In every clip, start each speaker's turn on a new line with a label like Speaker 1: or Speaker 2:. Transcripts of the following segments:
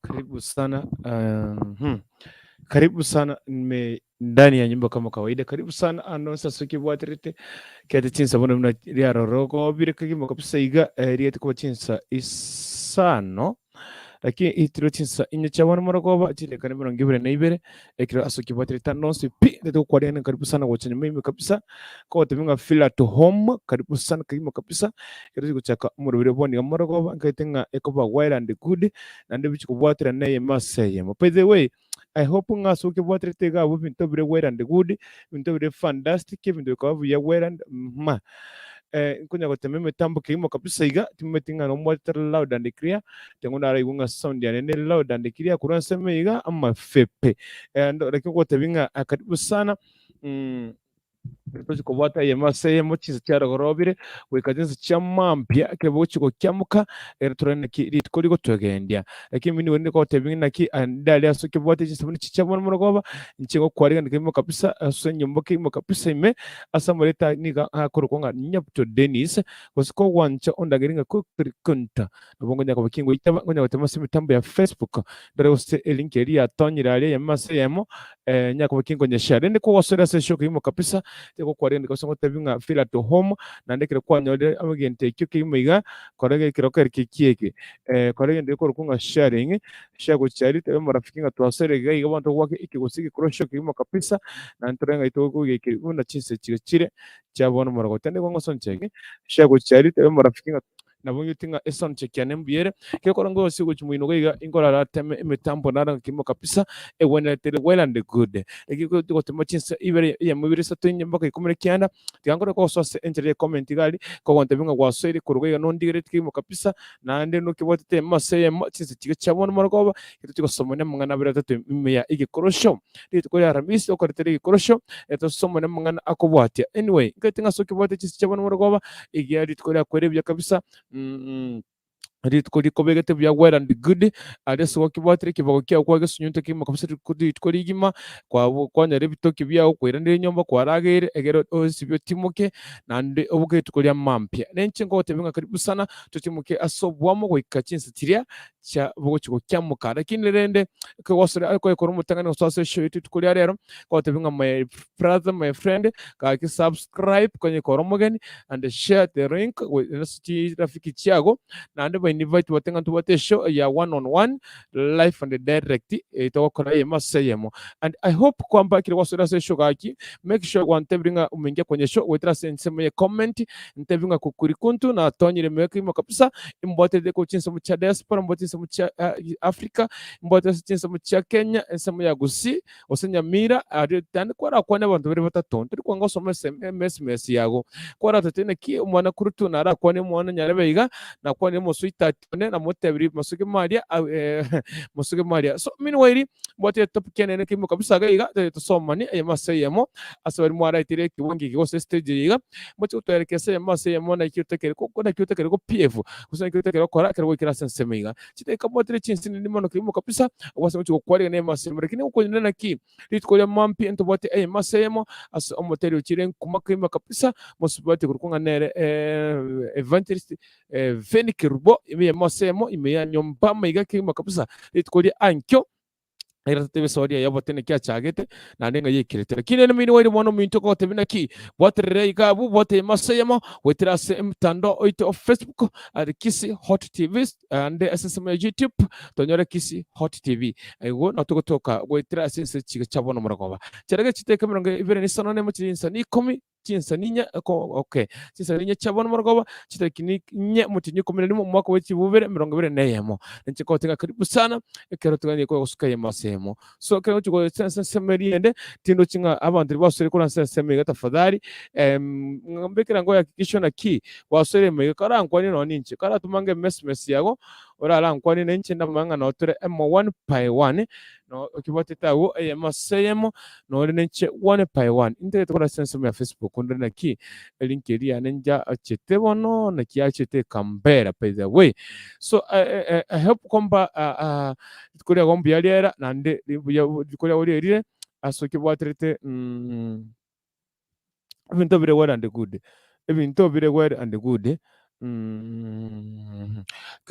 Speaker 1: Karibu sana. Karibu sana nime ndani ya nyumba kama kawaida. Karibu sana anonsa sokibwaterete kete chinsa bono buna riaroroko bire kegima kabisa iga riete kuba chinsa isano lakini itiro chinsa inye chia bono morogoba chidakika 22 ekero ase okibwaterete anonsi pi ndete gokwariana. Karibu sana gocha nyuma ime kabisa kogotebi feel at home. Karibu sana kegima kabisa ekero chigochaka omorobere bono iga morogoba nkaete ng'a ekoba well and good naende bichikobwatera neye ase eyemo. By the way, I hope ng'a ase okebwaterete iga abwo ebinto bire well and good, ebinto bire fantastic, ebinto bikaba buya, well and ma nkonya gotema emitambo kegima kabisa iga timomanyeti ng'a nomwatete loud and clear tengo naraigwe ng'a sound yane ne loud and clear korwa ensemo iga amafepe lakini ngotebi ng'a karibu sana. Tochi kobwata eyemo ase eyemo chinsa chiarogorobire goika chinsa chia mambia ekero bogochia gokiamoka ere torore naki rituko rigotwegendia. Lakini nigo rende kogotebia ng'a naki ande aria ase okebwate chinsa buna echi chia bono morogoba inche ngokwarigania kegima kabisa ase enyomba kegima kabisa ime ase amarieta nigo akorokwa ng'a Nyabuto Dennis gose kogwancha ondangerie ng'a Kukurikunta nabo nkonya koba ki ngoitaba nkonya gotema ase emitambo ya Facebook ndore gose elink eria yatonyire aria eyemo ase eyemo nyakoba ki nkonyeshare. Rende kogosera ase eshow kegima kabisa tigokwarigania gose ngotebi ng'a feel at home naende ekero kwanyorire egento ekio kegima iga kora ekero kere keki eke kora egento gekorokwa ng'a sharing share gochia aria tebia marafiki ng'a twasore iga iga bono togoaka ekegusii egekorosho kegima kabisa naende tore ng'a togoikeria buna chinsa chiria chire chia bono moragote. Naende igo ngosoncheki share gochia aria tebia marafiki ng'a nabo ng'iti ng'a esoundcheck yane mbuya ere, gekora ngosie gochia moino iga iga inkorara teme emitambo naro ngakimoka kabisa egwenerete ere well and good. Eki gotema chinsa ibere eyemo ibere isato inye mpaka ikomi na kianda, tiga nkore kogosoa ase enchera ya comment iga aria, kogontebia ng'a gwasoire korwa iga nondigereti kegima kabisa, naende nokebwatete eyemo ase eyemo chinsa chiria chia bono marogoba, ekero tochigosomania amang'ana abere atato ime ya egekorosho. Rituko ria Aramisi tokoretera egekorosho, tosomane amang'ana akobwatia. Anyway, nkaete ng'a ase okebwate chinsa chia bono marogoba, Ekiagera rituko riakoire buya kabisa, rituko rikobegete buya, well and good, aria ase gwakebwatire ekebago kiao kwagesunyunta kegima kabisa rituko rituko rigima, kwabo kwanyora ebitoki biao kwairanire enyomba kwarageire egere osibie otimoke naende oboke rituko ria mambia. Nenche nkogotebia ng'a karibu sana totimoke ase oboamo goika chinsa chiria chia bogochia gokiamoka. Lakini rende ekegosera okoyekora omotang'ani gosoa ase eshow yaito rituko ria rero, nkogotebia ng'a my brother, my friend, gaki subscribe konye kore omogeni and share the link ase chirafiki chiago, naende ba invite bate ng'a ntobwate eshow ya one on one live and direct togokora eyemo ase eyemo. And I hope kwamba ekero gwasoire ase eshow gaki make sure gwantebirie ng'a omeingia kwenye show goetera ase ensemo ye comment, ntebi ng'a kukurikuntu natonyire ime kegima kabisa, imbwaterete korwa chinsemo chia diaspora, mbwate chinsemo chia Africa, mbwate ase chinsemo chia Kenya, ensemo ya Gusii, gose Nyamira, aria naende kwarakwane abanto baria batato, ntori kwanga gosoma emesimesi yago. Kwaratote naki omwana kurutu narakwane omwana nyarebe iga, nakwanire omosweetheart one, namotebirie mosoge maria mosoge maria. So meanwhile, mbwate etopic enene kegima kabisa iga iga, tosomanie eyemo ase eyemo, ase baria mwaraetire ekiwango eke gose estage eye iga, Moche gotoerekesa eyemo ase eyemo naki otakere naki otakere go-PF, gose naki otakere gokora ekero gwaikire ase ensemo iga. Chidakika mbwatire chinsinini mono kegima kabisa, obwase ngochia gokwarigania eyemo ase eyemo. Lakini gokonyora naki rituko ria mambia ntobwate eyemo ase eyemo ase omoteri ochire nkuma kegima kabisa, mosubati korokwa ng'a nere Evangelist Venny Kerubo, eyemo ase eyemo ime ya nyomba amaiga kegima kabisa, rituko ria ankio. Ekero totebe esori eye obote naki achagete, naende ng'a yaikerete. Lakini ere moino oire mwana ominto ogotebia naki, bwaterera iga abwo, bwate eyemo ase eyemo, goetera ase emtandao oito o Facebook at Kisii Hot TV, naende ase ensemo ya YouTube tonyore Kisii Hot TV. Igo nabo togotoka goetera ase ense chiga chia bono morogoba. Chiarenge chidakika 25 na emo chire chinsani ikomi. Chinsani inye okay, chinsani inye chia bono morogoba, chitariki ni inye omotienyi ikomi na rimo omwaka bwe chilifu bibere emerongo ebere na eyemo. Ninche nkogotenga karibu sana, ekero toganie gosuka eyemo ase eyemo. So ekero ngochia gocha ase ensemo eria ende, tindochi ng'a abanto riria basoire korwa ase ensemo iga tafadhali, mbekera ngoyakikisha naki gwasoire ime iga, karankwanie nonye ninche, karatomange emesmesi yago, orarankwanie na inche ndamanye ng'a notore emo one by one, no okibwatete agwo eyemo ase eyemo, nore ninche one by one. Intagete korora ase ensemo ya Facebook ndore naki elink eria yane njachete bono, naki yachete ekambera by the way. So I hope kwamba rituko riago mbuya riera naende mbuya rituko riago rierire ase okebwaterete ebinto bire well and good, ebinto bire well and good. Ekero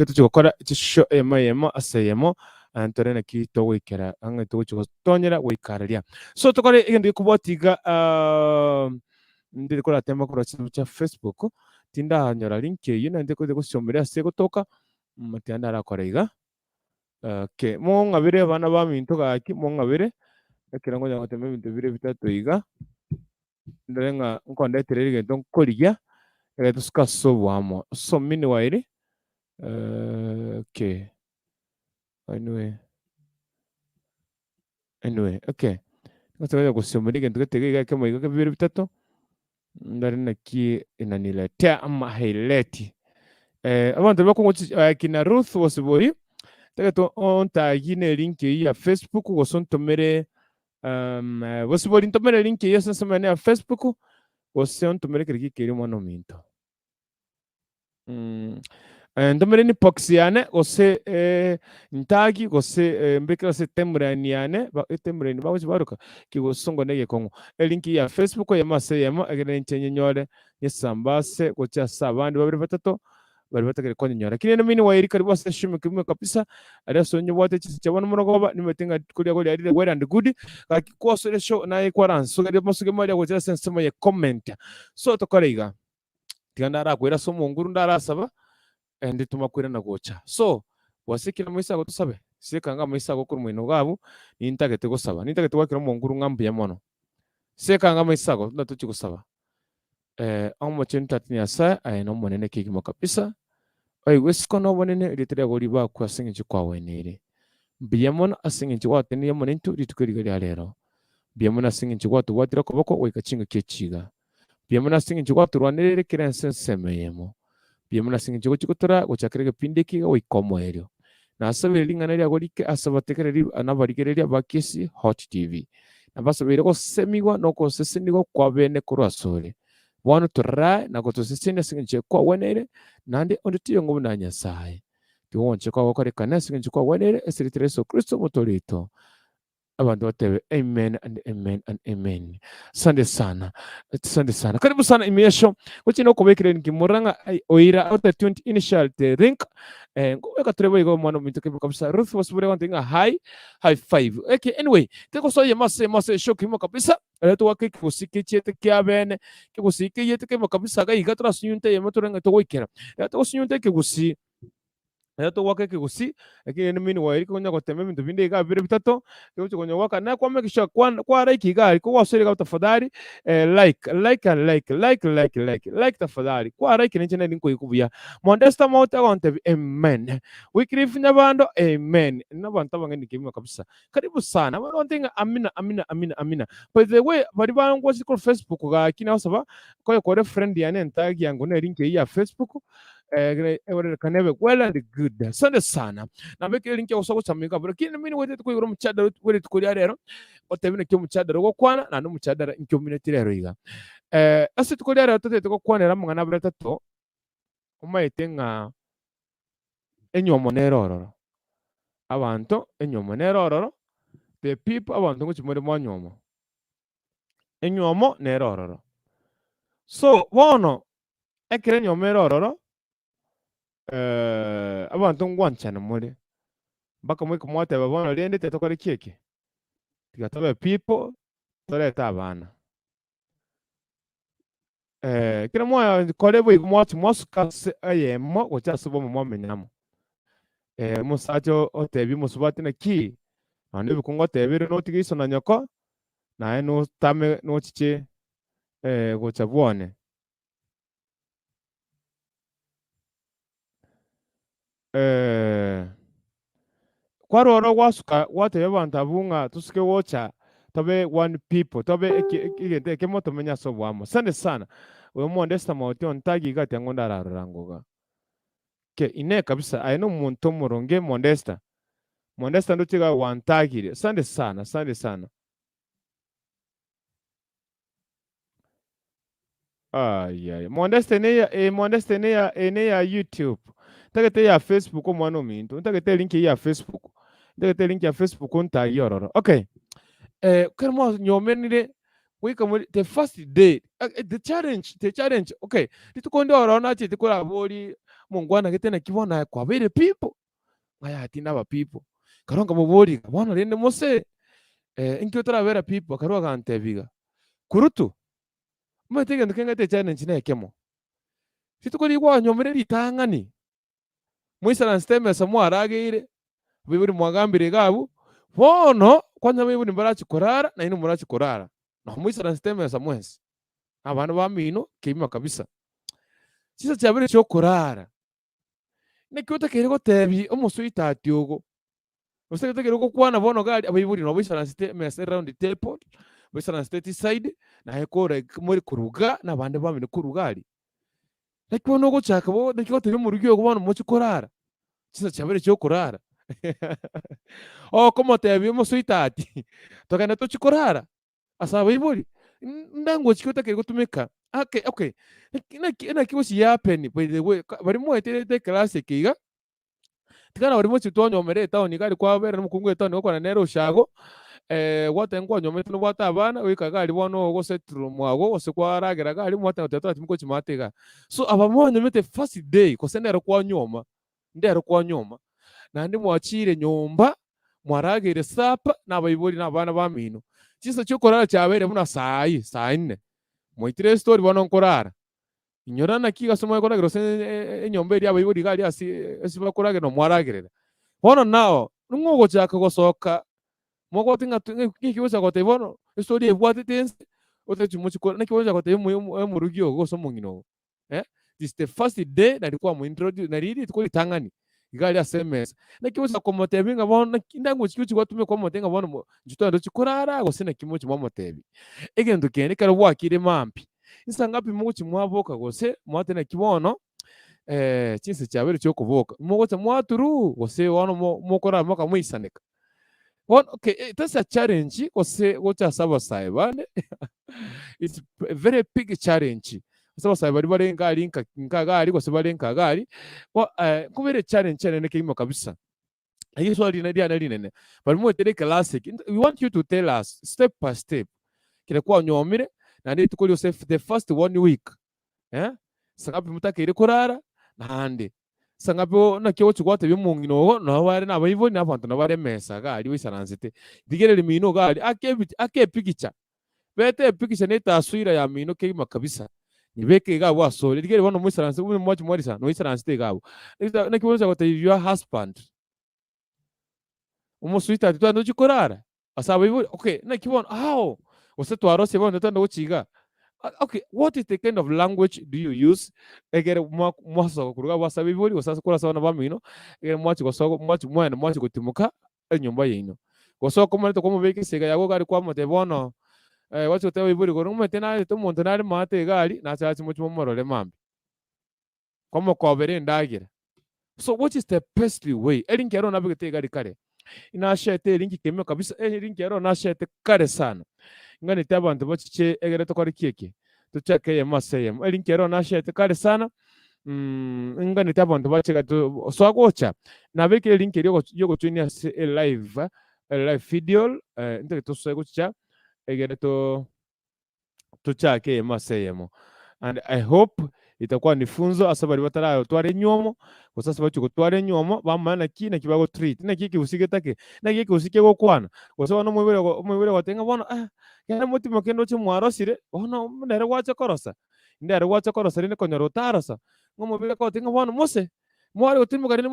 Speaker 1: tochia gokora chisho eyemo eyemo ase eyemo, ah, ntore naki togoikera ang'e togochia gotonyera goika aria. So tokore egento gekobwatia iga ah, ndiri koratema korwa chinse chia Facebook, tindanyora link eyio naende nkote gosiomeria ase egotoka, tiga ndarakore iga. Okay, mong'abere abana baminto gaki, mong'abere, ekero nkonya gotema ebinto bire bitato iga. Ndore ng'a nkondetere egento nkorigia, ekero tosuka ase oboamo. So meanwhile, okay, anyway, anyway, okay. Ngocha gosiomeria egento gete iga iga ekemo iga bibere bitato, ndore naki inaniletea ama haileti. Abanto baria bakong'o kina Ruth Bosibori, ntagete ontagi ne link eyio ya Facebook gose ontomere Bosibori ntomere link eyio ase ensemo yane ya Facebook, gose ontomere kere gikeria omwana ominto. Ntomere inbox yane gose ntagi gose mbekere ase timeline yane, etimeline bagochi baroka ki gosongo na egekong'u. Elink ya Facebook eyemo ase eyemo egere inche nyenyore nyesambase gochia ase abande babere batato baria batagere konyenyora. Lakini ere meanwhile karibu ase eshumi kegima kabisa, aria ase onyebwate chinsa chia bono morogoba, nimanyete ng'a rituko riago riarire well and good, gaki kwasore show naye kwaransogeria amasogemo aria gochia ase ensemo ye comment. So tokore iga, tiga ndarakwere ase omonguru ndarasaba, ende tomakwirana gocha. So, gwasekire amaiso ago tosabe, seka anga amaiso ago korwa moino iga abwo, nintagete gosaba, nintagete goakera omonguru ng'a mbuya mono. Seka anga amaiso ago, buna tochia gosaba. Omochenu Tata Nyasae, aye nomonene kegima kabisa, oigwe isiko na obonene, erieta riago ribakwe ase engencho kwagweneire. Mbuya mono ase engencho gwatenenirie amo naintwe rituko eri iga ria rero. Mbuya mono ase engencho gwatobwatire okoboko goika chingaki echi iga. Mbuya mono ase engencho gwatorwanereire kera ense ensemo eyemo. Mbuya mono ase engencho ogochia gotoraa gochakera egepindi eke iga goika omoerio. Nasabeire ring'ana riago rike ase abategereri na abarigereria ba Kisii Hot TV. Nabasabeire gosemigwa na ogosesenigwa kw'abeene korwa asore. Bono torae na gotosesenia ase engencho kwagweneire, naende onde taiyo onga buna Nyasae. Tiga ogwancha kwao gokorekane ase engencho kwagweneire, ase erieta ria Yeso Kristo Omotoori oito. Abanto batebe amen and amen and amen. Asante sana. Asante sana. Karibu sana imesho. Gochi no kobekire nki muranga oira out the 20 initial the link. Ngobeka turebo igo mwana ominto kebe kabisa. Ruth wasubure wantu inga hi high five. Okay, anyway, kegosoye mase mase show kimo kabisa. Ere twake kegusii chiete kia bene. Kegusii keyete kemo kabisa gaiga turasunyunte yemo turenge togoikera. Rero togosunyunte ekegusii. Ekero togoaka ekegusii, lakini rende meanwhile konya gotema ebinto binde iga bibere bitato, togochia konya goaka naye kwa make sure kwa kwa like iga aria, kogosoire iga tafadhali like, like and like, like like like, like tafadhali, kwa like ninche nari nkoigwa buya. Modesta Mauti agontebia amen, Wycliffe Nyabando amen, na abanto abang'aini kegima kabisa. Karibu sana, abande bagontebia ng'a amina amina amina amina. By the way, baria bangwachire korwa Facebook gaki nagosaba, konya kore friend yane entag yango ne link eyio ya Facebook, Egorerekana ebe well and good. Asante sana. Nabekire link ya gosoa gosama iga abwo. Lakini mini gwetete koigora omochadara bwe rituko ria rero, otebi naki omochadara ogokwana, naende omochadara inki omineti rero iga. Ase rituko ria rero totagete gokwanera amang'ana abere atato, omaete ng'a enywomo nere ororo. Abanto, enywomo nere ororo, the people abanto ngochia more mwanywoma. Enywomo nere ororo. So bono Ekero enyomba ere ororo, abanto ngwanchana more, mpaka moike mwateba bono rende tiga tokore ki eke? Tiga tobe people, torete abana. Ekero mwakore boigo mwachia mwasuka ase eyemo gocha ase obomo mwamenya amo. Omosacha otebia omosubati naki, nonya ebiku ngotebire notige iso na nyoko, naye notame nochiche gocha bwone. Kwarora oro gwasuka gwatebia abanto abwo ng'a tosuke gocha tobe one people, tobe egento ekemo tomenye ase oboamo. Asante sana. Oyo Modesta Mauti ontagi iga ati ang'o ndararora ngoga. Okay, inee kabisa aye nomonto omoronge Modesta. Modesta ndoche iga gwantagire. Asante sana, asante sana. Ayaya. Mondeste neya eh, Mondeste neya eh, neya YouTube. Ntagete ya Facebook omwana ominto. Ntagete link ya Facebook. Ntagete link ya Facebook ntagi ororo. Okay. Kero mwanyomenire Goika more the first day, the challenge, okay, rituko ndi oro nachete korabori omongwana gete naki bono aye kwabeire people, ng'a yaya tindaba people. Nkarwa nkamoboria iga, bono rende mose, inki otarabera people? Akarwa agantebia iga, kurutu, omanyete egento keng'ete echallenge na ekemo, rituko riria kwanyomire ritang'ani, moisaransete emesa mwarageire, abaibori mwagambire iga abwo, bono kwanyora abaibori mbarachie korara, nainwe morachie korara, nabo moisaransete emesa mwensi, na abana bamino kegima kabisa. Chinsa chiabeire chiokorara, naki otakeire gotebia omosweetheart ogo, gose otakeire gokwana bono iga aria abaibori nabo baisaransete emesa eround table, baisaransete chiside, naye kore more koruga na abande bamino koruga aria. Naki bono ogochaka bo naki gotebia omorugi ogo bono mochie korara, chinsa chiabeire chiokorara. Okomotebia omosweetheart, togende tochie korara ase abaibori, ndangochi ki otakeire gotumeka ake okay, naki naki naki gochi happen by the way, baria mwaeterete eclass eke iga, Tiga nabo rimo twanyomera etown iga aria kwabera nomokungu etown gokwana nere oshago, gwateba nkwanyomete nobwate abana, goika iga aria bono ogosettle mwago gose kwaragera iga aria mwateba goteba tobwati mokochi maate igaa. So aba mwanyomete first day gose nero kwanyoma, ndero kwanyoma, naende mwachire nyomba, mwarageire supper na abaibori na abana bamino, chinsa chiokorara chiabeire buna saa hii, saa nne, mwaitire estori bono nkorara. Inyora naki iga ase moe koragera gose enyomba eria abaibori iga aria ase ase bakoragera na mwaragerera. Bono nao, ning'o ogochaka gosoka mogoteba ng'a ng'aki ogocha gotebia bono estory ebwatete ense, otachi mochi kora naki ogocha gotebia omorugi ogo gose omong'ina ogo eh, this the first day nari kwamointroduce nari rituko ritang'ani iga aria ase emesa. Naki ogocha komotebia ng'a bono naki ndangochi gochi gwatumeka kwamotebia ng'a bono inchuo togende tochie korara gose naki mochi mwamotebia. Egento kende ekero bwakire mambia. Insa ngapi mogochia mwaboka gose mwateba naki bono chinsa chiabeire chiokoboka, mogocha mwaturuu gose bono mokorara mpaka moisaneka. Bono okay, that's a challenge gose gocha ase abasae bande it's a very big challenge ase abasae baria bare nka aria nka nka iga aria gose bare nka iga aria, bo nkobere echallenge enene kegima kabisa. Eyio eswali riane rinene, baria moetere eclass eke, we want you to tell us step by step kere kwanyomire naende rituko riose the first one week eh, sangapi motakeire korara naende sangapi naki ogochi gwatebia omong'ina ogo nabo bare na abaibori na abanto nabo bare emesa iga aria oisaransete, rigereria mino iga aria ake ake epikicha Beta epikicha na etaswira ya mino kegima kabisa, nyebeke iga abwo asore. Rigereria bono moisaranse, buna mwachi mwarisa, noisaransete iga abwo. Naki bono ocha gotebia your husband, omosweetheart twagenda tochie korara ase abaibori, okay, naki bono how? Gose twarosire bono totagenda gochia igaa. Okay, what is the kind of language do you use egere mwasoka korwa iga abwo ase abaibori gose ase korwa ase abana bamino, egere mwachia gosoka mwachia mwagenda mwachia gotimoka enyomba yaino. Gose okomonete kwamobeka esega yago iga aria kwamotebia bono, gwachia goteba abaibori igoro, omanyete narete omonto nare maate iga aria, nache ache mochie momorore mambia. Kwamokobera endagera. So what is the best way? Eri nkero nabegete iga aria kare, inashete erinki kemio kabisa, eri nkero nashete kare sana. Nganete abanto bachiche egere tokore ki eke? Tochake eyemo ase eyemo. Eri nkero nashete kare sana, nganete abanto bache iga soa gocha, nabekire elink eria yogojoinia ase elive, elive video, ntagete tosoe gochicha egere to tochake eyemo ase eyemo. And I hope itakuwa ni funzo ase baria bataratwara enywomo, gose ase bachia gotwara enywomo, bamanye naki naki bagotreat, naki ekegusii getake, naki ekegusii kegokwana, gose bono omoibori omoibori ogoteba ng'a bono ah, genda motimoke ndoche mwarosire, bono nere gwacha korosa, ndere gwacha korosa rende konyora otarosa, ng'a omobere akogotebia ng'a bono mose, mware gotimoka rende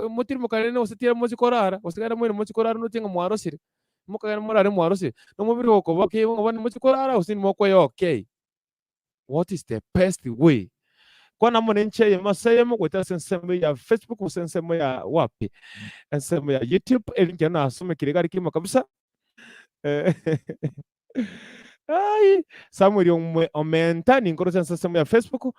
Speaker 1: motimoka rende gose tiga mochie korara, gose genda moire mochie korara ndoche ng'a mwarosire, mokagenda morare mwarosire, na omobere okoba okay ng'a bono mochie korara gose nimokweya okay. What is the best way? Kwana amo nenchera eyemo ase eyemo goetera ase ensemo ya Facebook gose ensemo ya wapi? Ensemo ya YouTube eri nkero nasomekire iga kimo kabisa. Ai, Samuel Omenta ninkoroche ase ensemo ya Facebook.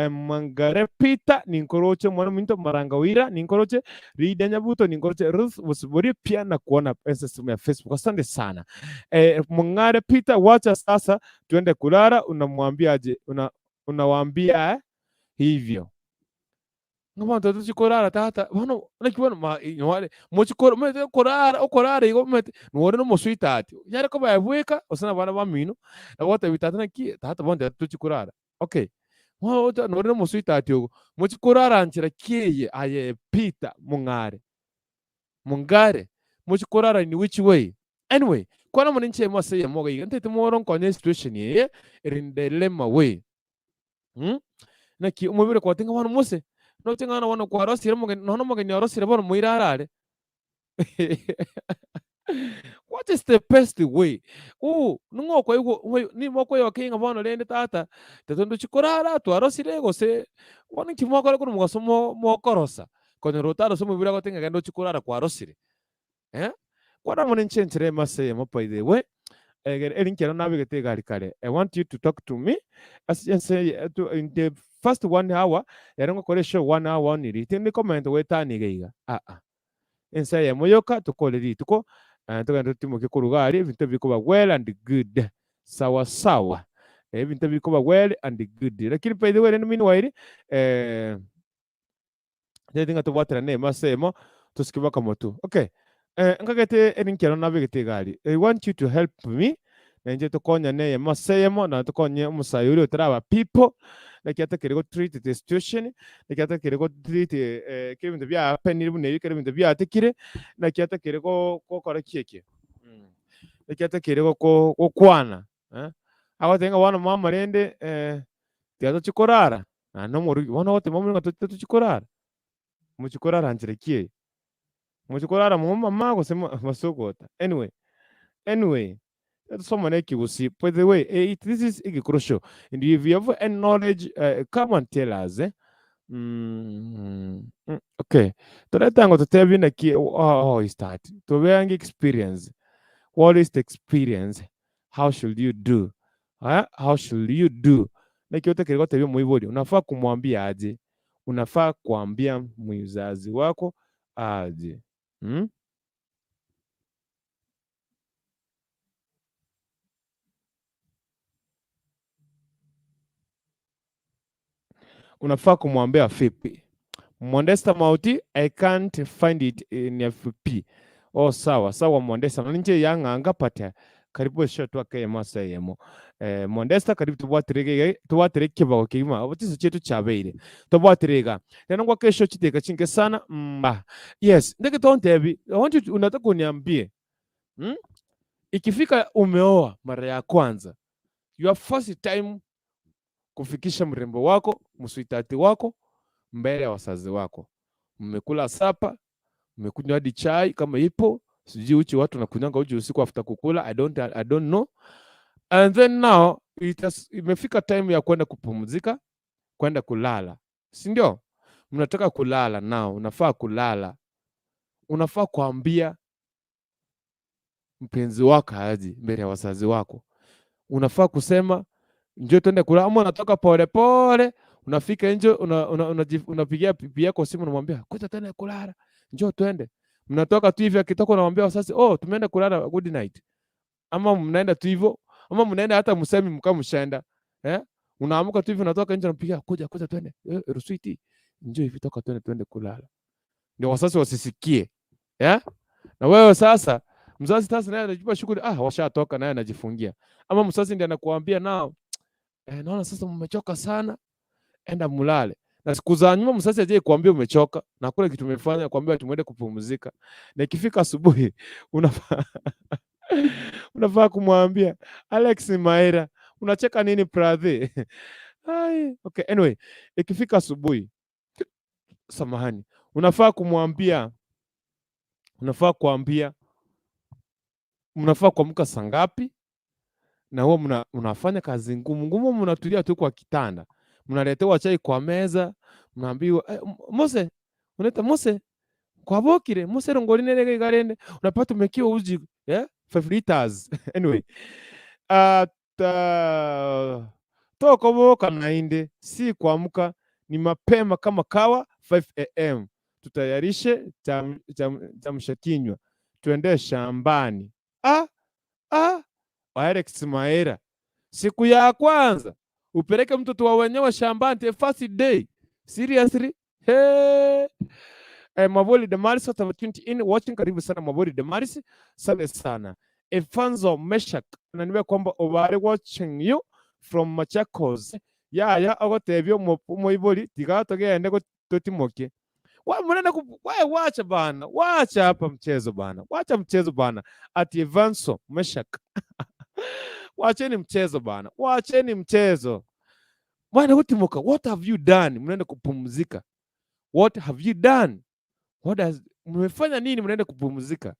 Speaker 1: Mwangare Peter ninkoroche omwana ominto Maranga Oira ninkoroche Lydia Nyabuto ninkoroche Ruth Bosibori pia nakuona ase ensemo ya Facebook. Asante sana. Mong'are Peter wacha sasa Twende kulala unamwambia aje? Una, unawaambia hivyo. Ng'a abanto tochi korara tata, bono naki bono ma inware mochi koro omanyete korara okorara igo omanyete nore na omosweetheart, onyare koba aye bweka gose na abana bamino, nabo ogotebi tata naki, tata bono tiga tochi korara. Okay, bono ocha nore na omosweetheart ogo, mochi korara nchera ki eye aye Peter mong'are, mongare, mochi korara in which way? Anyway, kwana mono inche emo ase eyemo iga iga, ntaete more nkonye esituation eye ere in dilemma way. Mh, naki omobere kwatenga bono mose, noche ng'a bono kwarosire omogeni, nonya omogeni orosire bono moire arare. What is the best way? Ooh, ning'o okoigwa oyo nigo okoyokia ng'a bono rende tata, tata ndochi korara twarosire gose, bono inki mwakora korwa mogaso mo mokorosa, konyora otarose omobere agote ng'a genda ochie korara kwarosire. Eh, kwana mono inche enchera emo ase eyemo by the way, egere eri nkero nabegete egari kare, I want you to talk to me, ase ense eye etu in the first one hour, ere ngokora eshow one hour only, tindi komenta goetania iga iga, aa. Ense eyemo yoka tokore rituko, togende totimoke korwa iga aria, ebinto bikoba well and good, sawa sawa, ebinto bikoba well and good. Lakini by the way rende meanwhile, Ntagete ng'a tobwaterane emo ase emo, tosike baka motwe. Okay, nkagete eri nkero nabegete egari, I want you to help me, na inche tokonyane eyemo ase eyemo, na tokonye omosae oria otaraba people, naki atakeri go treat the situation, naki atakeri go treat ekero ebinto bia happenire buna ebi, ekero ebinto biatekire, naki atakeri go gokora ki eke, naki atakeri goko gokwana, Agoteba ng'a bono mama rende tiga tochie korara. Naende omorugi, bono ogoteba omorwoti ng'a tochie korara, mochie korara nchera ki eye? Mochie korara momama gose mosogota? Anyway, anyway, tosomane ekegusii. By the way, this is Egekoro Show, and if you have any knowledge, come and tell us, eh? Okay, torete ango totebie naki, how is that? Tobe experience. What is the experience? How should you do? Eh, how should you do? Naki otakeri gotebia omoibori, unafaa kumwambia aje? Unafaa kuambia mzazi wako aje? Mm? Unafaa kumwambia vipi? Mondesta Mauti, I can't find it in FP. Oh, sawa sawa Mondesta, nonye inche yang'anga but karibu esho twake eyemo ase eyemo. Eh, Mondesta karibu tobwatire iga tobwatire ekebago kegima obo chinsa chiaito chiabeire tobwatire iga rero ngwake esho chidakika chinke sana mba yes ndeke tontebi I want you to, unataka uniambie Ikifika umeoa mara ya kwanza your first time kufikisha mrembo wako msweetheart wako mbele ya wazazi wako, mmekula sapa, mmekunywa hadi chai kama ipo, sijui uchi watu wanakunywanga uji usiku after kukula, I don't know. And then now it has, imefika time ya kwenda kupumzika, kwenda kulala, si ndio? Mnataka kulala now, unafaa kulala, unafaa kuambia mpenzi wako aje mbele ya wazazi wako, unafaa kusema njoo twende kulala, ama unatoka pole pole, unafika nje, unapigia bibi yako simu, unamwambia kuja twende kulala, njoo twende. Mnatoka tu hivyo, akitoka unamwambia wazazi, oh, tumeenda kulala, good night. Ama mnaenda tu hivyo, ama mnaenda hata msemi mkao mshaenda, eh? Unaamka tu hivi, unatoka nje, unampigia kuja, kuja twende, sweetie, njoo hivi, toka twende, twende kulala, ndio wazazi wasisikie, eh? Na wewe sasa mzazi sasa naye anajipa shughuli, ah, washatoka naye anajifungia. Ama mzazi ndiye anakuambia nao, naona sasa mmechoka sana, enda mulale. Na siku za nyuma mzazi aje kuambia umechoka na kule kitu umefanya kuambia tumwende kupumzika. Na ikifika asubuhi unafaa kumwambia Alex Maera, unacheka nini brother? Ai, okay, anyway, ikifika asubuhi, samahani, unafaa kumwambia, unafaa kuambia mnafaa kuamka saa ngapi, na huwa mnafanya kazi ngumu ngumu, mnatulia tu kwa kitanda, mnaletewa chai kwa meza, mnaambiwa Mose, unaita Mose kwabokire Mose rongori nerege igarende, unapata umekiwa uji yeah? 5 liters anyway, tokoboka nainde si kuamka ni mapema kama kawa 5 am, tutayarishe chamsha kinywa tuende shambani. Ah, ah, Alex Maera, siku ya kwanza upeleke mtoto wa wenyewe shambani the first day, seriously? Hey. Maboli Damaris hata tuned in watching, karibu sana Maboli Damaris, asante sana. Efanzo Meshak ananiambia kwamba obare watching you from Machakos. Yaya agotebia omoibori tiga togende totimoke. Wa mnaenda wacha bana, wacha hapa mchezo bana, wacha mchezo bana. Ati Evanso Meshak. Wacheni mchezo bana, wacheni mchezo. Bwana kutimoka, what have you done? Mnaenda kupumzika. What have you done? What has mmefanya nini? Mnaenda kupumzika.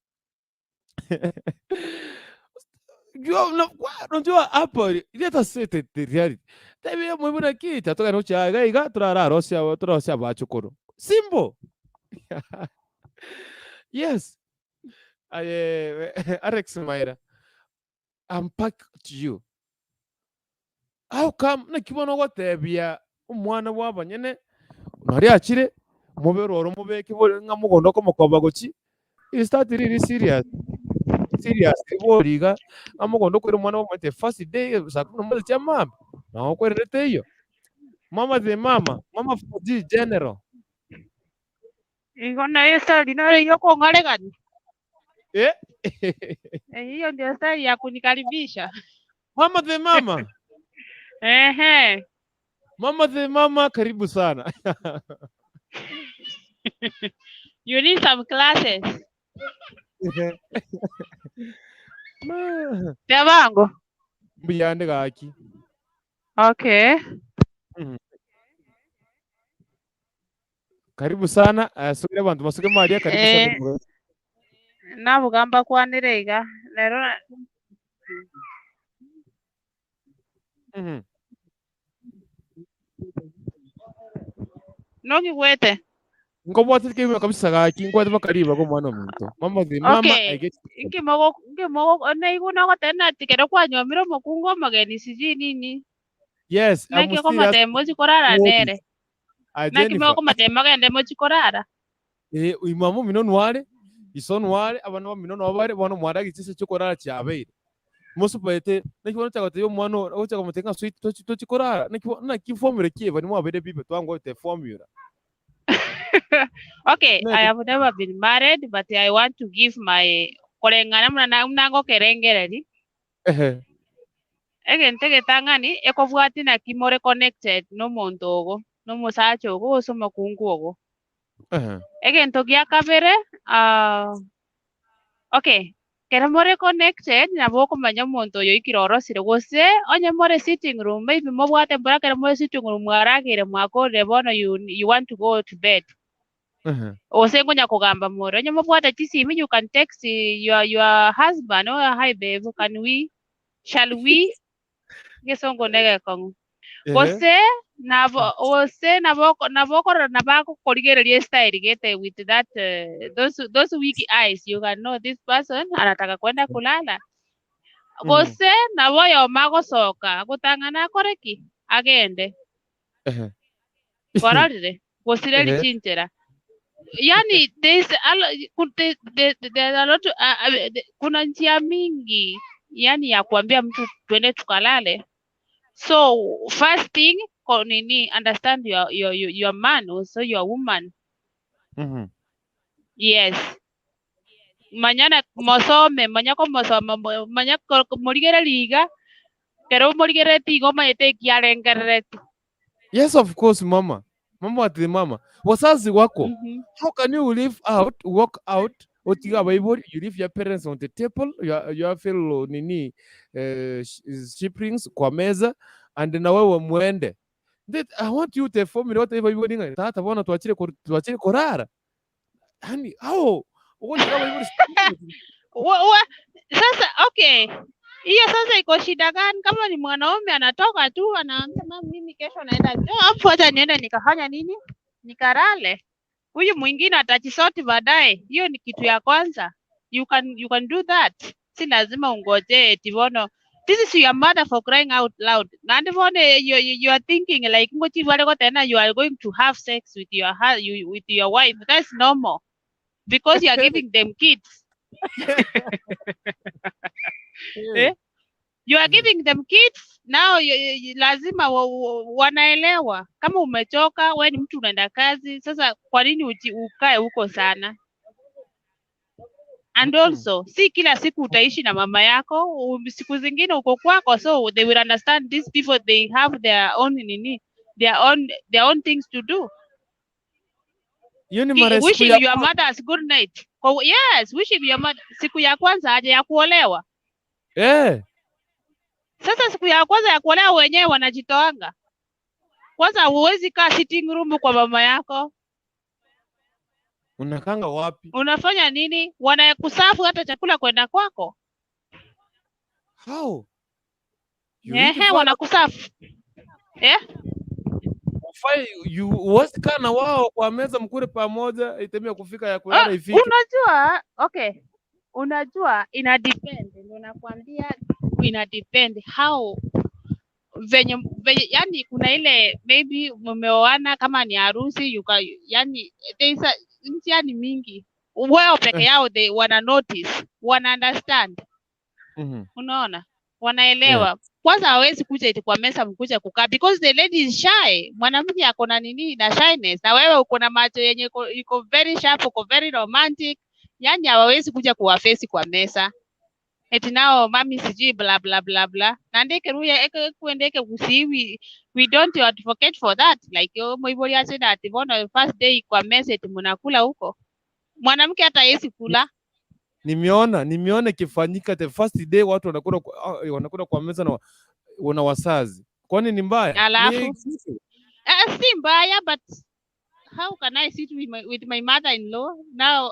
Speaker 1: Unajua hapo let us say the reality. Tabi mwibuna kita toka no chaga iga turara rosia turosia bachukuru. Simple. Yes. Alex Maira. I'm back to you. How come nakibona gwatebia omwana bwabanyene nari akire mubere oro mubeke bore ng'a mugondo komokoba gochi. Is that really serious? Serious boriga ng'a mugondo kwere omwana omwete first day saa kumi na moja chia mambia nao okwererete iyo. Mama the mama, mama for G general.
Speaker 2: Iko na hiyo story nayo hiyo kong'aregani.
Speaker 1: Eh?
Speaker 2: Eh, hiyo ndio style ya kunikaribisha.
Speaker 1: Mama the mama.
Speaker 2: Ehe.
Speaker 1: Mama the mama, karibu sana.
Speaker 2: You need some classes.
Speaker 1: Ma.
Speaker 2: Tebango.
Speaker 1: Mbuyande gaki.
Speaker 2: Okay.
Speaker 1: Karibu sana. Sugire bantu basuge Maria, karibu sana.
Speaker 2: Eh, nabugamba kwanire iga. Lero nongigwete.
Speaker 1: Ngobwate kiwe kabisa gaki ngwate bakariba ko mwana ominto. Mama the mama
Speaker 2: Okay.
Speaker 1: I get.
Speaker 2: Nkimogo nkimogo naigu nogotena ati kero kwanyomire omokungu omogeni sijui nini.
Speaker 1: Yes, I'm
Speaker 2: Naki
Speaker 1: serious.
Speaker 2: okomatema mochi korara nere. Naki
Speaker 1: Jennifer.
Speaker 2: mokomatema gende mochi korara.
Speaker 1: Eh, imamu mino nware, iso nware, abana ba mino nwabare, bono mwara gitsese cyo korara cyabeire. Musupaete, nakibona cyagate yo mwana ocha komutenga sweet tochi tochi korara, nakibona nakifomure kieva ni mwabere bibe twango te formula.
Speaker 2: Okay, I have never been married, but I want to give my koreng'ana muna mnango kerengereri.
Speaker 1: Ehe.
Speaker 2: Egente getang'ani ekobwati naki more connected nomonto ogo, nomosacha ogo gose omokungu ogo.
Speaker 1: Ehe.
Speaker 2: Egento gia kabere, okay, kero more connected nabo okomanya omonto oyo oikire orosire gose onye more sitting room, maybe mobwate mbora kero more sitting room mwaragire mwakorire bono you want to go to bed.
Speaker 1: Ehe.
Speaker 2: Ose ngonya kugamba more onye mobwate chisimi you can text your husband, oh hi babe, can we, shall we, gesongo nege kong'u.
Speaker 1: Ehe.
Speaker 2: Gose nabo gose nabo nabo nabako korigereria style gete with that those weak eyes you can know this person anataka kwenda kulala. Gose nabo yoma gosoka gutang'ana akoreki agende.
Speaker 1: Ehe.
Speaker 2: Kwarorire gosireri
Speaker 1: Ehe.
Speaker 2: chinchera. Yani there's a there's a lot kuna njia mingi yani ya kuambia mtu twende tukalale. So first thing nini, understand your man also your woman. Yes. Manyana mosome, manyako mosome, manyako morigere liga, kero morigere tigo mayete kiarengerete.
Speaker 1: Yes, of course mama. Mama ati mama. Wazazi wako. How can you live out, walk out, otiga Bible, you leave your parents on the table, your fellow nini siblings kwa meza and na wewe muende. That I want you to form what if you ninga tata bona tuachire tuachire korara. Yani hao ugonjwa kama hivyo.
Speaker 2: Sasa okay. Hiyo sasa iko shida gani kama ni mwanaume anatoka tu anaambia mama mimi kesho naenda job, acha niende nikafanya nini? Nikarale. Huyu mwingine atajisoti baadaye. Hiyo ni kitu ya kwanza. You can do that. Si lazima ungoje eti bono. This is your mother for crying out loud. Na ndivone you are thinking like ngochi wale kwa tena you are going to have sex with your with your wife. That's normal because you are giving them kids. Eh? You are giving them kids. Nao lazima wanaelewa kama umechoka, we ni mtu unaenda kazi. Sasa kwa nini ukae huko sana? And also si kila siku utaishi na mama yako, siku zingine uko kwako, so they will understand these people, they have their own nini, their own things to do.
Speaker 1: Hiyo ni mara siku
Speaker 2: Wishing
Speaker 1: ya
Speaker 2: your mother's good night. Yes, wishing your mother siku ya kwanza aje ya kuolewa. Sasa siku ya kwanza ya kuolewa wenyewe wanajitoanga. Kwanza huwezi kaa sitting room kwa mama yako.
Speaker 1: Unakanga wapi?
Speaker 2: Unafanya nini? Wanakuserve hata chakula kwenda kwako.
Speaker 1: How? You eat
Speaker 2: Ehe,
Speaker 1: fala
Speaker 2: wanakuserve. Eh?
Speaker 1: Ufai, you huwezi kaa na wao kwa meza mkule pamoja, itemia kufika ya kulala
Speaker 2: Ah,
Speaker 1: ifike.
Speaker 2: Unajua, okay. Unajua ina depend, ndio nakwambia ina depend how venye yani kuna ile maybe mmeoana kama ni harusi yani there is a njia ni mingi. Wao peke yao they wana notice, wana understand. Unaona? Wanaelewa. Kwanza hawezi kuja eti kwa meza mkuja kukaa because the lady is shy. Mwanamke ako na nini na shyness, na wewe uko na macho yenye iko very sharp, uko very romantic. Yani hawawezi kuja kuwaface kwa meza. Eti nao mami sijui bla bla bla bla. Na ndeke ruya eke kuendeke kusi we don't advocate for that. Like, oh, mwibori ase ati bono first day kwa meza eti mnakula huko. Mwanamke hata hawezi kula.
Speaker 1: Nimeona ikifanyika the first day watu wanakula kwa meza na wana wazazi. Kwani ni mbaya?
Speaker 2: Alafu
Speaker 1: Ni
Speaker 2: si mbaya, but how can I sit with my mother-in-law now?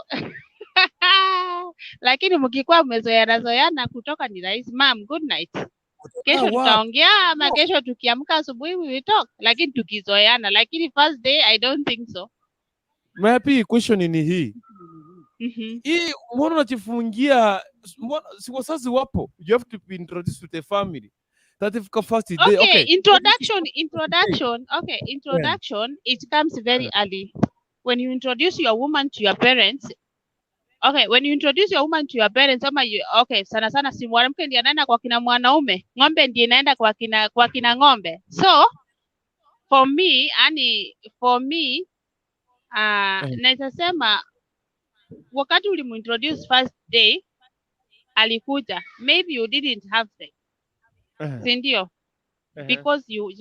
Speaker 2: Lakini mkikuwa mmezoeana zoeana kutoka ni rahisi. Ma'am, good night. Kesho
Speaker 1: Wapi?
Speaker 2: tutaongea ama kesho tukiamka asubuhi we will talk. Lakini tukizoeana, lakini first day I don't think so.
Speaker 1: Maybe question ni hii. Hii mbona unajifungia? Mbona si wazazi wapo? You have to be introduced to the family. That if first day,
Speaker 2: Okay,
Speaker 1: okay.
Speaker 2: introduction, okay, introduction, it comes very early. When you introduce your woman to your parents, okay, when you introduce your woman to your parents, ama you, okay, sana sana si mwanamke ndiye anaenda kwa kina mwanaume, ng'ombe ndiye inaenda kwa kina ng'ombe. So for me, yani for me, naweza sema wakati ulimintroduce first day alikuja, maybe you didn't have sex, si ndio? Because you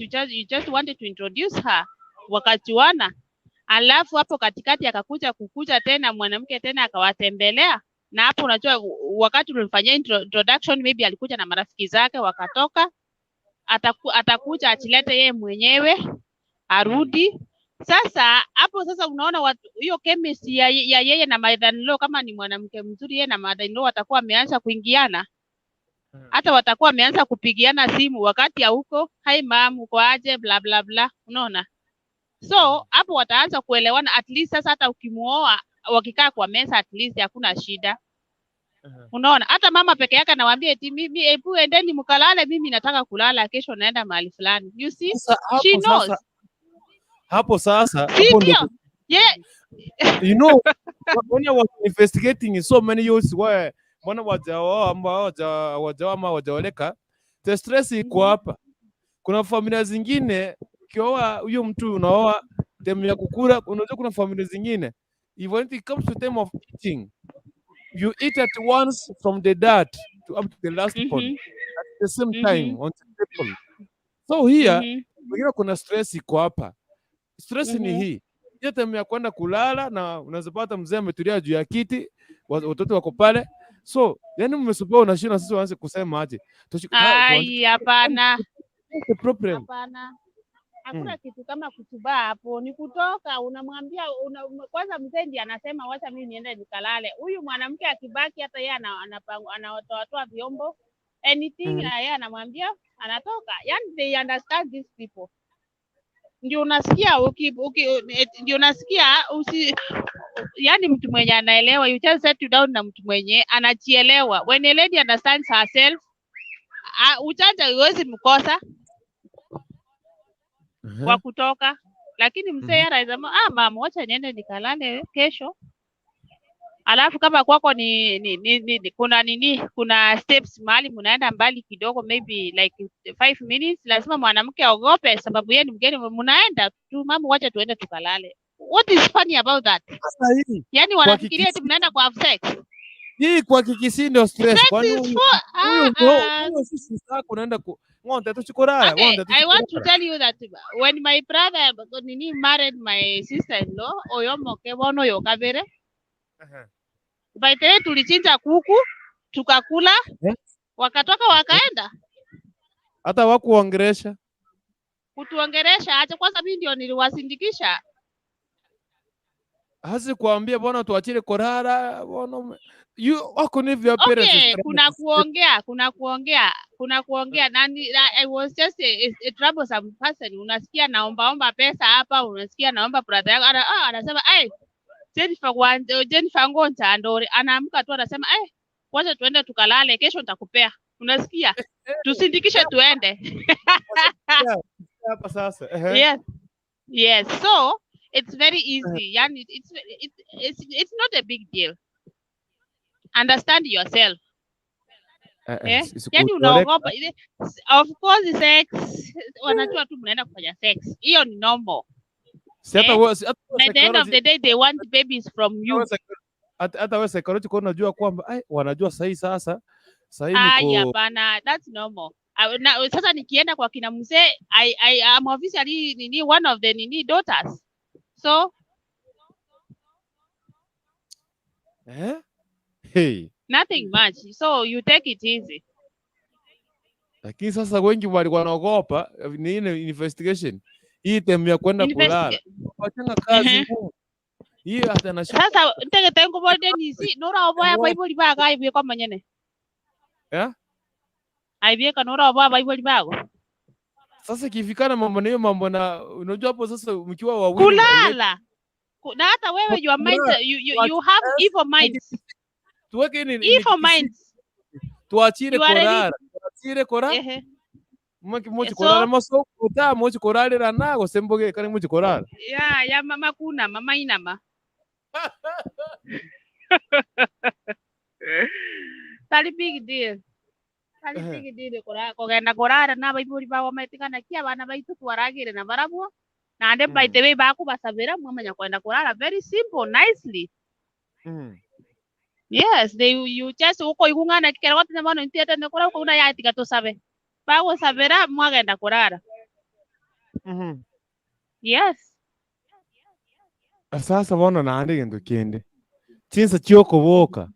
Speaker 2: just wanted to introduce her, wakajuana, alafu hapo katikati akakuja kukuja tena mwanamke tena akawatembelea, na hapo unajua wakati ulimfanyia introduction maybe alikuja na marafiki zake wakatoka, atakuja achilete yeye mwenyewe arudi. Sasa hapo sasa unaona watu hiyo chemistry ya yeye na mother-in-law, kama ni mwanamke mzuri, yeye na mother-in-law watakuwa wameanza kuingiana, hata watakuwa wameanza kupigiana simu wakati ya huko, "Hi ma'am, uko aje?" bla bla bla, unaona? So hapo wataanza kuelewana at least. Sasa hata ukimuoa wakikaa kwa meza, at least hakuna shida. Unaona, hata mama peke yake anawaambia eti, "Mimi hebu endeni mkalale, mimi nataka kulala, kesho naenda mahali fulani." You see,
Speaker 1: Sasa
Speaker 2: she
Speaker 1: hapo
Speaker 2: knows.
Speaker 1: sasa hapo sasa
Speaker 2: Si
Speaker 1: hapo ndo
Speaker 2: ndio? Yeah.
Speaker 1: When I was investigating so many youths where mbona wajaoa ama wajaoa ama wajaoleka, the stress iko hapa. Kuna familia zingine ukioa huyo mtu unaoa time ya kukula, unajua kuna familia zingine if when it comes to time of eating, you eat at once from the dad to up to the last born at the same time on the table. So here wengine kuna stress iko hapa. Stress ni hii hiyo time ya kwenda kulala, na unaweza pata mzee ametulia juu ya kiti, watoto wako pale, so yani mmesubaa, unashinda sisi waanze kusema aje?
Speaker 2: Ai, hapana.
Speaker 1: What's the problem?
Speaker 2: Hapana. Hakuna kitu kama kutubaa hapo, ni kutoka unamwambia kwanza mzee ndiye anasema, "Wacha mimi niende nikalale." Huyu mwanamke akibaki, hata yeye anatoatoa vyombo anything, na yeye anamwambia anatoka. Yani they understand these people. Ndio unasikia ndio unasikia usi yani mtu mwenye anaelewa, you just settle down na mtu mwenye anajielewa. When a lady understands herself, ujanja huwezi mkosa wa kutoka, lakini mzee anasema, "Ah mama, wacha niende nikalale, kesho Alafu kama kwako ni kuna nini, kuna steps mahali mnaenda mbali kidogo, maybe like 5 minutes, lazima mwanamke aogope sababu yeye ni mgeni. Mnaenda tu, mama, wacha tuende tukalale. What is funny about that?
Speaker 1: Sasa hii
Speaker 2: Yani
Speaker 1: kwa
Speaker 2: wanafikiria eti
Speaker 1: Kikisii,
Speaker 2: mnaenda kwa have sex.
Speaker 1: Hii kwa Kikisii ndio stress.
Speaker 2: Sex
Speaker 1: Kwani
Speaker 2: is
Speaker 1: huyu
Speaker 2: for
Speaker 1: huyu bro,
Speaker 2: ah.
Speaker 1: huyu sisi sako unaenda ku ng'ombe tuchikurara,
Speaker 2: Okay,
Speaker 1: ng'ombe
Speaker 2: I want to
Speaker 1: tuchikurara.
Speaker 2: tell you that when my brother nini married my sister-in-law, oyomoke bono yokabere. By the way, tulichinja kuku tukakula,
Speaker 1: Eh?
Speaker 2: wakatoka wakaenda
Speaker 1: Hata wakuongeresha.
Speaker 2: Kutuongeresha. Acha kwanza, mimi ndio niliwasindikisha.
Speaker 1: Hasi kuambia bwana tuachile kurara, bwana you wako ni your parents is
Speaker 2: Okay,
Speaker 1: trying
Speaker 2: kuna
Speaker 1: to
Speaker 2: kuongea, kuna kuongea, kuna kuongea nani, I was just a troublesome person. Unasikia naombaomba pesa hapa, unasikia naomba brother yako anasema ai Jennifer Jennifer Ngonja Andore anaamka tu anasema eh, wacha tuende tukalale, kesho nitakupea. Unasikia? Tusindikishe tuende.
Speaker 1: Hapa sasa. Ehe.
Speaker 2: Yes. So it's very easy. Yani it's not a big deal. Understand yourself.
Speaker 1: Eh,
Speaker 2: Eh?
Speaker 1: eh,
Speaker 2: Yani
Speaker 1: sikuoleka.
Speaker 2: unaogopa of course sex, wanajua tu mnaenda kufanya sex. Hiyo ni normal.
Speaker 1: Si hata
Speaker 2: Eh?
Speaker 1: wewe si hata wewe
Speaker 2: By the end of
Speaker 1: psychology
Speaker 2: the day they want babies from you.
Speaker 1: Hata wewe psychology kwa unajua kwamba ai wanajua sahi sasa sahi
Speaker 2: Ai,
Speaker 1: niko
Speaker 2: hapana, that's normal. Na, sasa nikienda kwa kina mzee, I am officially nini one of the nini daughters. So
Speaker 1: eh? Hey.
Speaker 2: Nothing much. So you take it easy.
Speaker 1: Lakini sasa wengi walikuwa wanaogopa ni ile investigation hii time ya kwenda kulala wachanga kazi ngumu hii hata na
Speaker 2: Sasa ntegete nguborde nisi nuraoboya baibuli baga aibweka manyene.
Speaker 1: Eh?
Speaker 2: Aibieka nuraoboya baibuli bago.
Speaker 1: Sasa ikifikana mambo na hiyo mambo na unajua hapo sasa mkiwa wawili
Speaker 2: Kulala. Na hata wewe your mind
Speaker 1: Kulala.
Speaker 2: you have evil minds.
Speaker 1: Tuweke ni
Speaker 2: Evil minds.
Speaker 1: Tuachire
Speaker 2: You are ready.
Speaker 1: korara tuachire kora
Speaker 2: Ehe.
Speaker 1: mochi mochi
Speaker 2: So
Speaker 1: korara maso kuta mochi korarira nago semboge kani mochi korara
Speaker 2: ya mama kuna mama inama. Tari big deal. Tari
Speaker 1: Ehe.
Speaker 2: big deal kora kogenda korara na baiburi bawo metigana kia abana baitu twaragire na barabwo nande by the way bakubasabira mwamanya kwenda kurara very simple nicely. Yes, they you just uko igung'ana kikera gwatenya bono ntiete nikora ukauna yatiga tusabe bagusabira mwagenda kurara. Yes.
Speaker 1: Sasa bono naande kintu kindi chinsa chiokoboka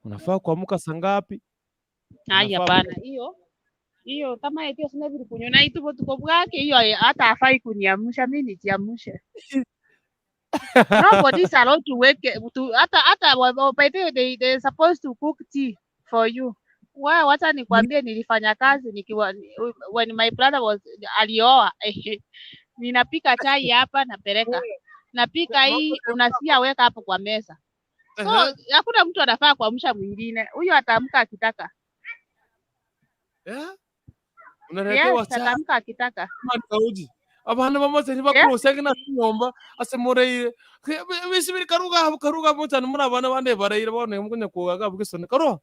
Speaker 1: unafaa kuamka saa ngapi?
Speaker 2: Ai,
Speaker 1: Unafaa
Speaker 2: hapana, hiyo hiyo kama etio sina vile kunyona itu tuko bwake hiyo hata hafai kuniamsha mimi nijiamshe. Nobody is allowed to wake to hata by the way they supposed to cook tea for you. Wewe wacha nikwambie, nilifanya kazi nikiwa when my brother was alioa, ninapika chai hapa napeleka, napika hii unasikia weka hapo kwa meza. So hakuna mtu anafaa kuamsha mwingine, huyo ataamka akitaka.
Speaker 1: Yeah? Unaletewa
Speaker 2: Yes,
Speaker 1: chai
Speaker 2: ataamka akitaka.
Speaker 1: kauji abana bamaze ntibakurusage na nyomba asemureire bisibiri karuga karuga mutana muri abana bande baraire bone mukunya kugaga bwisone karuha.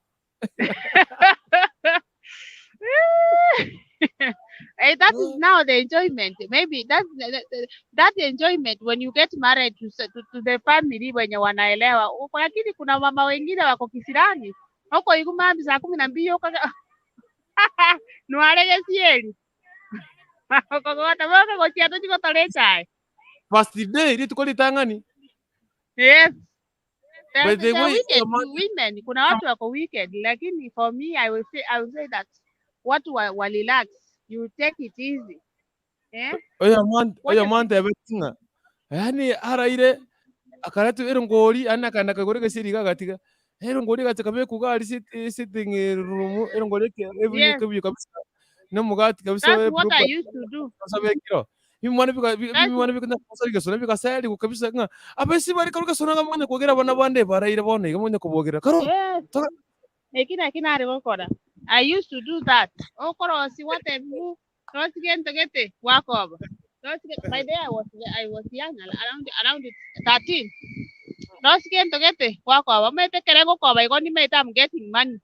Speaker 2: Eh, that is now the enjoyment. Maybe that enjoyment when you get married to the family wenye wanaelewa. Uko lakini kuna mama wengine wako kisirani. Huko igumambi saa 12 uko nwarege cieri. Ukogota boka gochia tuchigotore chai.
Speaker 1: First day rituko litang'ani.
Speaker 2: Yes.
Speaker 1: By
Speaker 2: There,
Speaker 1: the
Speaker 2: there are
Speaker 1: way,
Speaker 2: wicked women. Kuna watu wako wicked, lakini for me I will say that watu wa relax. You take it easy. Eh?
Speaker 1: Oyo man oyo
Speaker 2: Wacha
Speaker 1: man tebetinga yani araire akaratu erongori ana kana kagore gasiri gagatiga erongori gatika bekuga ari sitting room erongori every kabiyo kabisa no mugati kabisa.
Speaker 2: That's what I used to do.
Speaker 1: Sabekiro bimwana bika
Speaker 2: That's
Speaker 1: bimwana bika gasona bikasali kabisa nga abesi bari karuka sona nga kogera bana bande baraire bona iga kobogera karo.
Speaker 2: Yes.
Speaker 1: Toka
Speaker 2: Ekina kina ari gukora. I used to do that. Okoro si what mu rosigente gete wakoba. By the way, I was young around 13. Rosi gento gete gwakoba omanyete ekere ngokoba igo nimaete I'm getting money.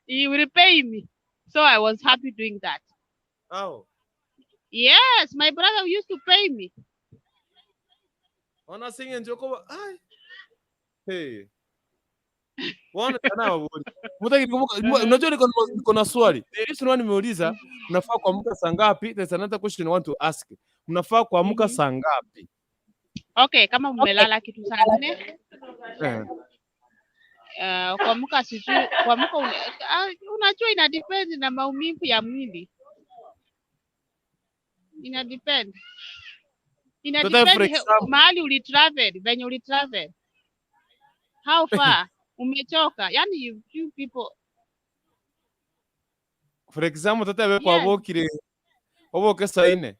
Speaker 2: He will pay me. So I was happy doing that.
Speaker 1: Ao.
Speaker 2: Yes, my brother used to pay me.
Speaker 1: Bono ase eng'encho okoba ai. Hey. Bono tana babori. Mutaki kumbuka unajua niko na swali. The reason why nimeuliza mnafaa kuamka saa ngapi? There's another question I want to ask. Mnafaa kuamka saa ngapi?
Speaker 2: Okay, kama mmelala kitu saa 4 kuamka sijui kuamka unajua ina depend na maumivu ya mwili. Ina depend. Ina
Speaker 1: Tata, for
Speaker 2: depend
Speaker 1: example,
Speaker 2: mahali ulitravel, venye ulitravel. How far umechoka. Yani you people
Speaker 1: For example, tata we kwabokire oboke saa 4.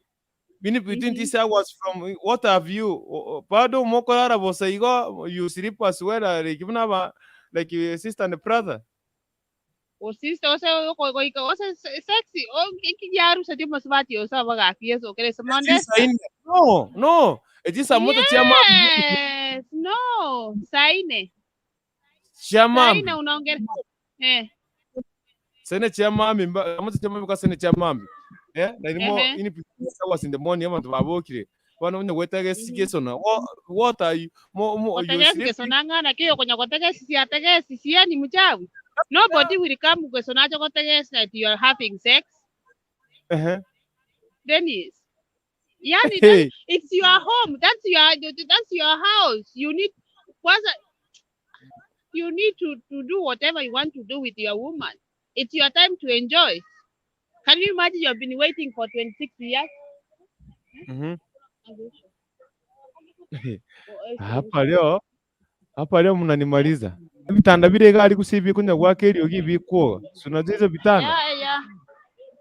Speaker 1: Mini between these hours from what have you bado mokorara bosa igo you sleep as well like buna ba like your sister and brother.
Speaker 2: O sister ose goika ose sexy o kiyaru se mosubati ose abagaki yeso kere
Speaker 1: Eti
Speaker 2: Monday.
Speaker 1: saa 4. No, no. Eti saa moja chia mambi.
Speaker 2: Yes, no, saa 4.
Speaker 1: Chia
Speaker 2: Saa 4
Speaker 1: mambi.
Speaker 2: unaongea eh.
Speaker 1: Saa 4 chia mambi moja chia mambi kwa saa 4 chia mambi. Eh, na nimo ini between hours in the morning abantu babokire. Bano unye gwetaga esigeso na what are you mo you
Speaker 2: Kotegesi
Speaker 1: sleeping?
Speaker 2: kesonang'ana kiyo konya kotegesi si ategesi si yani mchawi. Nobody will come kesonacho kotegesi that you are having sex. Dennis. Yani that,
Speaker 1: Hey.
Speaker 2: it's your home. That's your house. You need kwanza you need to do whatever you want to do with your woman. It's your time to enjoy. Can you imagine you've been waiting for 26 years?
Speaker 1: Hapa leo mnanimaliza. Vitanda bile gari kusibi kunya gwake eriogi bikwoga. Si unajua hizo vitanda?
Speaker 2: Yeah.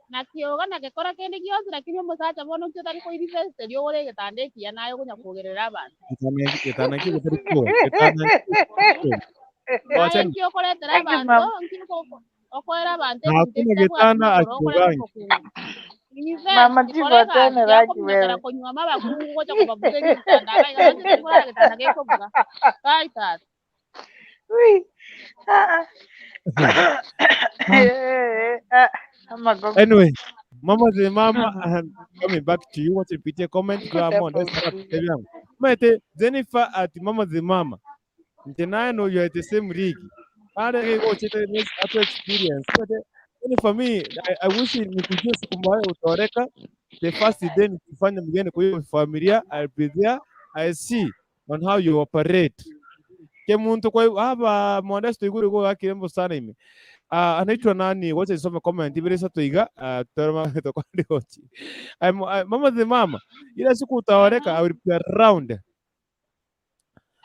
Speaker 2: Na kioga na gĩkora kĩndũ gĩothe lakini mũsacha bono kĩo tarĩ kũ-invest ũgũre gĩtanda ĩkiya nayo kũnya kũgerera abantu.
Speaker 1: Gitanda kio gitari kuoga. Gitanda kio.
Speaker 2: Nayo
Speaker 1: Wacha
Speaker 2: nkio ũkũretera
Speaker 3: Thank you,
Speaker 2: abantu
Speaker 3: ma'am.
Speaker 2: nkio ũkwĩra abantu ebintu
Speaker 1: hakuna
Speaker 2: ebitabwate
Speaker 1: gitanda
Speaker 2: magũrũ ũkore
Speaker 1: akiogangi.
Speaker 2: mũkũngũ.
Speaker 3: Mama
Speaker 2: Invest
Speaker 3: Chief
Speaker 2: kore egasi
Speaker 3: atene raki
Speaker 2: yakominyokera
Speaker 3: wewe.
Speaker 2: kũnyua mabakungu gocha kũbabugeria gĩtanda abaiga nonye kũrara gĩtanda gĩkũbuga. Kai tata.
Speaker 3: Ui. Ah, ah. Eh, ah, amagogo.
Speaker 1: Anyway, mama the mama I'm coming back to you. Wacha nipitie comment kwa monde sana yangu. Mate Jennifer at mama the mama. Nte naye no you are the same league. Pale go chete ato experience. But for me I wish nikujue siku moja utaoreka the first day nikifanya mgeni kwa hiyo familia I'll be there. I see on how you operate. Ke muntu kwa hapa Modesto iguru go akirembo sana ime. Anaitwa nani? Wacha nisome comment ibere sasa tuiga toroma tokwandi oti. Mama the mama. Ila siku utaoreka I will be around.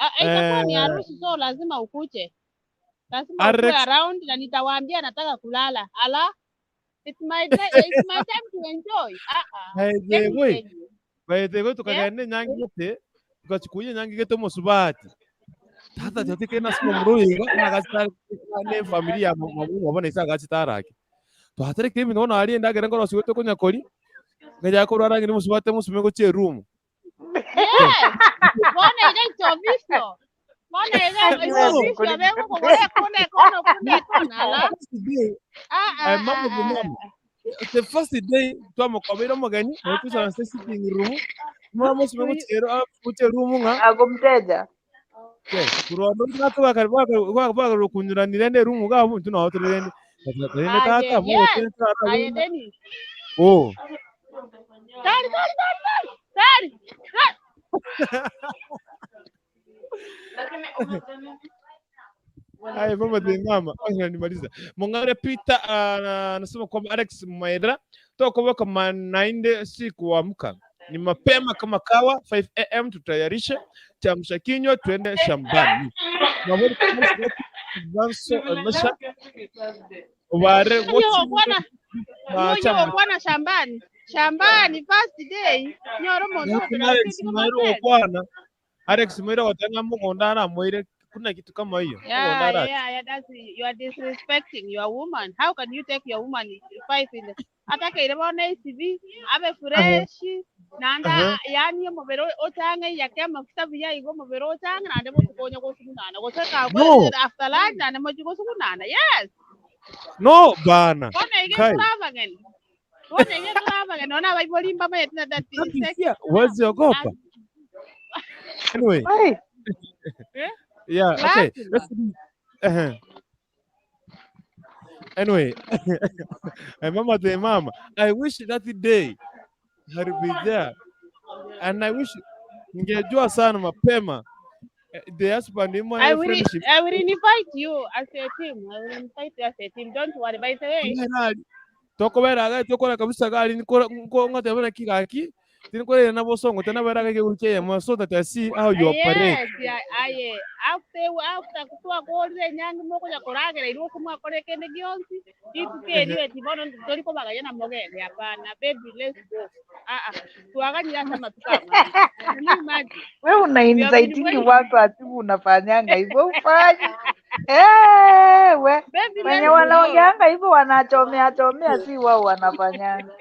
Speaker 2: Ah, itakuwa ni
Speaker 1: Eh,
Speaker 2: harusi so lazima ukuje. Lazima ukuwe
Speaker 1: Alex
Speaker 2: around na nitawaambia nataka kulala. Ala, it's my time to enjoy. Ah ah.
Speaker 1: by
Speaker 2: Let
Speaker 1: the
Speaker 2: me
Speaker 1: way,
Speaker 2: tell you.
Speaker 1: by the way tukagenda nyangite tukachukunya nyangite musubati. Tata tyote na simo muruiga na gachita ne familia mabu mabona isa gachita rake. Twatereke ibintu ona ari ndagera ngoro sigwete kunyakori. Ngaja kurara ngini musubate musume gochie room.
Speaker 2: Yes. Bona ile it's official. Bona ile
Speaker 3: Aki
Speaker 2: it's
Speaker 3: wewe
Speaker 1: No.
Speaker 2: official. Bengo kogore kone kono kune kona ala.
Speaker 1: First day,
Speaker 2: Ah ah
Speaker 1: mama
Speaker 2: ah
Speaker 1: the
Speaker 2: ah.
Speaker 1: mama. The first day twamukobera omogeni naitusa sitting room. Mama musume gochie room nga
Speaker 3: Ako mteja.
Speaker 1: Kurwa baka kunyuranire ne room ga muntu na hotelende. Tata
Speaker 2: Aye,
Speaker 1: tata mo
Speaker 2: yes. Aye, Dennis.
Speaker 1: Oh.
Speaker 2: Tari tari tari tari. Tari. Tari.
Speaker 1: Haya mama the mama nimaliza. Mongare Peter anasema kwamba Alex Maedra toka kama 9 si kuamka ni mapema kama kawa 5 am tutayarishe chamsha kinywa tuende shambani. Ware
Speaker 2: Nyo bwana
Speaker 1: chama
Speaker 2: nyo bwana shambani. Shambani first day. Nyoro mondo
Speaker 1: Alex Mairo bwana Alex Mairo watanga mugunda aramwire kuna kitu kama hiyo. Mugunda
Speaker 2: Yeah, that's you are disrespecting your woman. How can you take your woman 5 in the ataka ile bona ACV abe fresh Nanda yani omobere ochange yake amafuta buya igo omobere ochange naende botukonya gosugunana gose
Speaker 1: No.
Speaker 2: After lunch naende mochi gosugunana, yes.
Speaker 1: No bana.
Speaker 2: Bono iga
Speaker 1: Kai.
Speaker 2: nturabageni, bono iga nturabageni nona abaibori mbamaete na that is sex.
Speaker 1: Pia huwezi ogopa. Anyway,
Speaker 3: Oi,
Speaker 2: Eh?
Speaker 1: yeah, okay.
Speaker 2: Lazima.
Speaker 1: Let's do. Anyway, and mama the mama, I wish that day had been there. And I wish ningejua sana mapema the husband in my friendship.
Speaker 2: I will invite you as a team. I will invite you as a team. Don't worry. By the way,
Speaker 1: Tokoberaga tokora kabisa gali nko ngatebana kigaki tinkorera nabo songo tanaberaga kiguruke so that I see how you operate.
Speaker 2: Yes, yeah, aye. After kutua kolire nyangi moko ya koragera iruo kumwa kore kende gionsi. Itu ke ti bono tori ko bagaya na mogende hapana. Baby, let's go. Ah ah. Tuaganyira sama tukama. Can you imagine?
Speaker 3: We una
Speaker 2: We have been
Speaker 3: inciting
Speaker 2: waiting.
Speaker 3: watu atibu unafanyanga hivyo ufanyi. Eh, we
Speaker 2: Baby,
Speaker 3: wenye
Speaker 2: let's go.
Speaker 3: wanaongeanga hivyo wanachomea chomea, si wao wanafanyanga.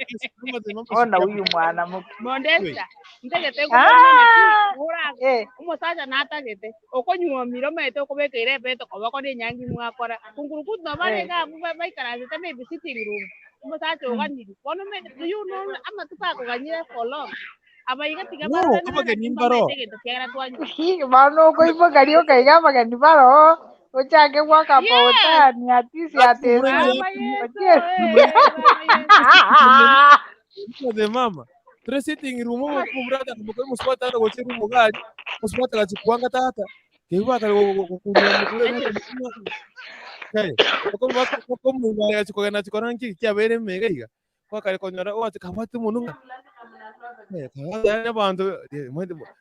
Speaker 1: Mama the mama
Speaker 3: Ona
Speaker 1: sikia
Speaker 3: huyu mwanamke.
Speaker 2: Mondesta. Ntegete ngubona
Speaker 3: Ah,
Speaker 2: naki ura omosacha natagete okonyuomire omanyete okobekeire ebete koboko na enyangi mwakora kungurukutu nobarenge abwo baikaransete maybe sitting room omosacha oganiri bono do you know amatuko akoganyire for long abaiga tiga
Speaker 1: No,
Speaker 2: barorane
Speaker 1: abageni
Speaker 2: naki
Speaker 1: mbaro.
Speaker 2: mbamaete egento kiagera twanywa.
Speaker 3: Mano ukoivokaria ukaiga abageni baro uchange gwaka pautani atisi atesi.
Speaker 2: Baba Yesu, eh, Baba Yesu.
Speaker 1: The mama three sitting room murata kumukwe muswata ndo gochi room gari muswata gachikwanga tata kiwa kale kukunya mukule kai ko mu ya chikogena chikora nki kyabere mega iga kwa kale konyora o kabati munu abantu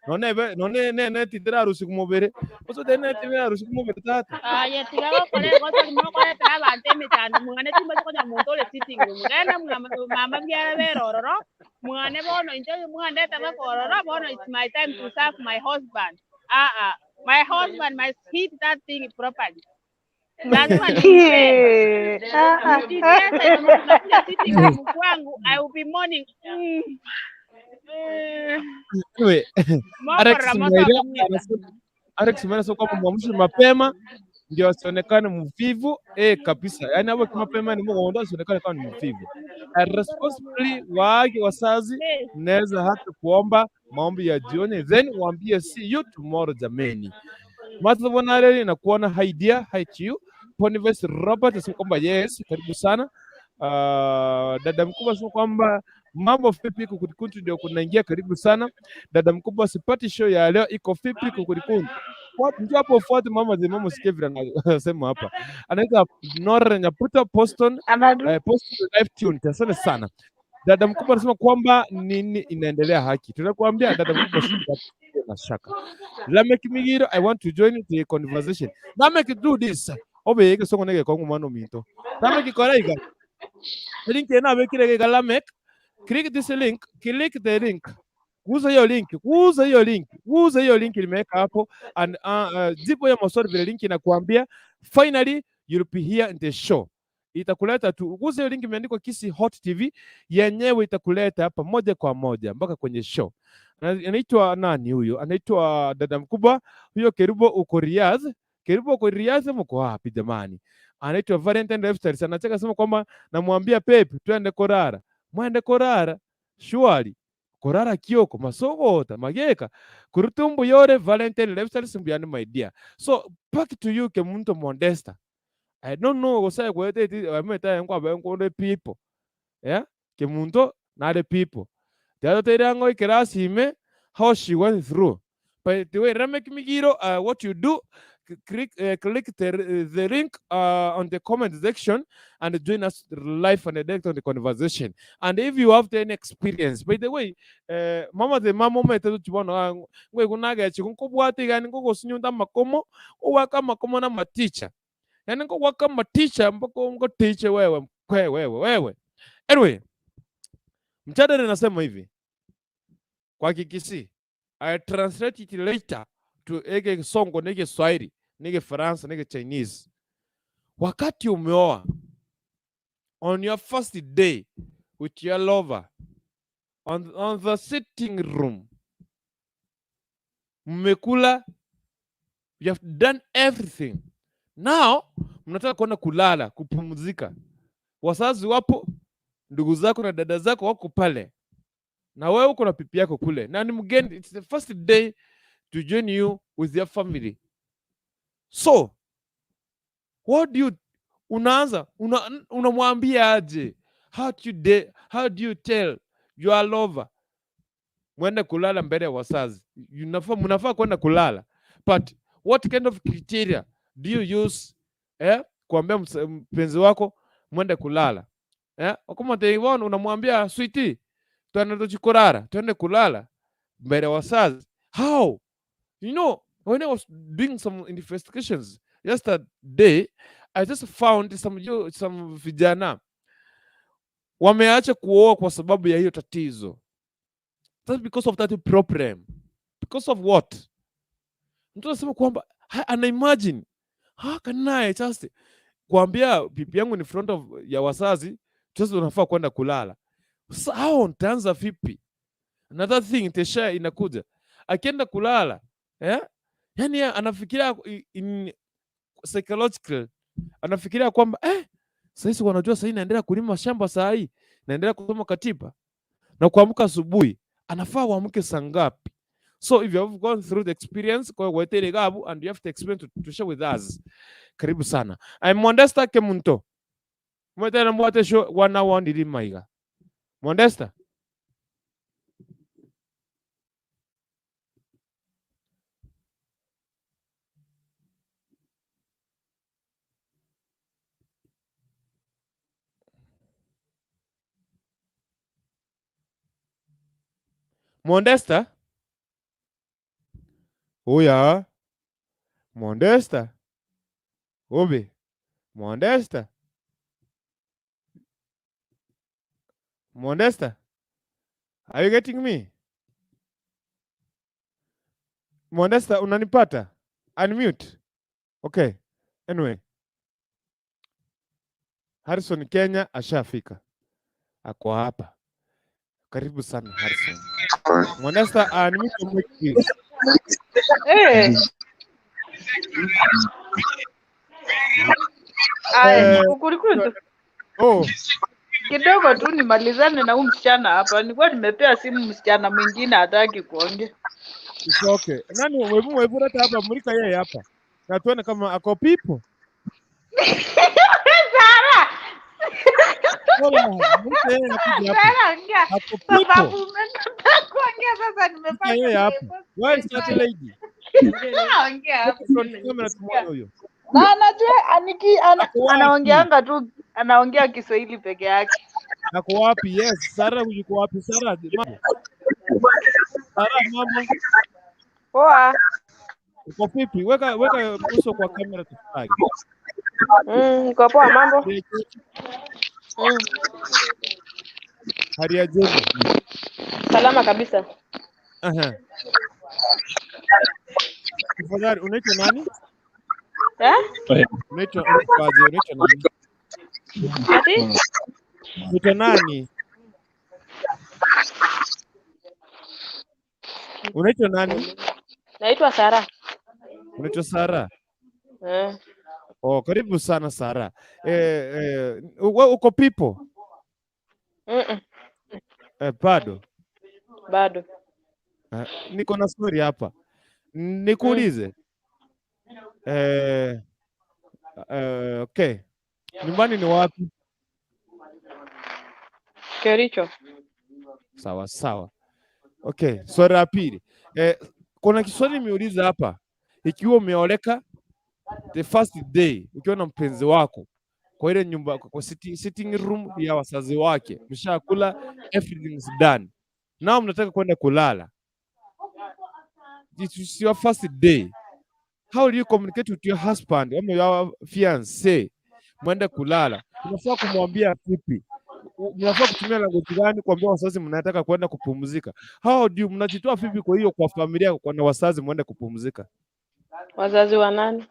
Speaker 1: none none ne ne titira rusi kumubere oso tene titira rusi kumubere tata.
Speaker 2: Aye, tiga gokore gosa mokoretera abanto emechando mwane timbache konya omonto ore sitting room genda mama biara berororo mwane bono inche mwandete bakororo bono it's my time to serve my husband. Ah ah, my husband must hit that thing properly. Lazima nimpe mkitesa mnakuja sitting room kwangu, I will be mourning.
Speaker 1: Anyway, Alex
Speaker 2: Mokorora
Speaker 1: Mwaira
Speaker 2: motokumwita.
Speaker 1: Alex Mwaira anasema kwamba mwamshe mapema ndio asionekane mvivu kabisa. Yaani hapo mapema ni Mungu asionekane kama ni mvivu. Responsibly waage wazazi, mnaweza hata kuomba maombi ya jioni then waambie see you tomorrow jameni. Martha Bonareri na kuona hi dear, hi to you. Boniface Robert anasema kwamba yes, karibu sana. Dada mkubwa anasema kwamba mambo vipi Kukurikuntu ndio kunaingia, karibu sana. Dada mkubwa, sipati show ya leo iko vipi Kukurikuntu? Njoo hapo ufuate mama the mama usikie vile anasema hapa. Anaitwa Nora Nyaputa Poston, Poston Live Tune. Asante sana. Dada mkubwa anasema kwamba nini inaendelea haki. Tunakuambia dada mkubwa si na shaka. Lamek Migiro, I want to join the conversation. Lamek, do this. Obe yeke songo nege kongu mano minto. Lamek koraiga. Link ena bekire ga Lamek. Click this link, click the link. Guza hiyo link, guza hiyo link, guza hiyo link nimeweka hapo and jibu ya maswali vile link inakuambia finally you'll be here in the show. Itakuleta tu, guza hiyo link imeandikwa Kisii Hot TV, yenyewe itakuleta hapa moja kwa moja mpaka kwenye show. Anaitwa nani huyo? Anaitwa dada mkubwa huyo. Kerubo uko Riyadh. Kerubo uko Riyadh, mko wapi jamani? Anaitwa Valentine Lifestyle. Anacheka sema kwamba namwambia Pepe twende korara. Mwende korara. Shwari. Korara kioko masogota mageka kurutumbu yore Valentine Lifestyle simbiani my dear. So back to you Kemunto Mondesta. I don't know gose kwete ti ameta ngwa ba ngore people. Yeah? Kemunto not the people. The other day ngo ikirasime how she went through. But the way Remek Migiro, what you do, click the link on the comment section and join us live and direct on the conversation. And if you have any experience, by the way, mama the mama mete chibona ngwe kunaga chikunkubwati gani ngoko makomo uwaka makomo na maticha. Yani ngoko maticha mbako ngo teacher wewe kwe wewe wewe. Anyway, mjadala nasema hivi kwa Kikisii. I translate it later to ege Kisongo nige Swahili nige Faransa nige Chinese. Wakati umeoa, on your first day with your lover, On the sitting room. Mmekula, you have done everything. Now mnataka kwenda kulala, kupumzika. Wazazi wapo, ndugu zako na dada zako wako pale, na wewe uko na pipi yako kule, na ni mgeni. It's the first day to join you with your family. So what do you unaanza unamwambia aje? How do you tell your lover mwende kulala mbele ya wazazi? Mnafaa kwenda kulala, but what kind of criteria do you use kuambia mpenzi wako mwende kulala? Kama unamwambia sweetie, twende tuchikurara, twende kulala mbele ya wazazi. How? You know, when I was doing some investigations yesterday, I just found some vijana wameacha kuoa kwa sababu ya hiyo tatizo. That's because of that problem. Because of what? Mtu anasema kwamba ana imagine how can I just kuambia bibi yangu in front of ya wazazi, sasa unafaa kwenda kulala. Sasa hao nitaanza vipi? Another thing tesha inakuja. Akienda kulala, eh? Yani anafikiria in psychological, anafikiria kwamba sasa wanajua sasa naendelea kulima shamba saa hii, naendelea kusoma katiba na kuamka asubuhi, anafaa uamke saa ngapi? So if you have gone through the experience, kwa wetere gabu and you have the experience to share with us. Karibu sana. I'm Mondesta Kemunto. Mwetera mwate show 1 hour ndiri maiga. Mondesta. Mondesta? Oya. Mondesta. Obe. Mondesta. Mondesta. Are you getting me? Mondesta, unanipata? Unmute. Okay. Anyway. Harrison Kenya ashafika. Ako hapa. Karibu sana Harrison. Mondesta, unmute your mic please.
Speaker 3: Eh. Aya, kukurikutu.
Speaker 1: Oh.
Speaker 3: Kidogo tu nimalizane na huyu msichana hapa. Nilikuwa nimepea simu msichana mwingine hataki kuongea.
Speaker 1: It's okay. Nani wewe wewe hata hapa mulika yeye hapa. Na tuone kama ako pipo.
Speaker 3: Sara.
Speaker 1: Hola, mulika yeye akuja hapa.
Speaker 3: Sara ongea.
Speaker 1: Ako pipo.
Speaker 3: Sababu umekataa kuongea sasa nimepata.
Speaker 1: Yeye hapa. Why is that lady?
Speaker 3: Ongea hapo.
Speaker 1: Kamera tumuone huyo.
Speaker 3: Na anajua
Speaker 1: Ako wapi?
Speaker 3: anaongeanga tu, anaongea Kiswahili peke yake.
Speaker 1: Ako wapi? Yes, Sara yuko wapi? Sara, mambo. Sara, mambo.
Speaker 4: Poa.
Speaker 1: Uko vipi? Weka uso kwa kamera tafadhali.
Speaker 4: Niko poa, mambo.
Speaker 1: Hali ya jioni.
Speaker 4: Salama kabisa.
Speaker 1: Aha. Tafadhali unaitwa nani?
Speaker 4: Eh?
Speaker 1: Unaitwa unaitwa nani?
Speaker 4: Ati?
Speaker 1: Unaitwa nani? Unaitwa nani?
Speaker 4: Naitwa Sara.
Speaker 1: Unaitwa Sara?
Speaker 4: Eh.
Speaker 1: Oh, karibu sana Sara. Wewe uko pipo? Bado.
Speaker 4: Bado.
Speaker 1: Niko na story hapa. Nikuulize. Okay. Nyumbani ni wapi?
Speaker 4: Kericho.
Speaker 1: Sawa sawa. Okay, swali la pili. Kuna kiswali nimeuliza hapa. Ikiwa umeoleka the first day ukiwa na mpenzi wako kwa ile nyumba, kwa sitting room ya wazazi wake, mshakula, everything is done. Now mnataka kwenda kulala. It is your first day. How do you communicate with your husband ama your fiancé? Mwende kulala. Unafaa kumwambia vipi? Mnafaa kutumia language gani kuambia wazazi mnataka kwenda kupumzika? How do you, mnajitoa vipi kwa hiyo kwa familia kwa na wazazi mwende kupumzika?
Speaker 4: Wazazi wa nani?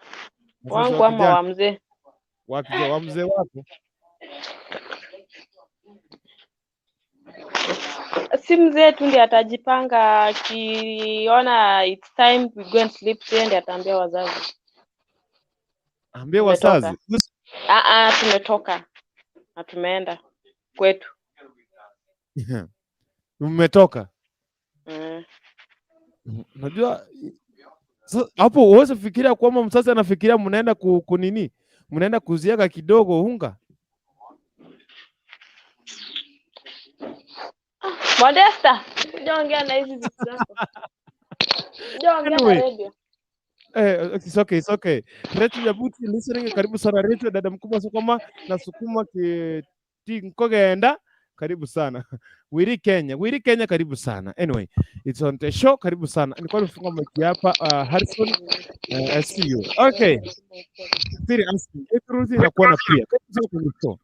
Speaker 1: Wazazi
Speaker 4: Wangu
Speaker 1: wa
Speaker 4: ama
Speaker 1: kijana.
Speaker 4: wa mzee?
Speaker 1: Wa kijana, wa mzee wako.
Speaker 4: Si mzee tu ndiye atajipanga, akiona it's time we go and sleep, yeye ndiye ataambia wazazi.
Speaker 1: Ambie
Speaker 4: Tumetoka.
Speaker 1: wazazi.
Speaker 4: Ah ah, tumetoka na tumeenda kwetu.
Speaker 1: Mmetoka.
Speaker 4: Mm.
Speaker 1: Unajua hapo huwezi fikiria kwamba mzazi anafikiria mnaenda kunini, mnaenda kuziaga kidogo unga.
Speaker 4: Modesta, kuja ongea na hizi vitu zako. Kuja ongea na
Speaker 1: Anyway,
Speaker 4: radio.
Speaker 1: It's okay, it's okay. Rachel Nyabuti listening, karibu sana Rachel, dada mkubwa sukuma na sukuma ki tinkogenda, karibu sana. Wiri Kenya, Wiri Kenya, karibu sana. Anyway, it's on the show, karibu sana. Nilikuwa nimefunga mic hapa Harrison, I see you. Okay. Siri asking. Ruth nakuona pia. Karibu sana kwenye show.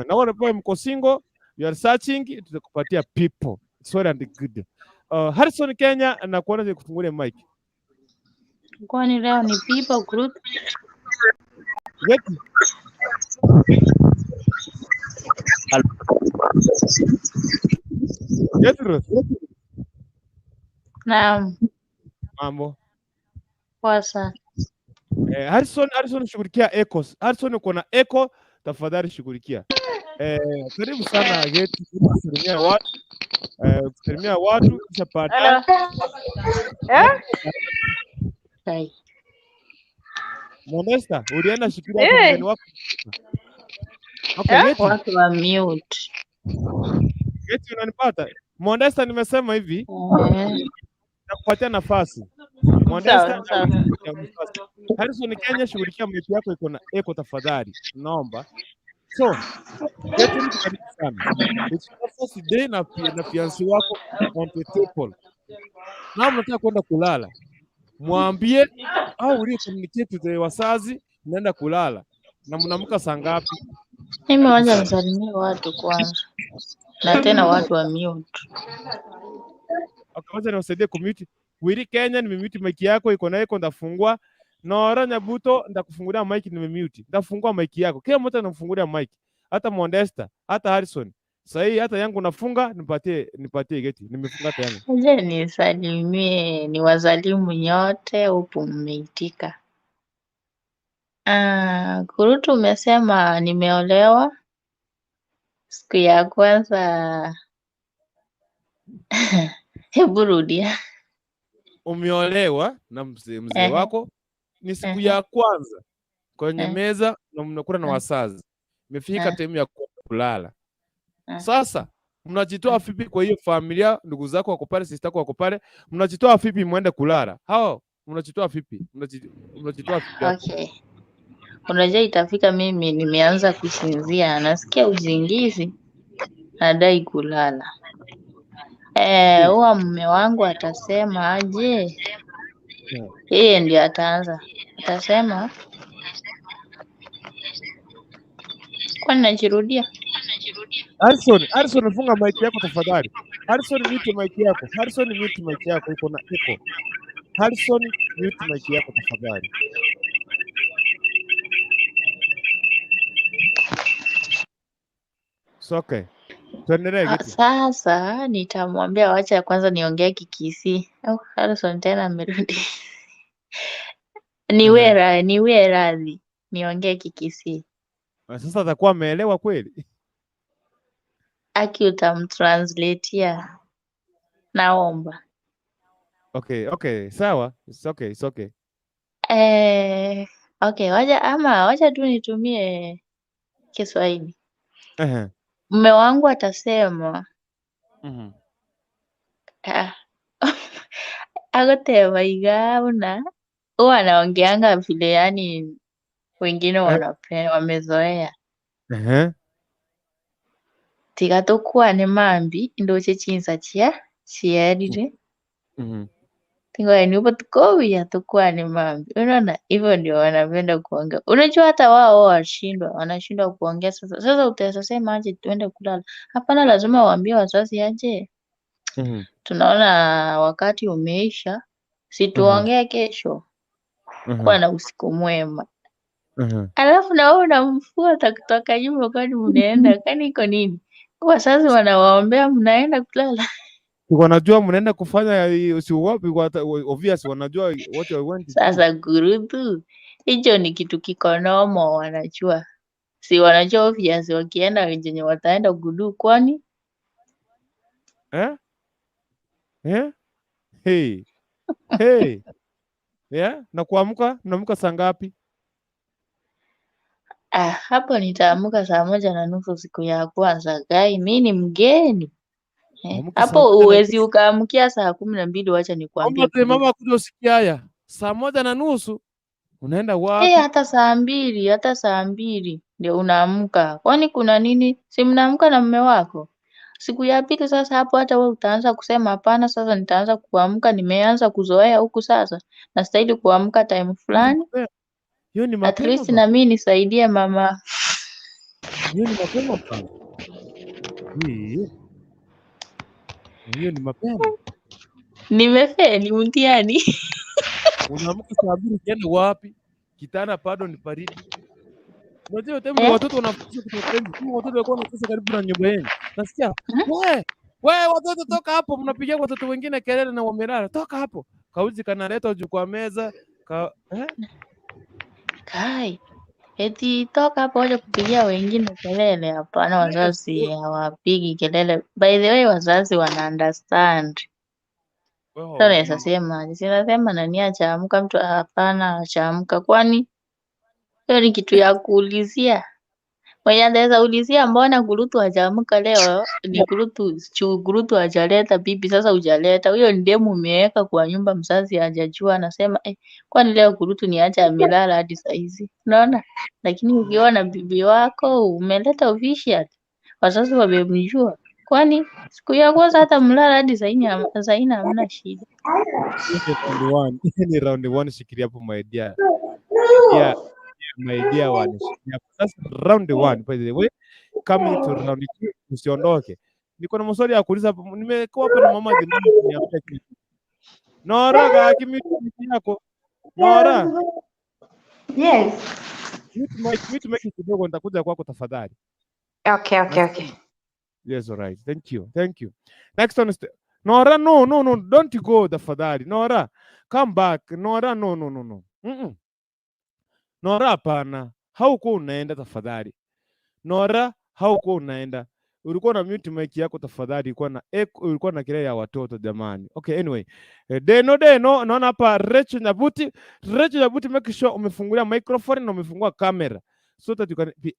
Speaker 1: Na wale pia mko single, you are searching, tutakupatia people. Sorry and good. Harrison Kenya nakuona nikufungulie mic.
Speaker 5: Kwani leo ni people group?
Speaker 1: Yeti. Yeti Ruth.
Speaker 5: Naam,
Speaker 1: Mambo.
Speaker 5: poa sana.
Speaker 1: Harrison, Harrison shughulikia echoes. Harrison uko na echo, tafadhali shughulikia. Karibu sana Geti, kusalimia watu. Kusalimia watu kisha baadaye.
Speaker 3: Eh?
Speaker 5: Hai.
Speaker 1: Modesta, ulienda shikilia hapo
Speaker 3: Eh.
Speaker 1: mgeni wako. Okay,
Speaker 3: Eh?
Speaker 1: Geti.
Speaker 5: Watu wa mute.
Speaker 1: Geti unanipata? Modesta, nimesema hivi, nakupatia nafasi. Modesta,
Speaker 3: Sawa, sawa.
Speaker 1: nakupatia nafasi. Harrison Kenya, shughulikia mic yako iko na echo tafadhali. Naomba. So, Geti mtu karibu sana. It's your first day na fiancé wako on the table. Na mnataka kwenda kulala. Mwambie au ulio communicate to the wazazi mnaenda kulala. Na mnaamka saa ngapi?
Speaker 5: Mimi wacha nisalimie watu kwanza, na tena watu wa mute.
Speaker 1: Okay, wacha niwasaidie kumute. Wili Kenya nimemute mic yako iko na iko ndafungua. Nora Nyabuto ndakufungulia mic nimemute. Ndafungua mic yako. Kila mtu anamfungulia mic. Hata Modesta, hata Harrison. Sasa hii hata yangu nafunga nipatie geti. Nimefunga hata yangu.
Speaker 5: Wacha nisalimie, niwasalimu nyote huku mmeitika. Ah, Kurutu umesema nimeolewa siku ya kwanza. Hebu rudia.
Speaker 1: Umeolewa na mzee wako ni siku ya kwanza kwenye meza na mnakula na wazazi. Imefika time ya kulala. Sasa mnajitoa vipi kwa hiyo familia? Ndugu zako wako pale, sister yako wako pale, mnajitoa vipi mwende kulala? Hao mnajitoa vipi? Mnajitoa vipi hapo?
Speaker 5: Okay. Unajua itafika mimi nimeanza kusinzia, nasikia usingizi, nadai kulala. Huwa mume wangu atasema aje? Yeye ndio ataanza. Atasema kwani najirudia?
Speaker 1: Harrison, Harrison funga mic yako tafadhali. Harrison mute mic yako. Harrison mute mic yako iko na echo. Harrison mute mic yako tafadhali. It's okay. Tuendelee Geti.
Speaker 5: Sasa nitamwambia wacha kwanza niongee Kikisii. Au Harrison tena amerudi. Niwe radhi niongee Kikisii.
Speaker 1: Sasa atakuwa ameelewa kweli?
Speaker 5: Aki utamtranslatea. Naomba.
Speaker 1: Okay, okay, sawa. It's okay, it's okay.
Speaker 5: Okay, wacha tu nitumie Kiswahili. Mume wangu atasema agoteba igauna. Huwa anaongeanga vile yani wengine wamezoea. Tiga tukwane mambi ndoche chinsa chia chierire. Tingoeni upo tukowia tukwane mambi. Unaona hivyo ndio wanapenda kuongea. Unajua hata wao wanashindwa kuongea sasa. Sasa utaweza sema aje tuende kulala? Hapana, lazima waambie wazazi aje. Tunaona wakati umeisha, si tuongee kesho. Kuwa na usiku mwema. Alafu na wewe unamfuata kutoka nyuma, kwani mnaenda kwani iko nini? Wazazi wanawaombea mnaenda kulala.
Speaker 1: Wanajua mnaenda kufanya si wapi, obvious wanajua what you are going to do.
Speaker 5: Sasa Gurutu, hicho ni kitu kiko normal, wanajua. Si wanajua obvious wakienda chenye wataenda kudo, kwani
Speaker 1: Eh? Eh? Hey. Hey. Yeah? Na kuamka, mnaamka saa ngapi?
Speaker 5: Ah, hapo nitaamka 1:30 siku ya kwanza. Gai, mi ni mgeni. Eh,
Speaker 1: Uamke saa
Speaker 5: hapo
Speaker 1: moja na
Speaker 5: uwezi
Speaker 1: nusu.
Speaker 5: ukaamkia 12:00, wacha nikwambie
Speaker 1: Mama,
Speaker 5: Gurutu.
Speaker 1: mama kuja usikia haya. 1:30 unaenda
Speaker 5: Eh,
Speaker 1: wapi?
Speaker 5: hata 2:00, hata 2:00 ndio unaamka. Kwani kuna nini? Si mnaamka na mume wako? Siku ya pili sasa hapo hata wewe utaanza kusema hapana, sasa nitaanza kuamka, nimeanza kuzoea huku sasa. Nastahili kuamka time fulani.
Speaker 1: Hiyo ni
Speaker 5: At
Speaker 1: mapema
Speaker 5: least
Speaker 1: bana.
Speaker 5: na mimi nisaidie mama.
Speaker 1: Hiyo ni mapema bana. Hii. Hiyo ni mapema.
Speaker 5: Nimefeli mtihani.
Speaker 1: Unaamka 2:00 ukienda wapi? Kitanda bado ni baridi. Unajua time
Speaker 5: Eh?
Speaker 1: watoto wanafukuza kutoka nje. Kama watoto walikuwa wanacheza karibu na nyumba yenu. Nasikia, "We, we watoto toka hapo, mnapigia watoto wengine kelele na wamelala. Toka hapo." Kauji kanaletwa juu kwa meza. Ka, eh?
Speaker 5: Kai, eti toka hapo waje kupigia wengine kelele. Hapana, wazazi hawapigi kelele. By the way, wazazi wana understand.
Speaker 1: Wewe
Speaker 5: Sasa naweza
Speaker 1: hawajui.
Speaker 5: sema, sinasema nani achaamka mtu, hapana achaamka, kwani hiyo ni kitu ya kuulizia. Mwenye anaweza ulizia mbona Gurutu hajaamka leo ni Gurutu, chu Gurutu hajaleta bibi, sasa hujaleta. Huyo ni demu umeweka kwa nyumba, mzazi hajajua, anasema eh, kwani leo Gurutu ni acha amelala hadi saa hizi. Unaona? Lakini ukiona bibi wako umeleta official, wazazi wamemjua. Kwani siku ya kwanza hata mlala hadi saa nne hamna shida.
Speaker 1: Hiyo ni round one. Hiyo ni round one, shikilia hapo my dear. Yeah, my dear one. Shikilia hapo. That's round one by the way. Coming to round two, usiondoke. Niko na maswali ya kuuliza hapo. Nimekuwa hapa na mama Jemima kuniambia kitu. Nora, gaki mute mic yako. Nora,
Speaker 6: Yes.
Speaker 1: mute mic kidogo, nitakuja kwako tafadhali.
Speaker 6: Okay.
Speaker 1: Yes, all right. Thank you. Thank you. Next one is Nora, no, no, no, don't go tafadhali. Nora, come back. Nora, no, no, no, no. Nora, hapana. Haukuwa unaenda tafadhali. Nora, haukuwa unaenda. Ulikuwa na mute mic yako tafadhali, ulikuwa na echo, ulikuwa na kelele ya watoto jamani. Okay, anyway. Deno Deno, naona hapa Rachel Nyabuti. Rachel Nyabuti, make sure umefungulia microphone na umefungua kamera so that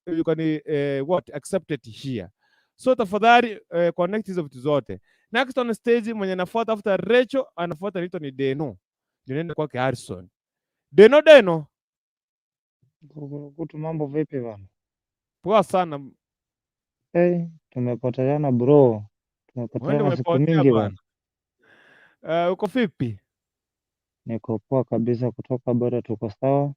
Speaker 1: you can what accept it here. So tafadhali connect hizo vitu zote. Next on stage mwenye anafuata after Rachel anafuata anaitwa ni Deno. Ndio nenda kwake Harrison. Deno Deno,
Speaker 7: Kutu, mambo vipi bana?
Speaker 1: Poa sana.
Speaker 7: Hey, tumepoteleana bro,
Speaker 1: Wewe
Speaker 7: tumepoteleana siku
Speaker 1: umepotea
Speaker 7: mingi
Speaker 1: bana.
Speaker 7: bana.
Speaker 1: Uko vipi?
Speaker 7: Niko poa kabisa, kutoka bado tuko sawa.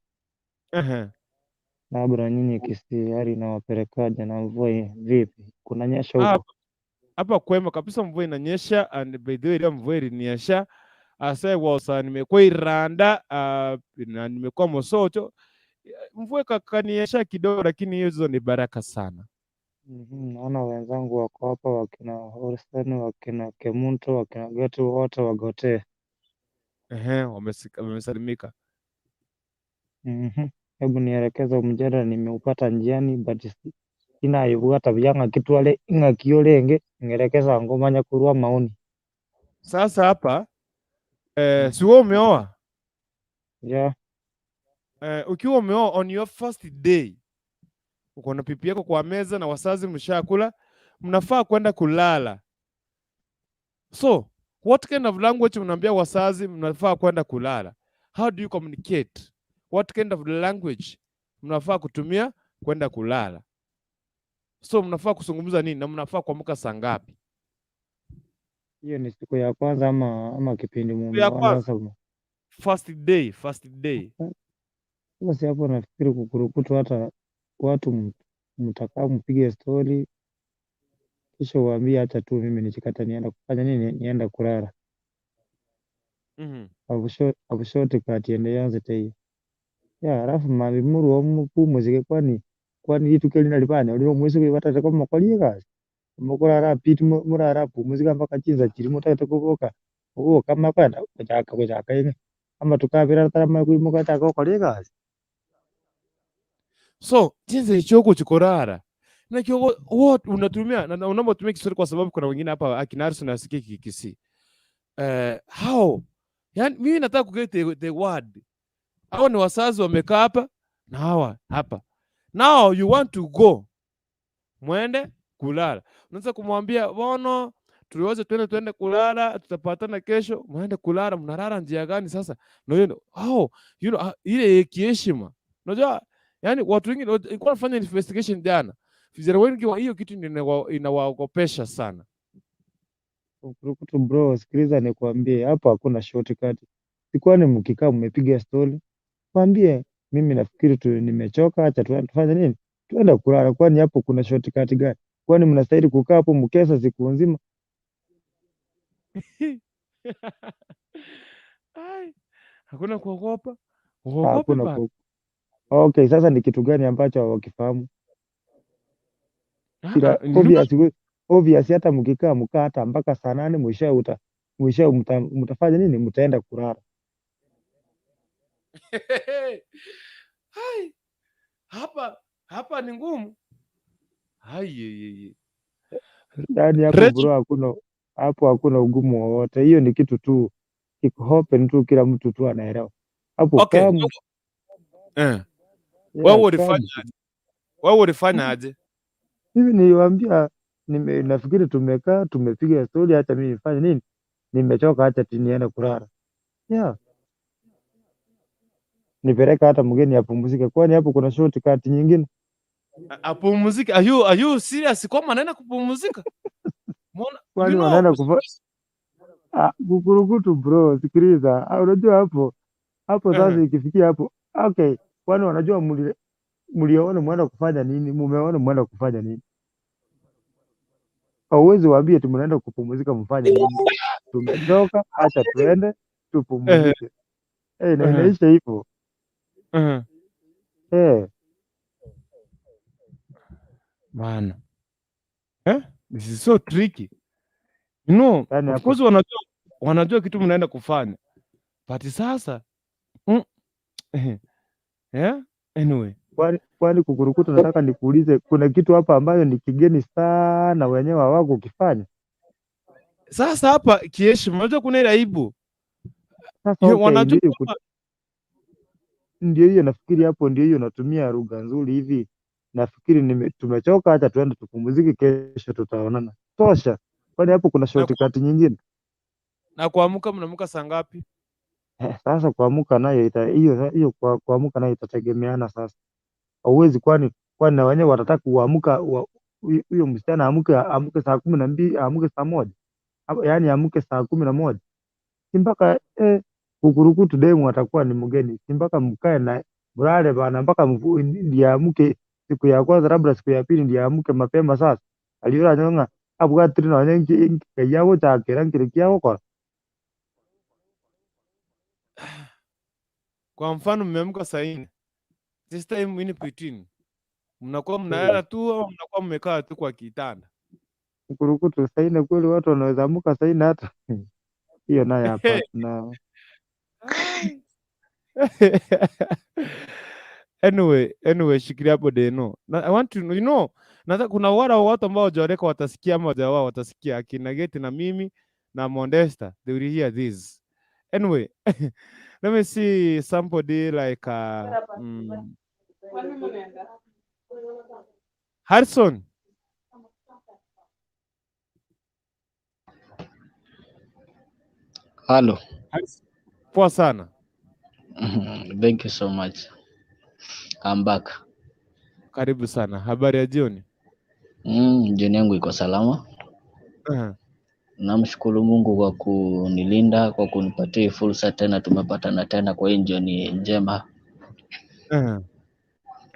Speaker 7: Labda nyinyi Kisii hali inawapelekaje na mvua vipi? Kunanyesha huko?
Speaker 1: Hapa kwema kabisa, mvua inanyesha and by the way leo mvua ilininyesha ase wosa nimekuwa Iranda na nimekuwa Mosocho, mvua kakaninyesha kidogo, lakini hizo ni baraka sana.
Speaker 7: Naona wenzangu wako hapa, wakina Horsten, wakina Kemunto, wakina Getu wote wagotee.
Speaker 1: Ehe, wamesalimika.
Speaker 7: Hebu nielekeze mjadala nimeupata njiani but sina ibwata byanga kitwale ing'aki ng'elekeza ngomanya kurwa maoni.
Speaker 1: Sasa hapa si wewe umeoa?
Speaker 7: Yeah.
Speaker 1: Ukiwa umeoa on your first day uko na pipi yako kwa meza na wazazi mshakula, mnafaa kwenda kulala. So what kind of language mnaambia wazazi mnafaa kwenda kulala? How do you communicate? What kind of language mnafaa kutumia kwenda kulala? So mnafaa kuzungumza nini na mnafaa kuamka saa ngapi?
Speaker 7: Hiyo ni siku ya kwanza ama kipindi
Speaker 1: Siku ya
Speaker 7: mumeoana
Speaker 1: kwanza,
Speaker 7: sasa?
Speaker 1: First day, first day.
Speaker 7: Sasa hapo nafikiri kukurukutu hata watu mtakaa mpige stori kisha uambie acha tu mimi nichikata nienda kufanya nini, nienda kulala. Abushoti ende yanze teiyo ya alafu mami muru omupumuzike kwani kwani lituko lina lipanya ulio mwezi kuibatata kwa makolie kazi. Mukurara piti murara pumuzika mpaka chinza chiri mutaite kuboka. Kuboka makwenda kuchaka kuchaka inge. Ama tukabira tarama kuimuka chaka okora egasi.
Speaker 1: So jinsi choko chikorara na kioko what unatumia na unapotumia Kiswahili kwa sababu kuna wengine hapa akina Harrison asikie Kikisii. How yani mimi nataka kuget the word. Hao ni wazazi wamekaa hapa na hawa hapa. Now you want to go, mwende kulala. Unaweza kumwambia bono tuliweze twende kulala, tutapatana kesho. Mwende kulala, mnalala njia gani sasa? Na hiyo how you know, ile kiheshima. Unajua yani watu wengi nilikuwa nafanya investigation jana. Vijana wengi wa hiyo kitu ndio inawaogopesha sana.
Speaker 7: Kurukutu bro, sikiliza nikwambie, hapo hakuna shortcut. Sikuwa ni mkikaa mmepiga story, mwambie mimi nafikiri tu nimechoka, acha tufanye nini, tuenda kulala. Kwani hapo kuna shortcut gani? Kwani mnastahili kukaa hapo mkesa siku nzima?
Speaker 1: Ai, hakuna kuogopa. Uogope
Speaker 7: Hakuna
Speaker 1: bana.
Speaker 7: ku... Okay, sasa ni kitu gani ambacho hawakifahamu? Kila obvious, obvious, hata mkikaa mkaa hata mpaka saa 8 mwishowe uta mwishowe mtafanya nini? Mtaenda kulala.
Speaker 1: Hai, hapa ni ngumu. Hai, ye, ye, ye.
Speaker 7: Yaani hapo
Speaker 1: Rachel,
Speaker 7: bro, hakuna hapo hakuna ugumu wowote. Hiyo ni kitu tu iko open tu, kila mtu tu anaelewa hapo.
Speaker 1: Okay.
Speaker 7: Kam
Speaker 1: Wewe
Speaker 7: yeah,
Speaker 1: ulifanya
Speaker 7: kam
Speaker 1: aje? Wewe ulifanya aje?
Speaker 7: Mimi niliwaambia nafikiri tumekaa tumepiga story, hata mimi nifanye nini, nimechoka, acha tu niende kulala. Yeah, nipeleka hata mgeni apumzike, kwani hapo kuna shortcut nyingine?
Speaker 1: Apumzike. Are you serious? Kwamba anaenda kupumzika? Mbona
Speaker 7: Kwani
Speaker 1: you know
Speaker 7: wanaenda kufa ah, kukurukutu bro, sikiliza. Ah, unajua hapo hapo sasa ikifikia hapo okay, kwani wanajua mlioona mwenda kufanya nini, mumeona mwenda kufanya nini? Hauwezi waambie tu mnaenda kupumzika mfanye nini? Tumechoka, acha tuende tupumzike. Eh, na inaisha hivyo. Eh,
Speaker 1: Bana. Eh? This is so tricky.
Speaker 7: Yani
Speaker 1: Of
Speaker 7: hapo
Speaker 1: course wanajua kitu mnaenda kufanya. But sasa yeah? Anyway.
Speaker 7: Kwani kukurukutu, nataka nikuulize, kuna kitu hapa ambayo ni kigeni sana wenyewe hawakukifanya.
Speaker 1: Sasa hapa kiheshima, unajua kuna ile aibu.
Speaker 7: Sasa okay,
Speaker 1: wanajua
Speaker 7: ndio
Speaker 1: kwamba
Speaker 7: ndio hiyo nafikiri hapo ndio hiyo natumia lugha nzuri hivi. Nafikiri tumechoka, acha tuende tupumzike, kesho tutaonana. Tosha. Kwani hapo kuna
Speaker 1: na,
Speaker 7: shortcut nyingine?
Speaker 1: Na kuamka mnaamka saa ngapi?
Speaker 7: Eh, sasa kuamka nayo ita hiyo hiyo kuamka nayo itategemeana sasa. Hauwezi kwani na wenyewe watataka kuamka huyo msichana amke saa 12, amke saa 1, yaani amke saa 11, si mpaka kukurukutu demu atakuwa ni mgeni, si mpaka mkae na mlale bana mpaka ndiye amke siku ya kwanza, labda siku ya pili ndiye amke mapema. Sasa aliona nyonga abwatire nonye nki gochakera nkiri kia gokora.
Speaker 1: Kwa mfano mmeamka saa 4. This time in between mnakuwa mnalala tu au mnakuwa mmekaa tu kwa kitanda?
Speaker 7: Kurukutu saa 4 kweli watu wanaweza amka saa 4 hata hiyo nayo hapa na
Speaker 1: Ai. Anyway, shikilia hapo Deno. Na, I want to know, nataka kuna wale watu ambao hawajaoleka watasikia ama hawajaoa watasikia, akina Geti na mimi na Mondesta, they will hear this. Anyway, let me see somebody like Harrison.
Speaker 8: Hello.
Speaker 1: Harrison. Poa sana.
Speaker 8: Thank you so much. I'm back.
Speaker 1: Karibu sana. Habari ya jioni?
Speaker 8: Jioni yangu iko salama. Namshukuru Mungu kwa kunilinda, kwa kunipatia hii fursa tena, tumepatana tena kwa hii jioni njema.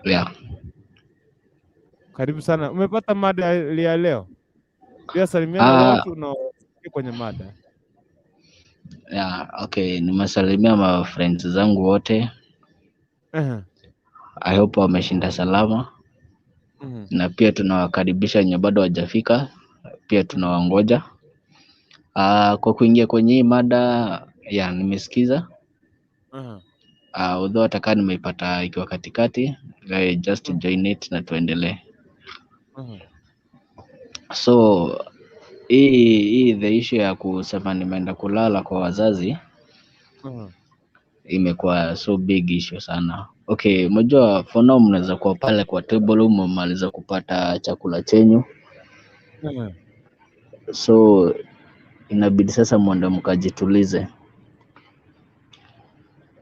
Speaker 8: Yeah.
Speaker 1: Karibu sana. Umepata mada ya leo? Pia salimiana watu na waingie kwenye mada.
Speaker 8: Yeah, okay, nimesalimia ma friends zangu wote. I hope wameshinda salama. Na pia tunawakaribisha wenye bado hawajafika. Pia tunawangoja. Kwa kuingia kwenye hii mada ya nimesikiza. Although hata kama nimeipata ikiwa katikati, I just join it na tuendelee. So hii the issue ya kusema nimeenda kulala kwa wazazi imekuwa so big issue sana. Okay, mnajua for now mnaweza kuwa pale kwa table mmemaliza kupata chakula chenyu, so inabidi sasa mwende mkajitulize.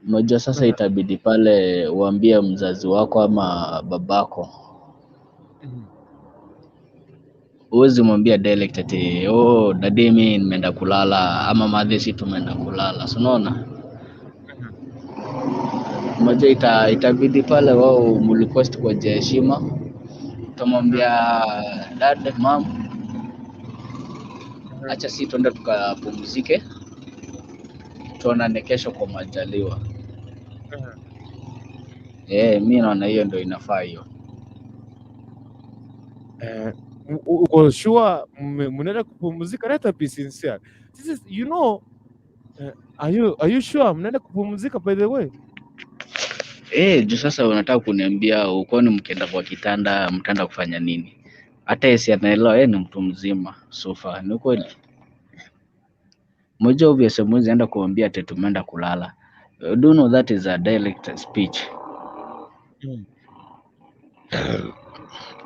Speaker 8: Mnajua sasa itabidi pale uambie mzazi wako ama babako. Huwezi mwambia direct ati oh, daddy mi nimeenda kulala ama madhe si tumeenda kulala, si unaona? Unajua itabidi pale wao mrequest kwa njia ya heshima, utamwambia dad, mom, acha si tuende tukapumzike, tuonane kesho kwa majaliwa. Mi naona hiyo ndio inafaa hiyo.
Speaker 1: Uko sure mnaenda kupumzika? Let us be sincere. This is, you know, are you sure mnaenda kupumzika, by the way?
Speaker 8: Juu sasa unataka kuniambia ukoni mkienda kwa kitanda mtaenda kufanya nini? Hata yeye si anaelewa, yeye ni mtu mzima so far, ni kweli. Mmoja obvious mwezi enda kuambia ati tumeenda kulala. Do you know that is a direct speech?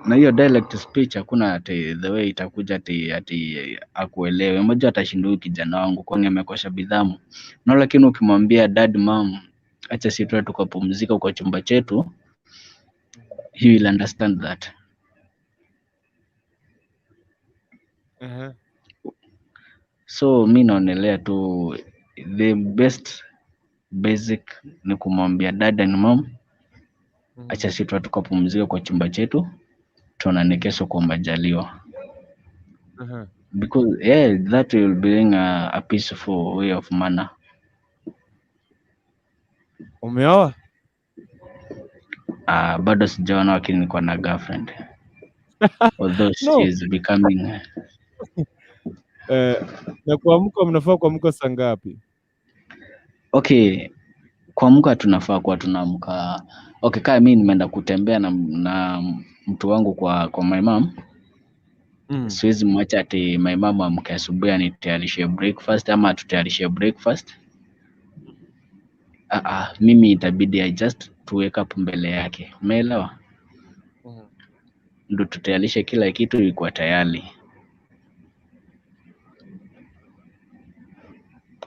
Speaker 8: Na hiyo direct speech hakuna ati the way itakuja ati akuelewe. Mmoja atashinda huyu kijana wangu kwani amekosha bidhamu. No, lakini ukimwambia dad, mom, acha si tuende tukapumzika kwa chumba chetu, he will understand that. So mi naonelea tu the best basic ni kumwambia dad and mom, acha si tuende tukapumzika kwa chumba chetu, tuonane kesho kwa majaliwa. Because yeah, that will bring a peaceful way of manner.
Speaker 1: Umeoa?
Speaker 8: Bado sijaona, lakini niko na girlfriend. Although she
Speaker 1: No.
Speaker 8: is becoming
Speaker 1: Na kuamka mnafaa kuamka saa ngapi?
Speaker 8: Okay, kuamka tunafaa kuwa tunaamka. Okay, kama mi nimeenda kutembea na mtu wangu kwa my mom, siwezi mwacha ati my mom amke asubuhi anitayarishie breakfast ama atutayarishie breakfast. Mimi itabidi I just to wake up mbele yake, umeelewa? Ndo tutayarishe kila kitu ikuwa tayari.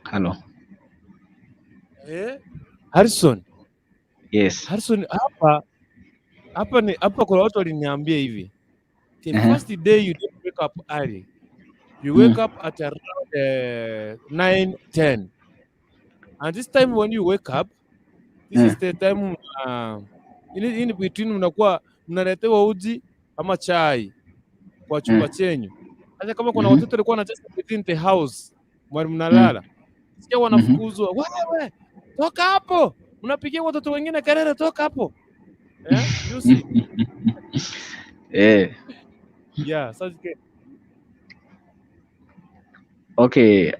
Speaker 8: Halo.
Speaker 1: Harrison.
Speaker 8: Yes.
Speaker 1: Harrison, hapa ni hapa kuna watu waliniambia hivi. The first day you don't wake up early. You wake up at around 9, 10. And this time when you wake up, this is the time in between mnakuwa mnaletewa uji ama chai kwa chumba chenyu. Sasa kama kuna watoto walikuwa wanacheza within the house mwali mnalala, sikia wanafukuzwa, "Wewe toka hapo, mnapigia watoto wengine kelele, toka hapo." You see? Yeah, sasa
Speaker 8: Okay.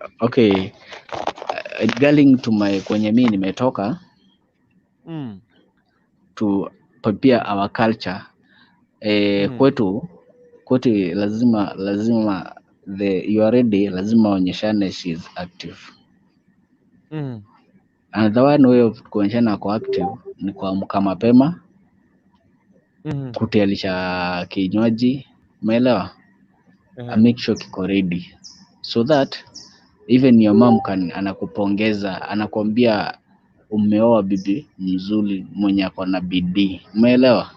Speaker 8: Regarding to my kwenye mi nimetoka to pia our culture, kwetu lazima the you are ready, lazima onyeshane she is active. And the one way of kuonyeshana ako active ni kuamka mapema, kutayarisha kinywaji, umeelewa? Make sure kiko ready so that even your mom can anakupongeza, anakuambia umeoa bibi mzuri mwenye ako na bidii, umeelewa?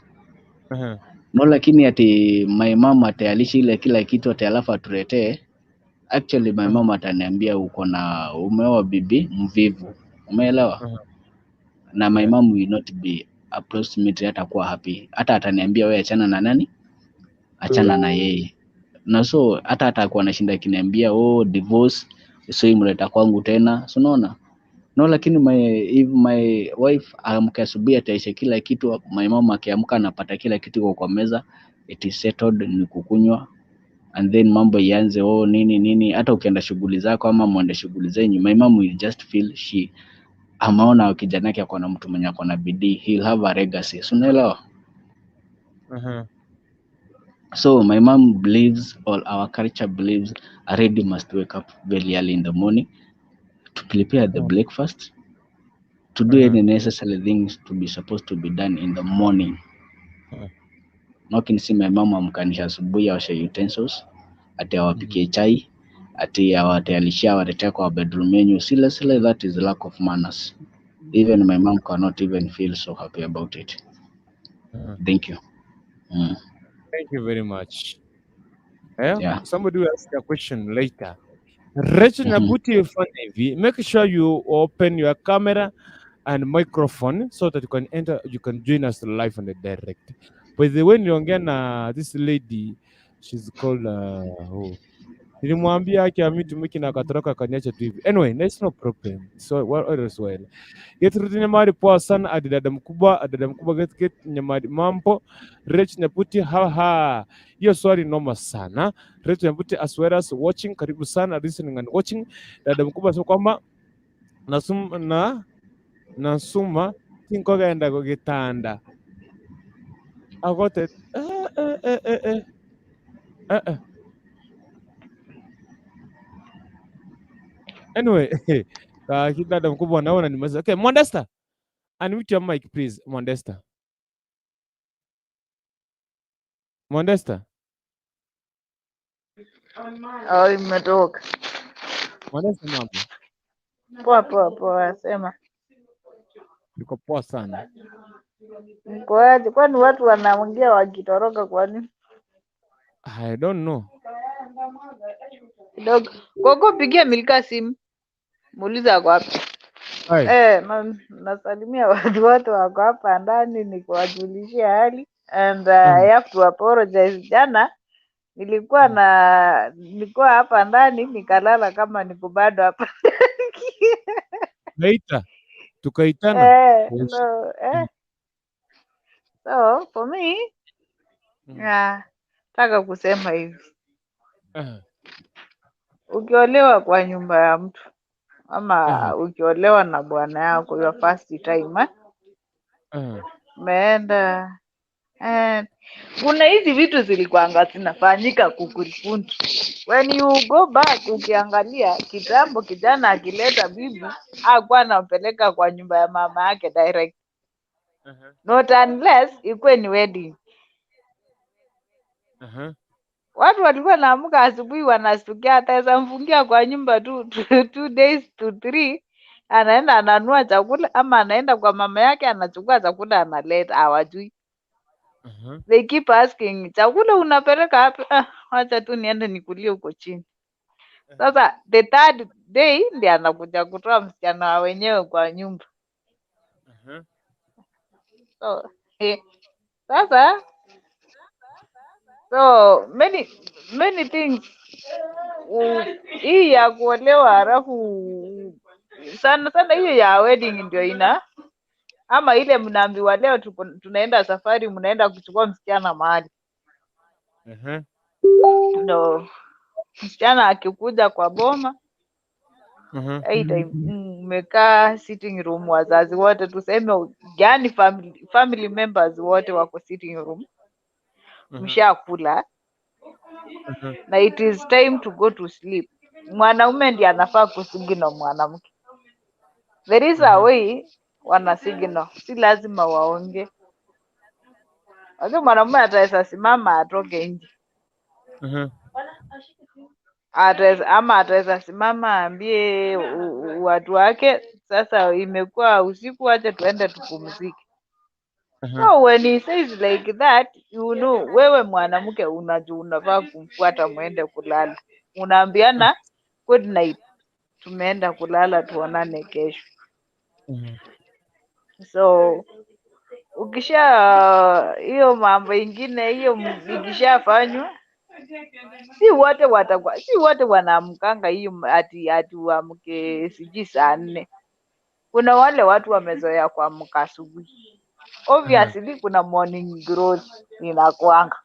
Speaker 8: No, lakini ati my mom atayarishi ile kila kitu ati alafu atuletee. Actually my mom ataniambia uko na umeoa bibi mvivu, umeelewa? Na my mom will not be approximately hatakuwa happy, hata ataniambia wewe achana na nani, achana na yeye. Na so hata atakuwa anashinda akiniambia oh, divorce, so imleta kwangu tena, so unaona? No, lakini if my wife amke asubuhi ataisha kila kitu, my mom akiamka anapata kila kitu iko kwa meza, it is settled, ni kukunywa. And then mambo ianze, oh, nini nini. Hata ukienda shughuli zako ama mwende shughuli zenyu, my mom will just feel she ameona kijana yake ako na mtu mwenye ako na bidii, he'll have a legacy. So unaelewa? So my mom believes, or our culture believes, a lady must wake up very early in the morning to prepare the breakfast, to do any necessary things to be supposed to be done in the morning. Not see my mom amkanisha asubuhi aoshe utensils, ati awapikie chai, ati awatayarishia, awaletea kwa bedroom yenyu. Seriously, that is lack of manners. Even my mom cannot even feel so happy about it. Thank you.
Speaker 1: Thank you very much. Yeah?
Speaker 8: Yeah.
Speaker 1: Somebody will ask a question later. Rachel Nyabuti, fanya hivi. Make sure you open your camera and microphone so that you can enter, you can join us live on the direct. By the way, niliongea na this lady, she's called who? Nilimwambia haki ya mtu miki na akatoroka akaniacha tu hivi. Anyway, that's no problem. So well, all is well. Gertrude Nyamari, poa sana. Adi dada mkubwa get Nyamari mambo. Rach Nyabuti, ha ha. Hiyo swali noma sana. Rach Nyabuti as well as watching, karibu sana, listening and watching. Dada mkubwa sio kwamba nasum na nasuma tinkogenda kugitanda. Agote eh eh eh eh eh eh eh. Anyway, dada mkubwa naona nimeweza. Okay, Mondesta. Unmute your mic please, Mondesta. Mondesta.
Speaker 3: Oh, imetoka.
Speaker 1: Mondesta, mambo.
Speaker 3: Poa poa poa, sema.
Speaker 1: Niko poa sana.
Speaker 3: Mkoaje? Kwani watu wanaongea wakitoroka kwani?
Speaker 1: I don't know.
Speaker 3: Kidogo. Gogo, pigia Milka simu. Muulize ako wapi.
Speaker 1: Hai.
Speaker 3: Eh, nasalimia watu wote wako hapa ndani nikiwajulishia hali and I have to apologize. Jana nilikuwa na nilikuwa hapa ndani nikalala kama niko bado hapa.
Speaker 1: Later tukaitana.
Speaker 3: Eh, so, eh. So for me, nataka kusema hivi. Ukiolewa kwa nyumba ya mtu ama ukiolewa na bwana yako your first time, eh? Umeenda kuna hizi vitu zilikuanga zinafanyika kukurikundu. When you go back ukiangalia kitambo, kijana akileta bibi hakuwa anampeleka kwa nyumba ya mama yake direct. Not unless ikuwe ni wedding. Watu walikuwa naamka asubuhi wanastukia, ataweza mfungia kwa nyumba tu 2 days to 3, anaenda ananua chakula ama anaenda kwa mama yake anachukua chakula analeta, hawajui. They keep asking, chakula unapeleka wapi? Ah, wacha tu niende nikulie huko chini. Sasa the third day ndiye anakuja kutoa msichana wa wenyewe kwa nyumba. So, sasa so many many things, hii ya kuolewa halafu sana sana hiyo ya wedding ndio ina ama ile mnaambiwa leo tunaenda safari, mnaenda kuchukua msichana mahali, ndo msichana akikuja kwa boma, aidha mmekaa sitting room, wazazi wote tuseme, yani family members wote wako sitting room, mshakula na it is time to go to sleep. Mwanaume ndiye anafaa kusignal mwanamke. There is a way wana signal, si lazima waonge. Lakini mwanamume ataweza simama atoke nje, ataweza ama ataweza simama aambie watu wake, sasa imekuwa usiku, acha tuende tupumzike. So when he says like that, you know, wewe mwanamke unajua unafaa kumfuata muende kulala. Unaambiana good night, tumeenda kulala, tuonane kesho. So ukisha hiyo mambo ingine hiyo ikishafanywa, si wote watakuwa, si wote wanaamkanga hiyo ati uamke sijui saa 4. Kuna wale watu wamezoea kuamka asubuhi. Obviously kuna morning growth inakuanga.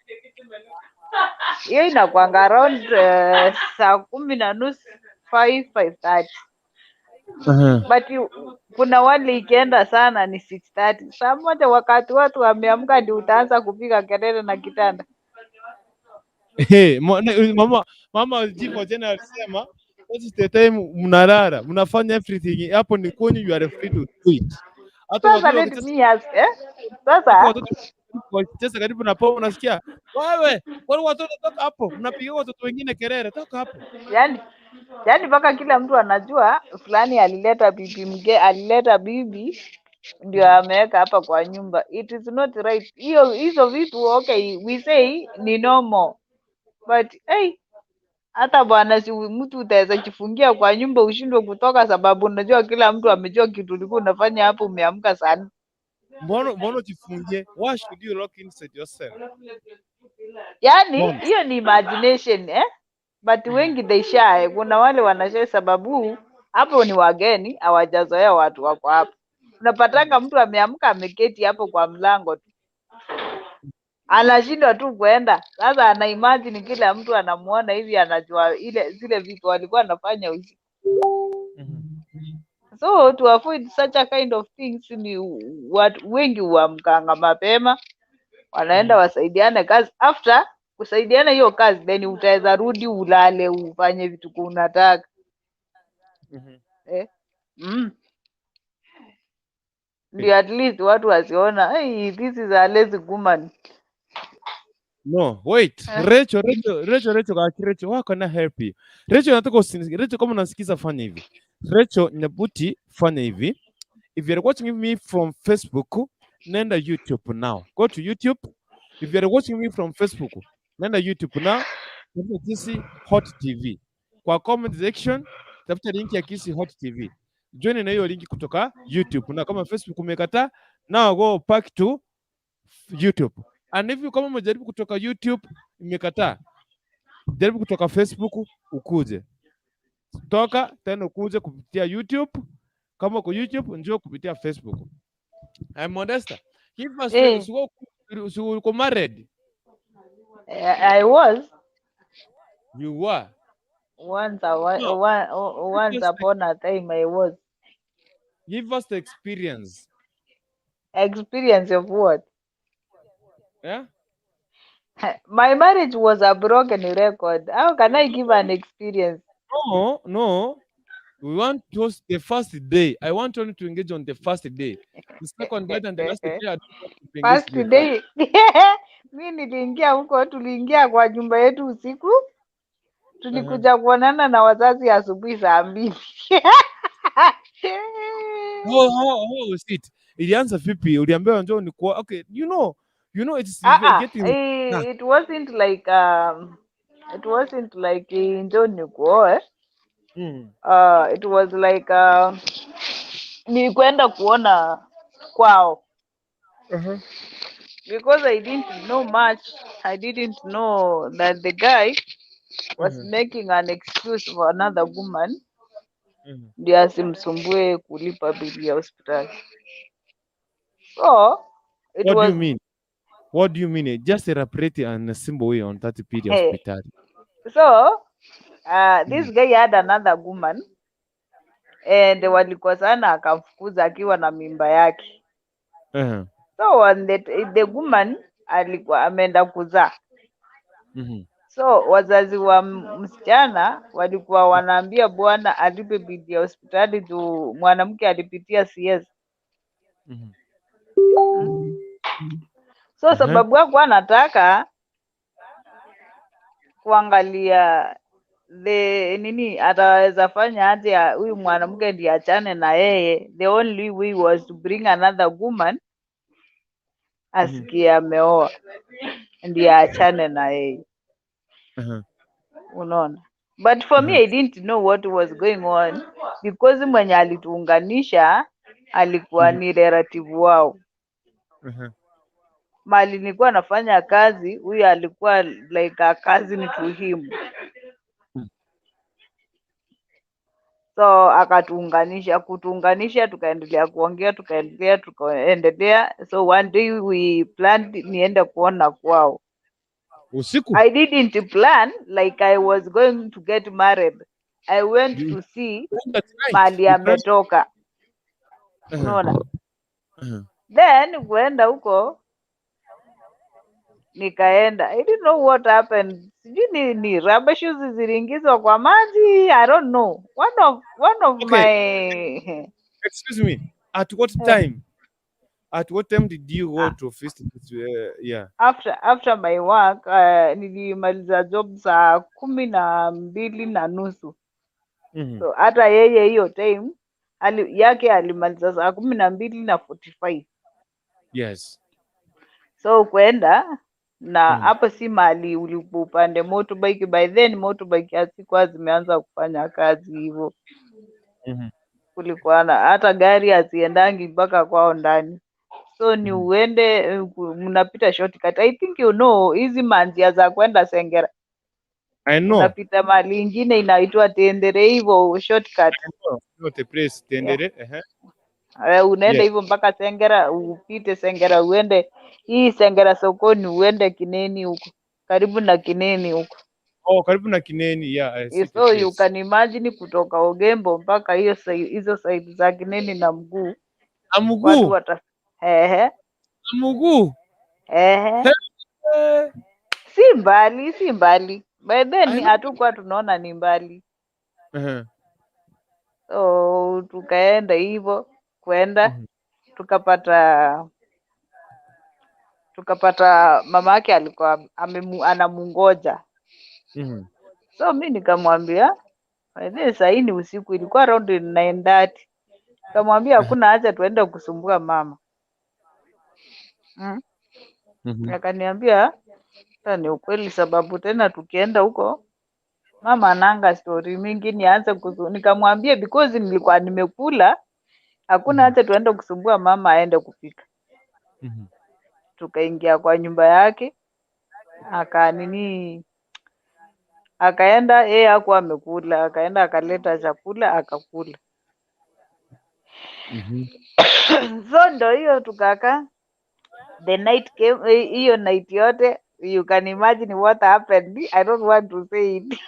Speaker 3: Hiyo inakuanga around 10:30, 5, 5:30. But kuna wale ikienda sana ni 6:30. Saa 1 wakati watu wameamka ndio utaanza kupiga kelele na kitanda.
Speaker 1: Hey, mama Jipo tena alisema that is the time mnalala, mnafanya everything hapo ni kwenye you are free to do it. Hata
Speaker 3: Sasa
Speaker 1: watoto
Speaker 3: let
Speaker 1: wakicheza
Speaker 3: me ask, eh? Sasa
Speaker 1: watoto wakicheza karibu na pao unasikia wewe, wale watoto toka hapo, mnapiga watoto wengine kelele, toka hapo.
Speaker 3: Yani mpaka kila mtu anajua fulani alileta bibi alileta bibi ndio ameweka hapa kwa nyumba. It is not right. Hizo vitu, okay, we say ni normal. But hey, hata bwana, si mtu utaweza jifungia kwa nyumba ushindwe kutoka sababu unajua kila mtu amejua kitu ulikuwa unafanya hapo, umeamka sana.
Speaker 1: Mbona ujifungie? Why should you lock inside yourself?
Speaker 3: Yani
Speaker 1: Mbona?
Speaker 3: hiyo ni imagination, eh? But wengi they shy. Kuna wale wanashy sababu hapo ni wageni, hawajazoea watu wako hapo. Unapatanga mtu ameamka ameketi hapo kwa mlango tu, anashindwa tu kuenda. Sasa ana imagine kila mtu anamuona hivi, anajua ile zile vitu walikuwa anafanya usiku. So to avoid such a kind of things ni watu wengi huamkanga mapema, wanaenda wasaidiane kazi. After kusaidiana hiyo kazi, then utaweza rudi ulale ufanye vitu unataka. Eh? Ndio at least watu wasiona, "Hey, this is a lazy woman."
Speaker 1: No, wait.
Speaker 3: Eh.
Speaker 1: Rachel, Rachel, Rachel, Rachel, kaki Rachel, how can I help you? Rachel, nataka Rachel, kama unasikiza fanya hivi. Rachel Nyabuti, fanya hivi. If you're watching me from Facebook, nenda YouTube now. Go to YouTube. If you're watching me from Facebook, nenda YouTube now. Tafuta Kisii Hot TV. Kwa comment section, tafuta link ya Kisii Hot TV. Join na hiyo link kutoka YouTube. Na kama Facebook umekataa, now go back to YouTube. And if you kama umejaribu kutoka YouTube imekataa, jaribu kutoka Facebook ukuje. Toka tena ukuje kupitia YouTube. Kama uko YouTube njoo kupitia Facebook. I'm Modesta. Give us
Speaker 3: Eh.
Speaker 1: so uko married?
Speaker 3: I was
Speaker 1: You were.
Speaker 3: once a, wa-
Speaker 1: No.
Speaker 3: one, once
Speaker 1: Give us
Speaker 3: upon a time I was.
Speaker 1: Give us the experience.
Speaker 3: Experience of what?
Speaker 1: Yeah?
Speaker 3: My marriage was a broken record. How can I give an experience?
Speaker 1: No. We want just the first day. I want only to engage on the first day. The second day and the last day, I don't want to engage
Speaker 3: First
Speaker 1: with.
Speaker 3: day mi niliingia huko, tuliingia kwa nyumba yetu usiku, tulikuja kuonana na wazazi asubuhi saa 2.
Speaker 1: How was it? Ilianza vipi? Uliambiwa njoo ni kwa okay, it's
Speaker 3: Ah, ah,
Speaker 1: getting
Speaker 3: it wasn't like njoo nikuoe. It was like ni kwenda kuona kwao because I didn't know much. I didn't know that the guy was making an excuse for another woman ndio asimsumbue kulipa bili ya hospitali. So it
Speaker 1: What do
Speaker 3: was
Speaker 1: you mean? What do you mean? Just elaborate in a simple way on that period
Speaker 3: Hey.
Speaker 1: hospitali.
Speaker 3: So this guy had another woman and walikosana, akamfukuza akiwa na mimba yake. So on the woman alikuwa ameenda kuzaa. So wazazi wa msichana walikuwa wanaambia bwana alipe bili ya hospitali juu mwanamke alipitia CS. So sababu hakuwa anataka kuangalia the nini ataweza fanya aje huyu mwanamke ndiye achane na yeye. The only way was to bring another woman asikie ameoa ndiye achane na yeye. Unaona? But for me, I didn't know what was going on because mwenye alituunganisha alikuwa ni relative wao. Mahali nilikuwa nafanya kazi, huyu alikuwa like a cousin to him. So akatuunganisha, kutuunganisha, tukaendelea kuongea, tukaendelea, tukaendelea. So one day we planned niende kuona kwao.
Speaker 1: Usiku.
Speaker 3: I didn't plan like I was going to get married. I went
Speaker 1: You
Speaker 3: to see
Speaker 1: planned at night.
Speaker 3: mahali
Speaker 1: You planned.
Speaker 3: ametoka,
Speaker 1: Uh-huh.
Speaker 3: unaona.
Speaker 1: Uh-huh.
Speaker 3: Then kuenda huko nikaenda, I didn't know what happened. Sijui ni rubber shoes ziliingizwa kwa maji, I don't know. One of
Speaker 1: Okay,
Speaker 3: my
Speaker 1: excuse me. At what time? At what time did you go to visit this, yeah.
Speaker 3: After my work, nilimaliza job saa 12:30. So hata yeye hiyo time yake alimaliza saa 12:45. So kwenda na hapo si mahali ulipo upande motorbike. By then motorbike hazikuwa zimeanza kufanya kazi hivyo, kulikuwa na hata gari haziendangi mpaka kwao ndani, so ni uende mnapita shortcut. I think you know hizi manjia za kwenda Sengera,
Speaker 1: I know.
Speaker 3: unapita mahali ingine inaitwa Tendere hivyo shortcut.
Speaker 1: I know the place Tendere.
Speaker 3: Unaenda hivyo mpaka Sengera, upite Sengera uende hii Sengera sokoni, uende Kineni huko, karibu na Kineni huko.
Speaker 1: Oh, karibu na Kineni. Yeah, I see the
Speaker 3: So you
Speaker 1: place.
Speaker 3: can imagine kutoka Ogembo mpaka hiyo hizo side za Kineni na mguu,
Speaker 1: Na
Speaker 3: watu
Speaker 1: mguu.
Speaker 3: wata ehe
Speaker 1: Na mguu.
Speaker 3: Ehe, si mbali, si mbali. By
Speaker 1: I
Speaker 3: then
Speaker 1: know.
Speaker 3: hatukuwa tunaona ni mbali, so tukaenda hivyo kwenda tukapata mama yake alikuwa anamungoja. So mi nikamwambia, by the way, sahii ni usiku, ilikuwa around 9:30. Nikamwambia hakuna haja tuende kusumbua mama. Akaniambia sasa ni ukweli, sababu tena tukienda huko mama ananga story mingi, nianze nikamwambia because nilikuwa nimekula, hakuna haja tuende kusumbua mama aende kupika. Tukaingia kwa nyumba yake, akanini, akaenda yeye hakuwa amekula, akaenda akaleta chakula akakula. So ndo hiyo tukakaa, the night came, hiyo night yote you can imagine what happened. I don't want to say it.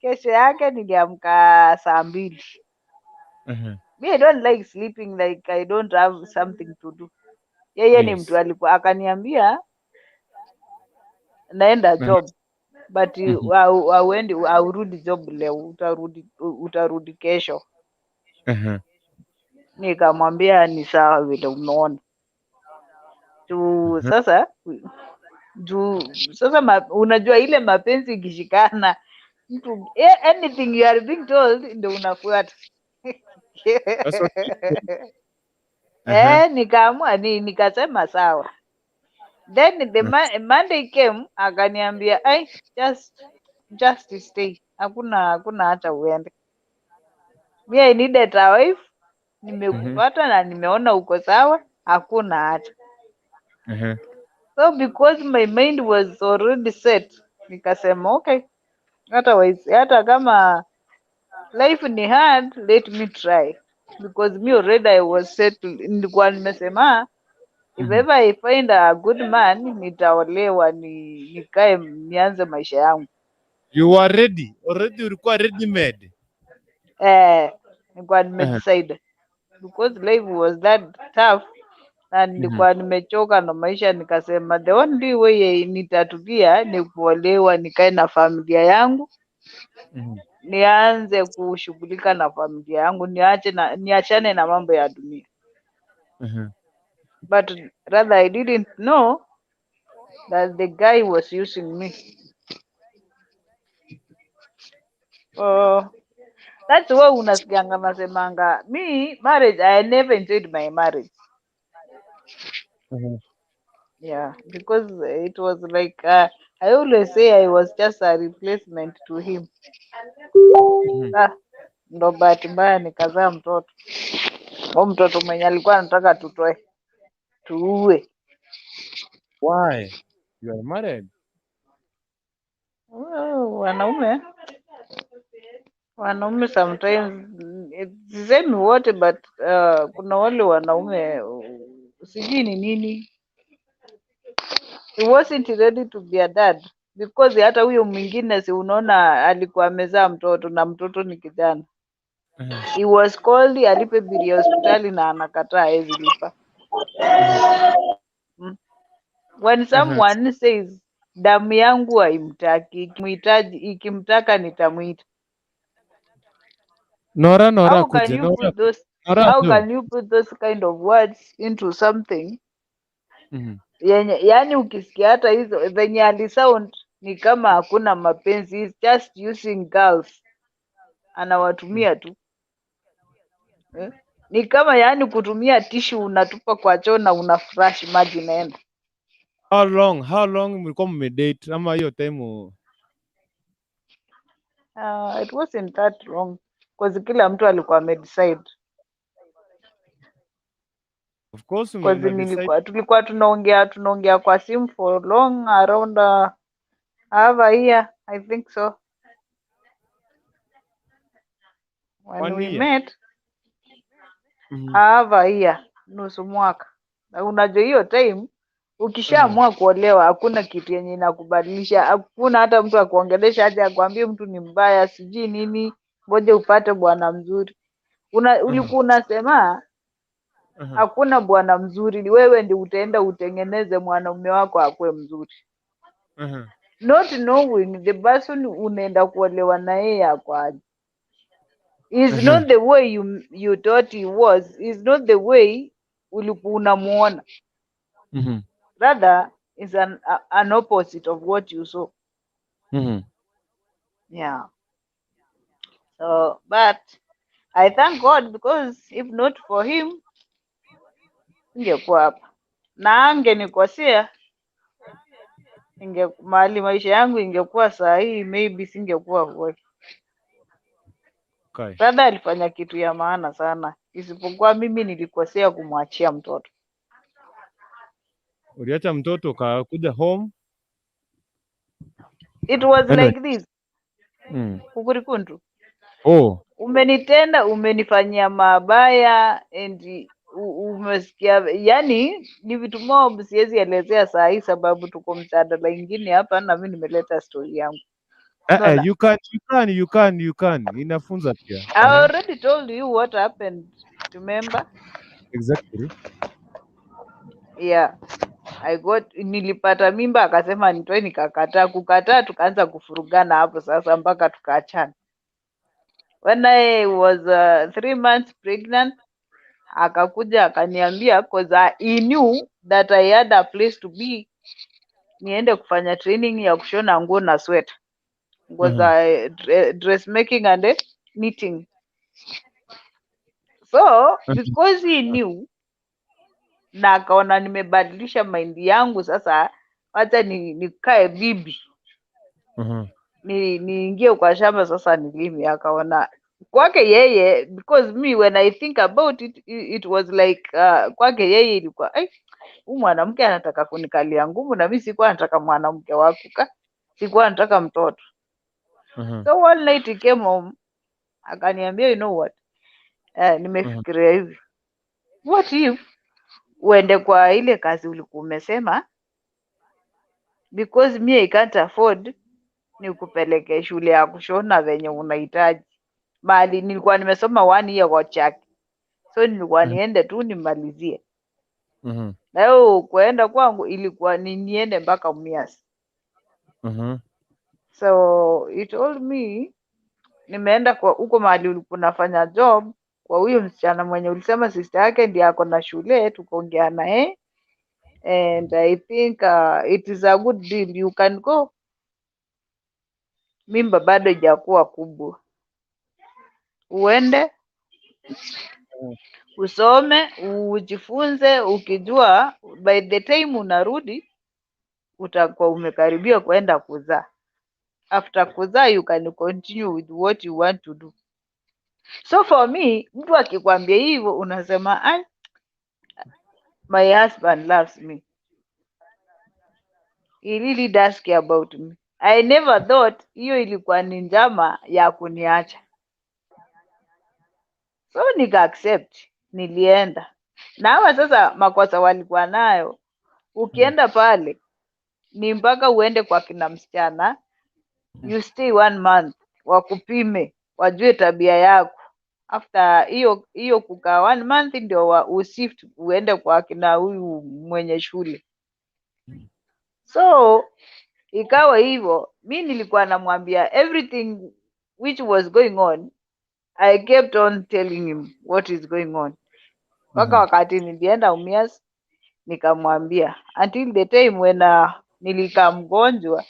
Speaker 3: Kesho yake niliamka saa 2. Me, I don't like sleeping like I don't have something to do. Yeye ni mtu alikuwa akaniambia naenda job, but hauendi, haurudi job leo, utarudi kesho. Nikamwambia ni sawa vile umeona. Juu sasa unajua ile mapenzi ikishikana mtu anything you are being told ndio unafuata.
Speaker 1: That's what
Speaker 3: Nikaamua nikasema sawa. Then the Monday came, akaniambia ai, just stay. Hakuna hata uende. Me, I needed a wife. Nimekupata na nimeona uko sawa, hakuna hata. So because my mind was already set, nikasema okay, hata kama life ni hard, let me try. Because me already I was settled. Nilikuwa nimesema if ever I find a good man, nitaolewa, nikae nianze maisha yangu.
Speaker 1: You are ready. Already ulikuwa ready made.
Speaker 3: Nilikuwa nimedecide. Because life was that tough na nilikuwa nimechoka na maisha, nikasema the only way nitatulia ni kuolewa, nikae na familia yangu, nianze kushughulika na familia yangu, niachane na mambo ya dunia. But rather I didn't know that the guy was using me. That's why unasikianga nasemanga me marriage, I never enjoyed my marriage. Yeah, because it was like I always say I was just a replacement to him. Ndo bahati mbaya nikazaa mtoto. Huyo mtoto mwenye alikuwa anataka tutoe, tuue.
Speaker 1: Why? You are married?
Speaker 3: Oh, wanaume sometimes, sisemi wote, but kuna wale wanaume sijui ni nini. He wasn't ready to be a dad because hata huyo mwingine, si unaona alikuwa amezaa mtoto na mtoto ni kijana. He was called alipe bili ya hospitali na anakataa, hawezi lipa. When someone says damu yangu haimtaki, ikimhitaji, ikimtaka nitamwita.
Speaker 1: Nora, Nora
Speaker 3: How can
Speaker 1: kuje
Speaker 3: you
Speaker 1: Nora
Speaker 3: put those
Speaker 1: Nora
Speaker 3: how
Speaker 1: tu.
Speaker 3: can you put those kind of words into something yenye, yani ukisikia hata hizo venye alisound ni kama hakuna mapenzi, he's just using girls, anawatumia tu, eh? Ni kama yani kutumia tissue, unatupa kwa choo na una flush, maji inaenda.
Speaker 1: How long mlikuwa mmedate ama hiyo time
Speaker 3: It wasn't that long 'cause kila mtu alikuwa amedecide.
Speaker 1: Of course
Speaker 3: 'Cause
Speaker 1: mna decide.
Speaker 3: nilikuwa tulikuwa tunaongea kwa simu for long, around half a year, I think so, when
Speaker 1: One
Speaker 3: we
Speaker 1: year.
Speaker 3: met. Half a year, nusu mwaka. Na unajua hiyo time ukishaamua kuolewa hakuna kitu yenye inakubadilisha, hakuna hata mtu akuongelesha aje akwambie mtu ni mbaya, sijui nini, ngoja upate bwana mzuri. Ulikuwa unasema hakuna bwana mzuri, ni wewe ndi utaenda utengeneze mwanaume wako akuwe mzuri, not knowing the person unaenda kuolewa na yeye ako aje is not the way you thought he was, is not the way ulikuwa unamuona, rather is an opposite of what you saw. Yeah, so but I thank God because if not for him singekuwa hapa, na angenikosea, inge mahali maisha yangu ingekuwa saa hii, maybe singekuwa huo. Rather alifanya kitu ya maana sana, isipokuwa mimi nilikosea kumwachia mtoto.
Speaker 1: Uliacha mtoto ukakuja home.
Speaker 3: It was
Speaker 1: Anyway.
Speaker 3: like this, Kukurikundu.
Speaker 1: Oh.
Speaker 3: Umenitenda, umenifanyia mabaya and umesikia, yani ni vitu mob siwezi elezea saa hii sababu tuko mjadala ingine hapa na mi nimeleta story yangu. Unaona?
Speaker 1: You can, you can, you can, you can. Inafunza pia.
Speaker 3: I already told you what happened, remember?
Speaker 1: Exactly.
Speaker 3: Yeah. I got nilipata mimba, akasema nitoe, nikakataa. Kukataa tukaanza kufurugana hapo sasa mpaka tukaachana. When I was 3 months pregnant, akakuja akaniambia, 'cause he knew that I had a place to be, niende kufanya training ya kushona nguo na sweater, nguo za dressmaking and knitting. So because he knew na akaona nimebadilisha mind yangu, sasa wacha ni nikae bibi, ni niingie kwa shamba sasa nilime. Akaona kwake yeye, because me when I think about it, it was like kwake yeye ilikuwa, "Ai, huyu mwanamke anataka kunikalia ngumu," na mi sikuwa nataka mwanamke wa kukaa, sikuwa nataka mtoto. So one night he came home akaniambia, "You know what, nimefikiria hivi, what if uende kwa ile kazi ulikuwa umesema, because me I can't afford nikupeleke shule ya kushona venye unahitaji." Mahali nilikuwa nimesoma one year kwa chaki, so nilikuwa niende tu nimalizie. Na hiyo kuenda kwangu ilikuwa ni niende mpaka Mumias. So he told me, "Nimeenda kwa huko mahali ulikuwa unafanya job, kwa huyo msichana mwenye ulisema sister yake ndiye ako na shule, tukaongea naye and I think it is a good deal, you can go. Mimba bado haijakuwa kubwa, uende usome, ujifunze, ukijua by the time unarudi utakuwa umekaribia kwenda kuzaa. After kuzaa you can continue with what you want to do." So for me, mtu akikwambia hivyo unasema, "Ai, my husband loves me, he really does care about me." I never thought hiyo ilikuwa ni njama ya kuniacha, so nika accept, nilienda. Na hawa sasa makosa walikuwa nayo, ukienda pale Ni mpaka uende kwa kina msichana, you stay one month, wakupime, wajue tabia yako. After hiyo hiyo kukaa one month ndio ushift uende kwa kina huyu mwenye shule. So ikawa hivyo, mi nilikuwa namwambia everything which was going on. I kept on telling him what is going on mpaka wakati nilienda Umias nikamwambia, until the time when nilikaa mgonjwa,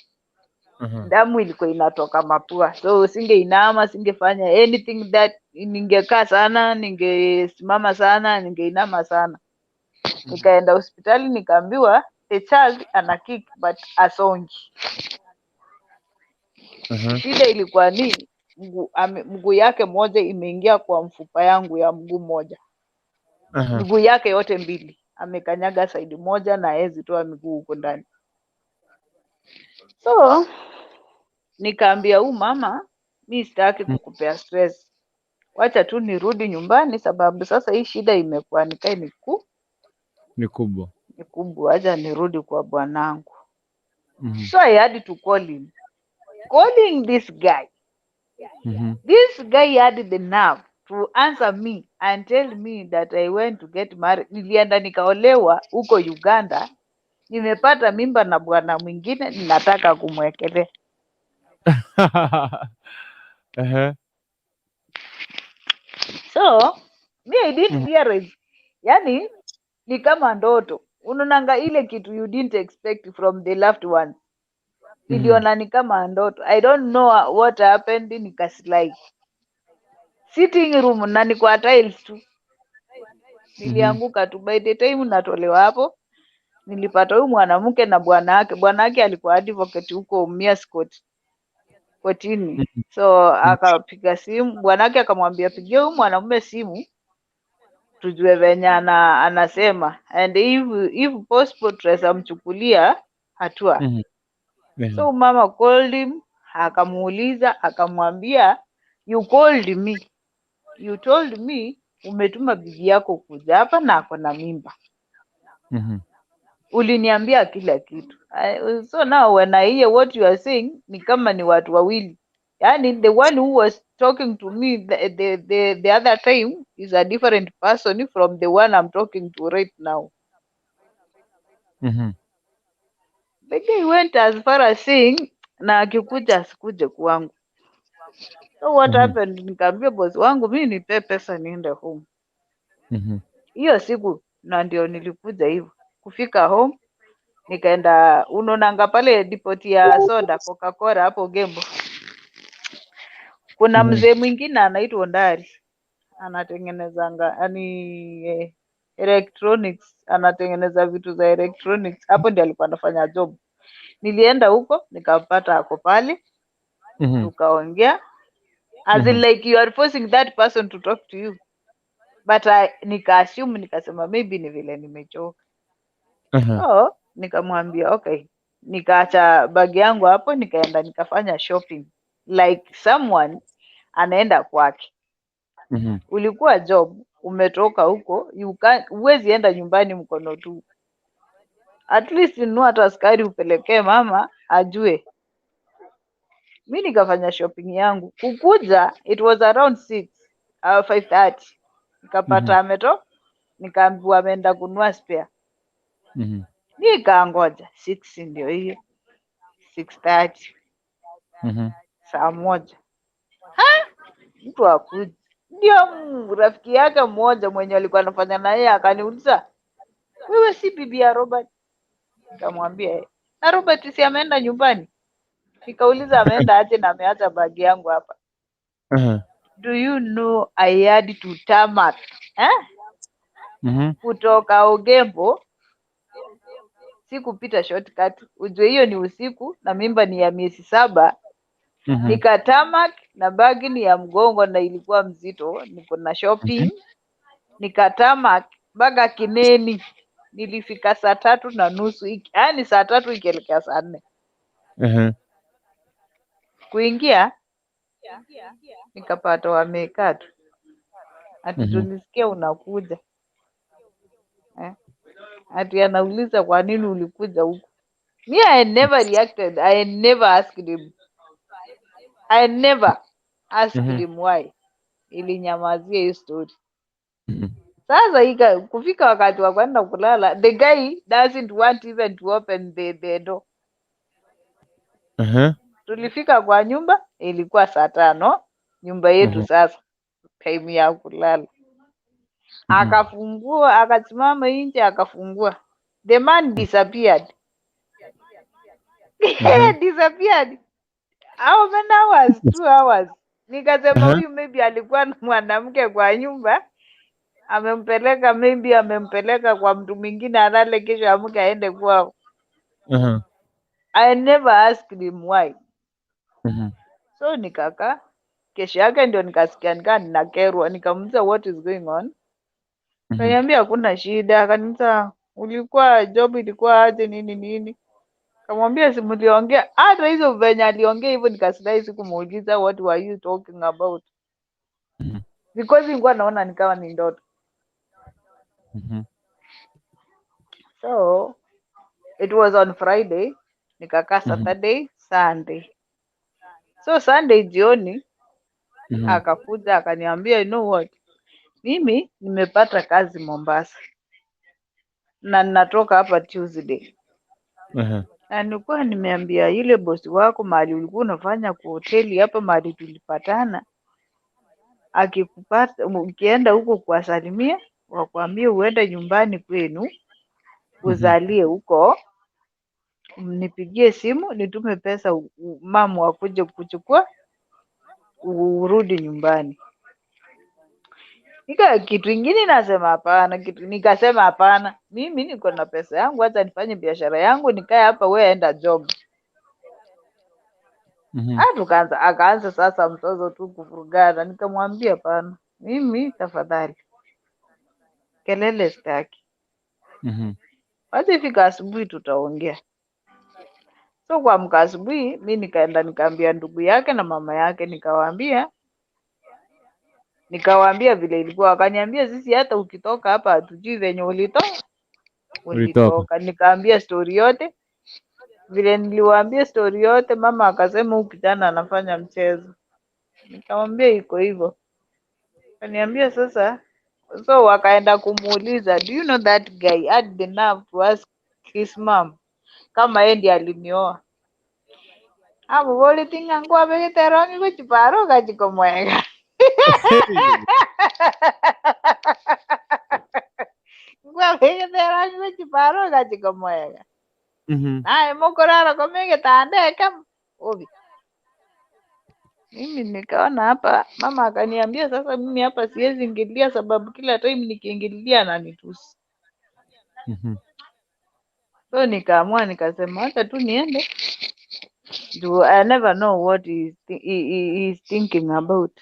Speaker 3: damu ilikuwa inatoka mapua, so singeinama, singefanya anything that ningekaa sana, ningesimama sana, ningeinama sana. Nikaenda hospitali nikaambiwa the child ana kick but asongi. Shida ilikuwa ni mguu yake moja imeingia kwa mfupa yangu ya mguu moja, miguu yake yote mbili amekanyaga side moja na hawezi toa miguu huko ndani. So nikaambia huu mama, mi sitaki kukupea stress, wacha tu nirudi nyumbani, sababu sasa hii shida imekuwa nikae
Speaker 1: Ni kubwa.
Speaker 3: Ni kubwa, wacha nirudi kwa bwanangu. So I had to call him. Calling this guy, this guy had the nerve to answer me and tell me that I went to get married. Nilienda nikaolewa huko Uganda, nimepata mimba na bwana mwingine, ninataka kumwekelea. So me, I didn't realize, yani ni kama ndoto, unaonanga ile kitu you didn't expect from the loved one. Niliona ni kama ndoto. I don't know what happened, nikaslide sitting room na ni kwa tiles tu, nilianguka tu. By the time natolewa hapo, nilipata huyu mwanamke na bwana wake. Bwana wake alikuwa advocate huko Mumias Court, kotini. So akapiga simu, bwanake akamwambia, pigia huyu mwanamume simu tujue venye anasema and if possible tunaweza mchukulia hatua. So mama called him, akamuuliza, akamwambia, "You called me, you told me umetuma bibi yako kuja hapa na ako na mimba. Uliniambia kila kitu. So now when I hear what you are saying, ni kama ni watu wawili. Yani the one who was talking to me the other time is a different person from the one I'm talking to right now." The guy went as far as saying na akikuja asikuje kwangu. So what happened, nikaambia boss wangu, mi nipe pesa niende home. Hiyo siku na ndio nilikuja hivyo. Kufika home nikaenda, unaonanga pale depot ya soda Coca-Cola hapo Gembo. Kuna mzee mwingine anaitwa Ondari, anatengenezanga yani electronics, anatengeneza vitu za electronics. Hapo ndio alikuwa anafanya job. Nilienda huko nikampata ako pale, tukaongea as in like you are forcing that person to talk to you, but nikaassume, nikasema maybe ni vile nimechoka. So nikamwambia okay, nikaacha bag yangu hapo, nikaenda nikafanya shopping like someone anaenda kwake. Ulikuwa job, umetoka huko, you can huwezi enda nyumbani mkono tu. At least nunua hata sukari upelekee mama ajue. Mi nikafanya shopping yangu, kukuja it was around 6 5:30, nikapata nikaambiwa ameenda kununua spare. Nikaangoja 6, ndio hiyo 6:30, saa 1, mtu akuja. Ndio rafiki yake mmoja mwenye alikuwa anafanya na yeye akaniuliza, "Wewe si bibi ya Robert?" Nikamwambia, "Eh." "Na Robert si ameenda nyumbani?" Nikauliza, "Ameenda aje na ameacha bagi yangu hapa?" Do you know I had to tarmac, eh? Kutoka Ogembo, sikupita shortcut. Ujue hiyo ni usiku na mimba ni ya miezi 7. Nikatarmac na bagi ni ya mgongo na ilikuwa mzito, niko na shopping. Nikatarmac mpaka Kineni. Nilifika saa 3:30, yaani saa 3 ikielekea saa 4. Kuingia nikapata wamekaa tu, ati "Tulisikia unakuja," eh? Ati anauliza, "Kwa nini ulikuja huku?" Me, I never reacted. I never asked him. I never asked him why. Ilinyamazia hiyo story. Sasa kufika wakati wa kwenda kulala, the guy doesn't want even to open the door. Tulifika kwa nyumba ilikuwa saa 5, nyumba yetu sasa, time ya kulala. Akafungua, akasimama nje, akafungua. The man disappeared. Disappeared. How many hours? 2 hours. Nikasema huyu maybe alikuwa na mwanamke kwa nyumba, amempeleka, maybe amempeleka kwa mtu mwingine alale, kesho amke aende kwao. I never asked him why. So nikakaa, kesho yake ndio nikasikia nikaa ninakerwa, nikamuuliza, "What is going on?" Kaniambia hakuna shida. Akaniuliza, "Ulikuwa job ilikuwa aje?" nini nini. Kamwambia si mliongea hata hizo venye aliongea hivyo, nikasirai sikumuuliza, "What were you talking about?" Because nilikuwa naona ni kama ni ndoto. So it was on Friday, nikakaa Saturday, Sunday. So Sunday jioni akakuja akaniambia, "You know what, mimi nimepata kazi Mombasa na ninatoka hapa Tuesday na nilikuwa nimeambia yule bosi wako mahali ulikuwa unafanya kwa hoteli hapa mahali tulipatana, akikupata ukienda huko kuwasalimia, wakwambie uende nyumbani kwenu uzalie huko, nipigie simu nitume pesa mamu akuje kuchukua urudi nyumbani." Nika kitu ingine nasema hapana, kitu nikasema hapana, mimi niko na pesa yangu, acha nifanye biashara yangu, nikae hapa, wewe enda job. Ah, tukaanza, akaanza sasa mtozo tu kuvurugana, nikamwambia hapana, mimi tafadhali kelele sitaki, wacha ifika asubuhi tutaongea. So kuamka asubuhi, mi nikaenda nikaambia ndugu yake na mama yake, nikawaambia vile ilikuwa, wakaniambia sisi hata ukitoka hapa hatujui venye ulitoka.
Speaker 1: Ulitoka.
Speaker 3: Ulitoka. Nikaambia story yote, vile niliwaambia story yote, mama akasema huyu kijana anafanya mchezo. Nikamwambia iko hivyo. Akaniambia sasa, so wakaenda kumuuliza, do you know that guy had the nerve to ask his mom kama yeye ndiye alinioa. Amuboli ting'ang'u abegete gochiparo gachikomwega. Ngwabegete gochiparo gachikomwega. Naye mukorara komegete kama obi. Mimi nikaona hapa, mama akaniambia sasa mimi hapa siwezi ingilia sababu kila time nikiingilia ananitusi. So nikaamua nikasema wacha tu niende. Do I never know what he is thinking about.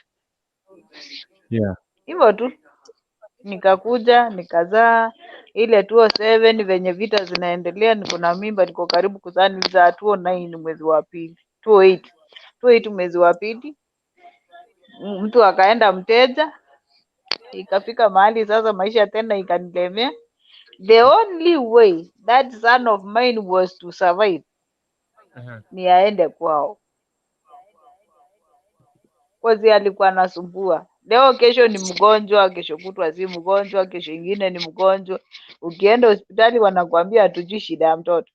Speaker 3: Hivyo tu nikakuja nikazaa ile 207 venye vita zinaendelea, niko na mimba, niko karibu kuzaa, nilizaa 209 mwezi wa pili, 208 208 mwezi wa pili, mtu akaenda mteja, ikafika mahali sasa maisha tena ikanilemea. The only way that son of mine was to survive ni aende kwao, 'cause alikuwa anasumbua. Leo kesho ni mgonjwa, kesho kutwa si mgonjwa, kesho ingine ni mgonjwa. Ukienda hospitali wanakuambia hatujui shida ya mtoto.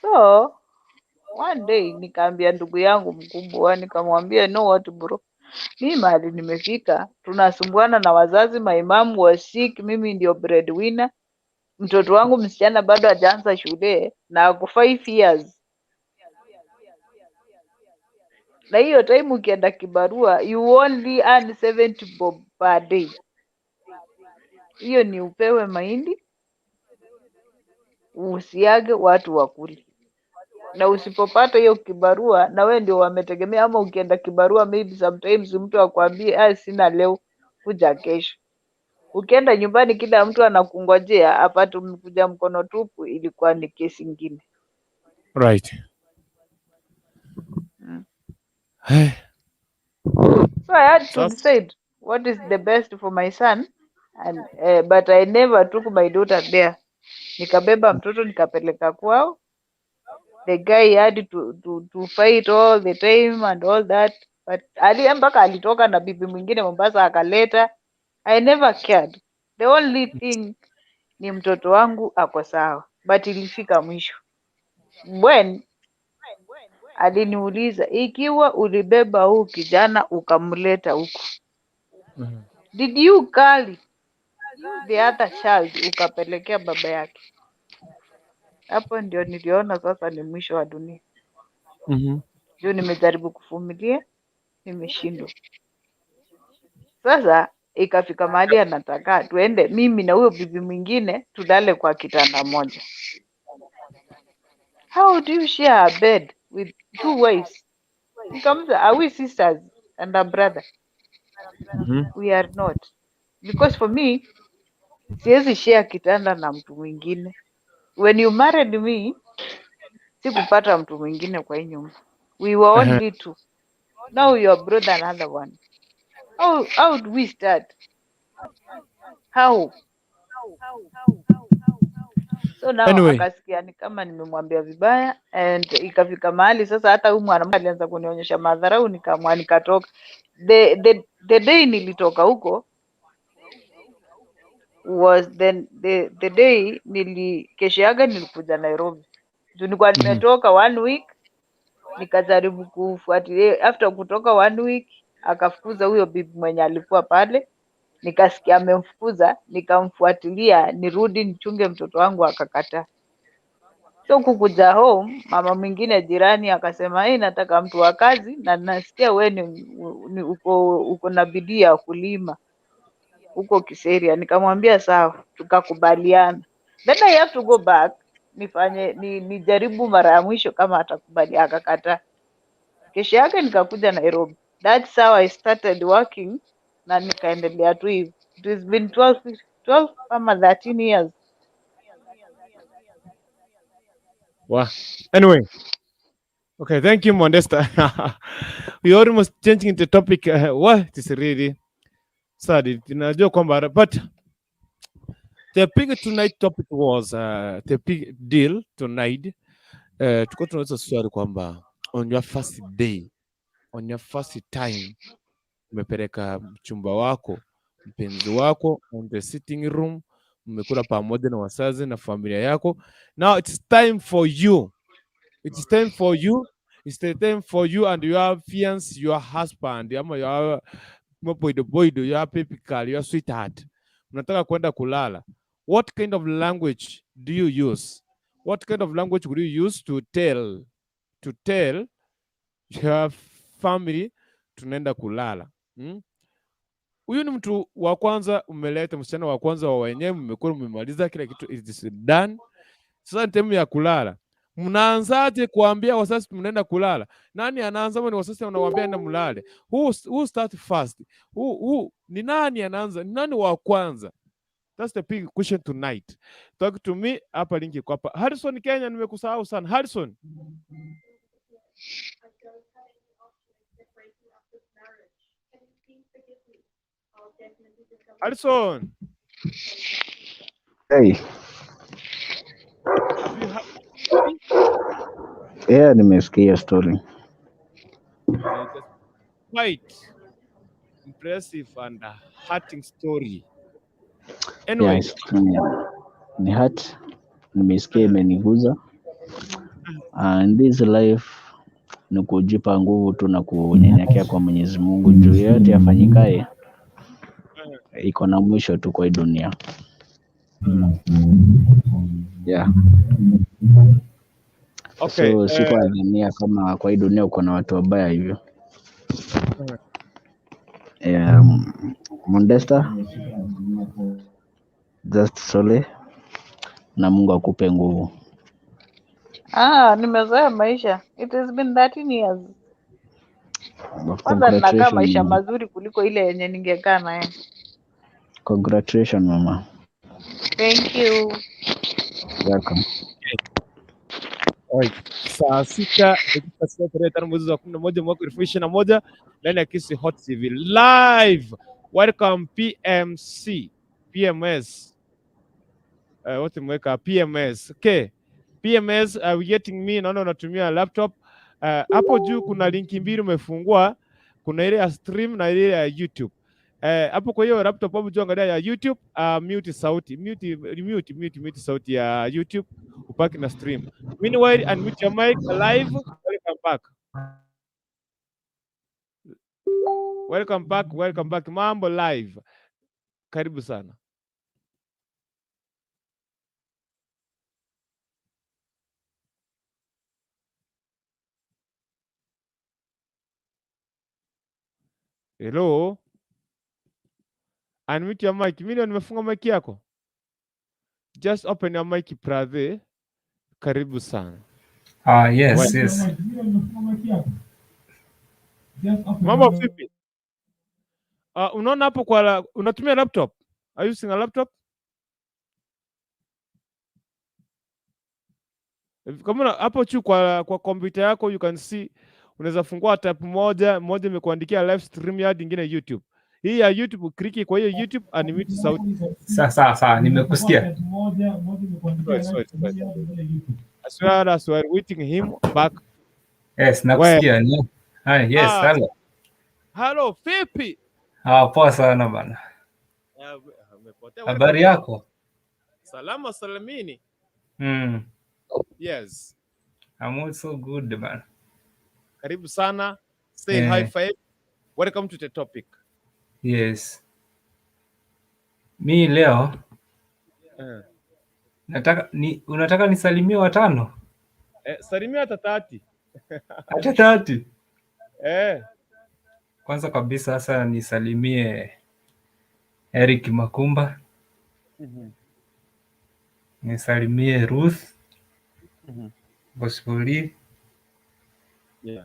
Speaker 3: So one day nikaambia ndugu yangu mkubwa, nikamwambia, "No what bro, mi mahali nimefika, tunasumbuana na wazazi, my mom was sick, mimi ndio breadwinner, mtoto wangu msichana bado hajaanza shule na ako 5 years, na hiyo time ukienda kibarua you only earn 70 bob per day. Hiyo ni upewe mahindi usiage watu wakule, na usipopata hiyo kibarua na wewe ndio wametegemea, ama ukienda kibarua maybe sometimes mtu akwambie, 'Ah, sina leo, kuja kesho.' Ukienda nyumbani kila mtu anakungojea apate umekuja mkono tupu, ilikuwa ni kesi ingine."
Speaker 1: Hey.
Speaker 3: So I had to
Speaker 1: Sasa
Speaker 3: decide what is the best for my son, and but I never took my daughter there. Nikabeba mtoto nikapeleka kwao. The guy had to fight all the time and all that, but ali mpaka alitoka na bibi mwingine Mombasa akaleta. I never cared. The only thing ni mtoto wangu ako sawa, but ilifika mwisho when aliniuliza, ikiwa ulibeba huu kijana ukamleta huku, did you carry the other child ukapelekea baba yake? Hapo ndio niliona sasa ni mwisho wa dunia. Juu nimejaribu kuvumilia, nimeshindwa. Sasa ikafika mahali anataka tuende mimi na huyo bibi mwingine tulale kwa kitanda moja. How do you share a bed with two wives? Nikamuuliza, are we sisters and a brother? We are not. Because for me, siwezi share kitanda na mtu mwingine. When you married me, sikupata mtu mwingine kwa hii nyumba. We were only two. Now you have brought another one. How do we start? How? So now
Speaker 1: Anyway.
Speaker 3: akasikia ni kama nimemwambia vibaya, and ikafika mahali sasa hata huyu mwanamke alianza kunionyesha madharau, nikaamua nikatoka. The day nilitoka huko was then the day nili kesho yake nilikuja Nairobi. Juu nilikuwa nimetoka one week, nikajaribu kufuatilia. After kutoka one week, akafukuza huyo bibi mwenye alikuwa pale, nikasikia amemfukuza, nikamfuatilia nirudi nichunge mtoto wangu, akakataa. So kukuja home, mama mwingine jirani akasema, hey, nataka mtu wa kazi na nasikia we ni uko na bidii ya kulima huko Kiseria. Nikamwambia sawa, tukakubaliana. Then I have to go back nifanye nijaribu mara ya mwisho kama atakubali, akakataa. Kesho yake nikakuja Nairobi. That's how I started working na nikaendelea tu hivyo. It has been 12 ama 13 years.
Speaker 1: Wow. Anyway, okay, thank you, Mondesta. We almost changing the topic. What is really sad. Tunajua kwamba, but the big tonight topic was the big deal tonight. Tuko tunaweza swali kwamba on your first day, on your first time, umepeleka mchumba wako, mpenzi wako on the sitting room, mmekula pamoja na wazazi na familia yako. Now it's time for you. It's time for you. It's the time for you and your fiance, your husband, ama your boy boy, your baby girl, your sweetheart. Mnataka kwenda kulala. What kind of language do you use? What kind of language would you use to tell your family tunaenda kulala? Hmm? Huyu ni mtu wa kwanza umeleta, msichana wa kwanza wa wenyewe, mmekuwa mmemaliza kila kitu, it is done. Sasa ni time ya kulala. Mnaanzaje kuambia wazazi mnaenda kulala? Nani anaanza? Ama ni wazazi wanawaambia enda mlale? Who start first? Who, ni nani anaanza? Ni nani wa kwanza? That's the big question tonight. Talk to me hapa, link iko hapa. Harrison Kenya, nimekusahau sana. Harrison.
Speaker 9: I don't have any option except breaking up this marriage. Can you please forgive me? I'll definitely discover
Speaker 1: Harrison.
Speaker 8: Hey,
Speaker 1: Have you heard
Speaker 8: yeah, nimesikia hiyo story.
Speaker 1: It's quite impressive and a hurting story. Anyway,
Speaker 8: Yeah, ni hurt, nimesikia imeniguza. And this life ni kujipa nguvu tu na kunyenyekea kwa Mwenyezi Mungu juu yote afanyikaye iko na mwisho tu kwa hii dunia. Yeah. So sikuwa nadhania kama kwa hii dunia uko na watu wabaya hivyo. Yeah, Mondesta, just sole na Mungu akupe nguvu.
Speaker 3: Ah, nimezoea maisha. It has been 13 years. Kwanza ninakaa
Speaker 8: Congratulations,
Speaker 3: maisha
Speaker 8: mama.
Speaker 3: mazuri kuliko ile yenye ningekaa naye.
Speaker 8: Congratulations, mama.
Speaker 3: Thank you.
Speaker 8: Welcome.
Speaker 1: Alright. Saa 6:06 tarehe 5 mwezi wa 11 mwaka 2021 ndani ya Kisii Hot TV live. Welcome PMC PMS. Wote mweka PMS. Okay. PMS, we getting me? Naona unatumia laptop. Hapo juu kuna linki mbili umefungua, kuna ile ya stream na ile ya YouTube. Hapo kwa hiyo laptop hapo juu angalia ya YouTube, mute sauti, mute mute mute mute sauti ya YouTube, upaki na stream. Meanwhile, unmute your mic live. Welcome back. Welcome back, welcome back. Mambo live. Karibu sana. Hello. Unmute your mic. Mimi ndio nimefunga mic yako. Just open your mic, brother. Karibu sana.
Speaker 10: Ah, yes, yes.
Speaker 1: Mambo vipi? Unaona hapo kwa unatumia laptop? Are you using a laptop? Kama hapo juu kwa kompyuta yako you can see unaweza fungua tab moja moja imekuandikia live stream yard, ingine YouTube. Hii ya YouTube click kwa hiyo YouTube, unmute sauti.
Speaker 10: Sawa sawa sawa, nimekusikia.
Speaker 1: Sorry, sorry, sorry. As well as we are waiting him back.
Speaker 10: Yes, nakusikia. Hi, yes,
Speaker 1: Ah,
Speaker 10: hello.
Speaker 1: Hello, vipi?
Speaker 10: Ah, poa sana bana.
Speaker 1: Umepotea.
Speaker 10: Habari yako?
Speaker 1: Salama salamini. Yes.
Speaker 10: I'm also good, bana.
Speaker 1: Karibu sana. Say hi five. Welcome to the topic.
Speaker 10: Yes. Mi leo nataka ni unataka nisalimie watano?
Speaker 1: Salimia hata 30.
Speaker 10: Hata 30.
Speaker 1: Eh.
Speaker 10: Kwanza kabisa sasa nisalimie Eric Makumba, nisalimie Ruth Bosboli,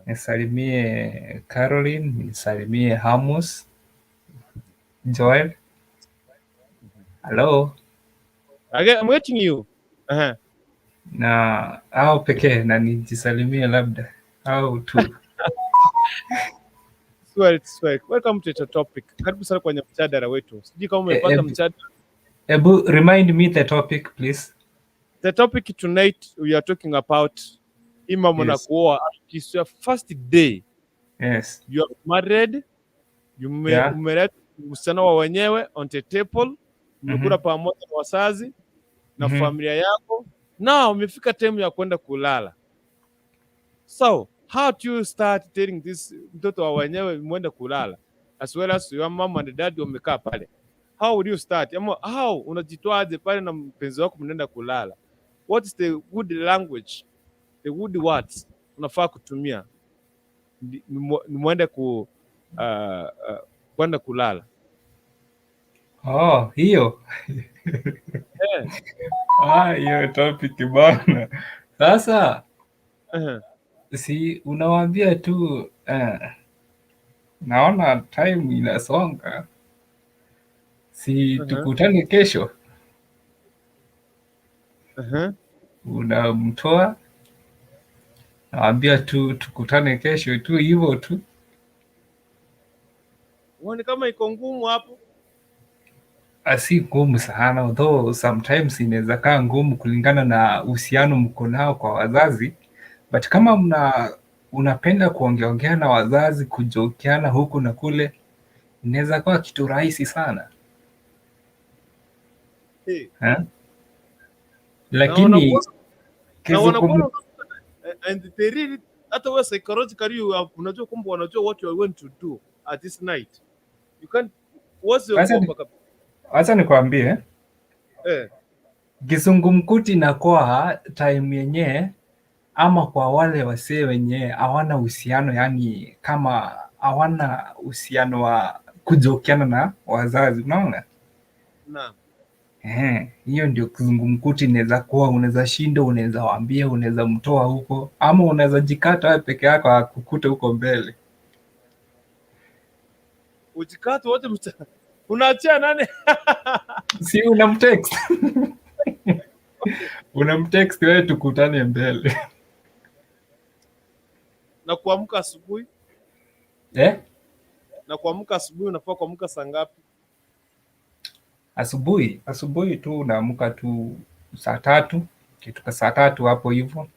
Speaker 10: nisalimie Caroline, nisalimie Hamus, Joel. Hello.
Speaker 1: Okay, I'm waiting you.
Speaker 10: Na au pekee na nijisalimie labda au tu.
Speaker 1: Swell, swell. Welcome to the topic. Karibu sana kwenye mjadala wetu. Sijui kama umepata mjadala.
Speaker 10: Ebu remind me the topic, please.
Speaker 1: The topic tonight we are talking about imamo na kuoa. It's your first day. You are married. You umeleta msichana wa wenyewe on the table. Mmekula pamoja na wazazi na familia yako. Now umefika time ya kwenda kulala. So how do you start telling this mtoto wa wenyewe mwende kulala as well as your mom and dad wamekaa pale? How would you start? Ama how unajitoaje pale na mpenzi wako mnaenda kulala? What is the good language, the good words unafaa kutumia ni mwende ku kwenda kulala?
Speaker 10: Oh, hiyo.
Speaker 1: Eh.
Speaker 10: Ah, hiyo topic bana. Sasa si unawaambia tu naona time inasonga, si tukutane kesho. Unamtoa, nawambia tu tukutane kesho tu hivyo tu.
Speaker 1: Uone kama iko ngumu hapo?
Speaker 10: Ah, si ngumu sana, although sometimes inaweza kaa ngumu kulingana na uhusiano mko nao kwa wazazi, but kama mna unapenda kuongeaongea na wazazi, kujokiana huku na kule, inaweza kuwa kitu rahisi sana.
Speaker 1: Hey.
Speaker 10: Eh?
Speaker 1: Na
Speaker 10: Lakini
Speaker 1: na wanakuwa and they really, hata wewe psychologically you have, unajua kwamba wanajua what you are going to do at this night. You can't what's your kabisa.
Speaker 10: Wacha nikwambie, kizungumkuti inakuwa time yenyewe ama kwa wale wasee wenye hawana uhusiano, yani kama hawana uhusiano wa kujokiana na wazazi, unaona?
Speaker 1: Naam.
Speaker 10: Eh, hiyo ndio kizungumkuti inaweza kuwa, unaweza shinda, unaweza waambia, unaweza mtoa huko, ama unaweza jikata wewe peke yako akukute huko mbele.
Speaker 1: Ujikate wote unaachia nani?
Speaker 10: Si unamtext? Unamtext wewe tukutane mbele.
Speaker 1: Na kuamka asubuhi?
Speaker 10: Eh?
Speaker 1: Na kuamka asubuhi unafaa kuamka saa ngapi?
Speaker 10: Asubuhi, asubuhi tu unaamka tu saa 3, kitu ka saa 3 hapo hivyo.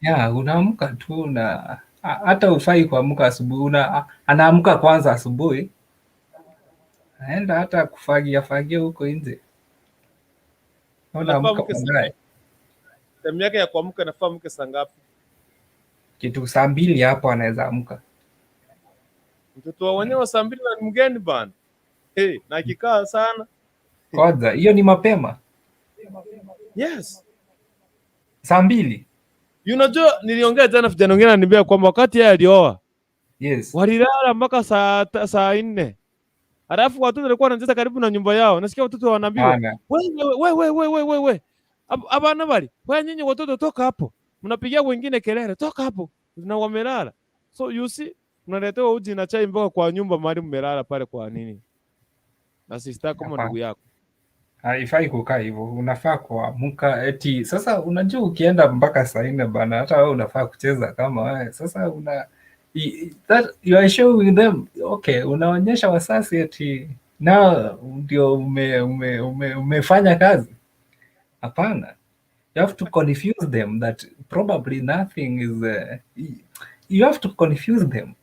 Speaker 10: Yeah, unaamka tu na hata hufai kuamka asubuhi, anaamka kwanza asubuhi, aenda hata kufagia fagia huko nje.
Speaker 1: Anafaa
Speaker 10: Unaamka
Speaker 1: amke saa
Speaker 10: baadaye.
Speaker 1: Time yake ya kuamka, inafaa amke saa ngapi?
Speaker 10: Kitu saa 2 hapo anaweza amka.
Speaker 1: Mtoto wa wenyewe saa 2 na ni mgeni bana. Hey, na akikaa sana.
Speaker 10: Kwanza hiyo ni mapema.
Speaker 1: Yes.
Speaker 10: Saa 2.
Speaker 1: Unajua niliongea jana, vijana wengine ananiambia kwamba wakati yeye alioa walilala mpaka saa 4. Halafu watoto walikuwa wanacheza karibu na nyumba yao. Nasikia watoto wanaambiwa,
Speaker 10: Bana.
Speaker 1: "Wewe, wewe, wewe, wewe, wewe. Abana bali. Wewe nyinyi watoto toka hapo. Mnapigia wengine kelele, toka hapo." Na wamelala. So you see, mnaletewa uji na chai mpaka kwa nyumba mahali mmelala pale kwa nini? Na sister kama
Speaker 10: Hapana.
Speaker 1: ndugu yako.
Speaker 10: Haifai kukaa hivyo, unafaa kuamka eti sasa. Unajua ukienda mpaka saa 4 bana, hata wewe unafaa kucheza kama wewe. Sasa una that you are showing them, okay, unaonyesha wasasi eti nao ndio umefanya kazi. Hapana, you have to confuse them that probably nothing is you have to confuse them.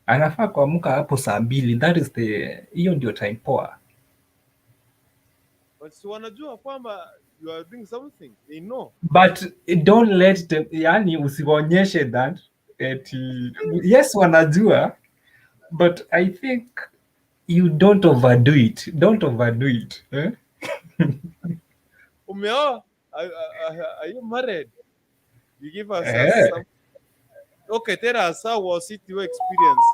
Speaker 10: Anafaa kuamka hapo saa 2, that is the hiyo ndio time poa.
Speaker 1: But si wanajua kwamba you are doing something. They know.
Speaker 10: But don't let them, yani usiwaonyeshe that eti yes wanajua, but I think you don't overdo it, don't overdo it, eh?
Speaker 1: Umeoa? Are you married? You give us
Speaker 10: Eh.
Speaker 1: some. Okay, tell us how was it your experience?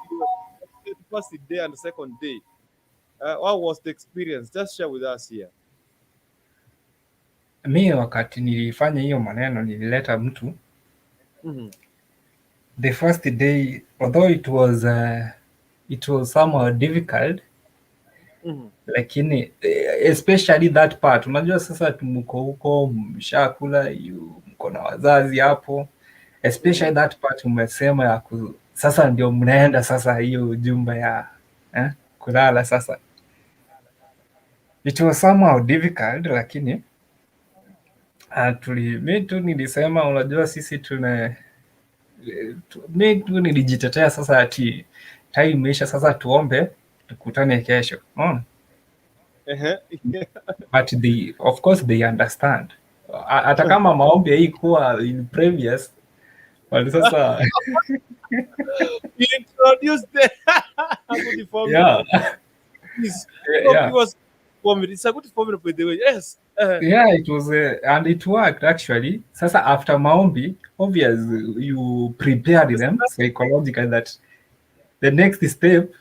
Speaker 1: The first day and the second day. What was the experience? Just share with us here.
Speaker 10: Mi wakati nilifanya hiyo maneno nilileta mtu the first day, although it was somehow difficult, lakini especially that part, unajua sasa mko huko mshakula, mko na wazazi hapo, especially that part umesema ya sasa ndio mnaenda sasa hiyo jumba ya kulala sasa. It was somehow difficult, lakini mi tu nilisema, unajua sisi tuna mi tu nilijitetea sasa ati time imeisha, sasa tuombe tukutane kesho. Unaona? But they, of course they understand. Hata kama maombi haikuwa in previous, but sasa
Speaker 1: You introduced the good formula. Please. No, it was formula. It's a good formula, by the way. Yes.
Speaker 10: Yeah, it was and it worked actually. Sasa after maombi, obvious you prepared them psychologically that the next step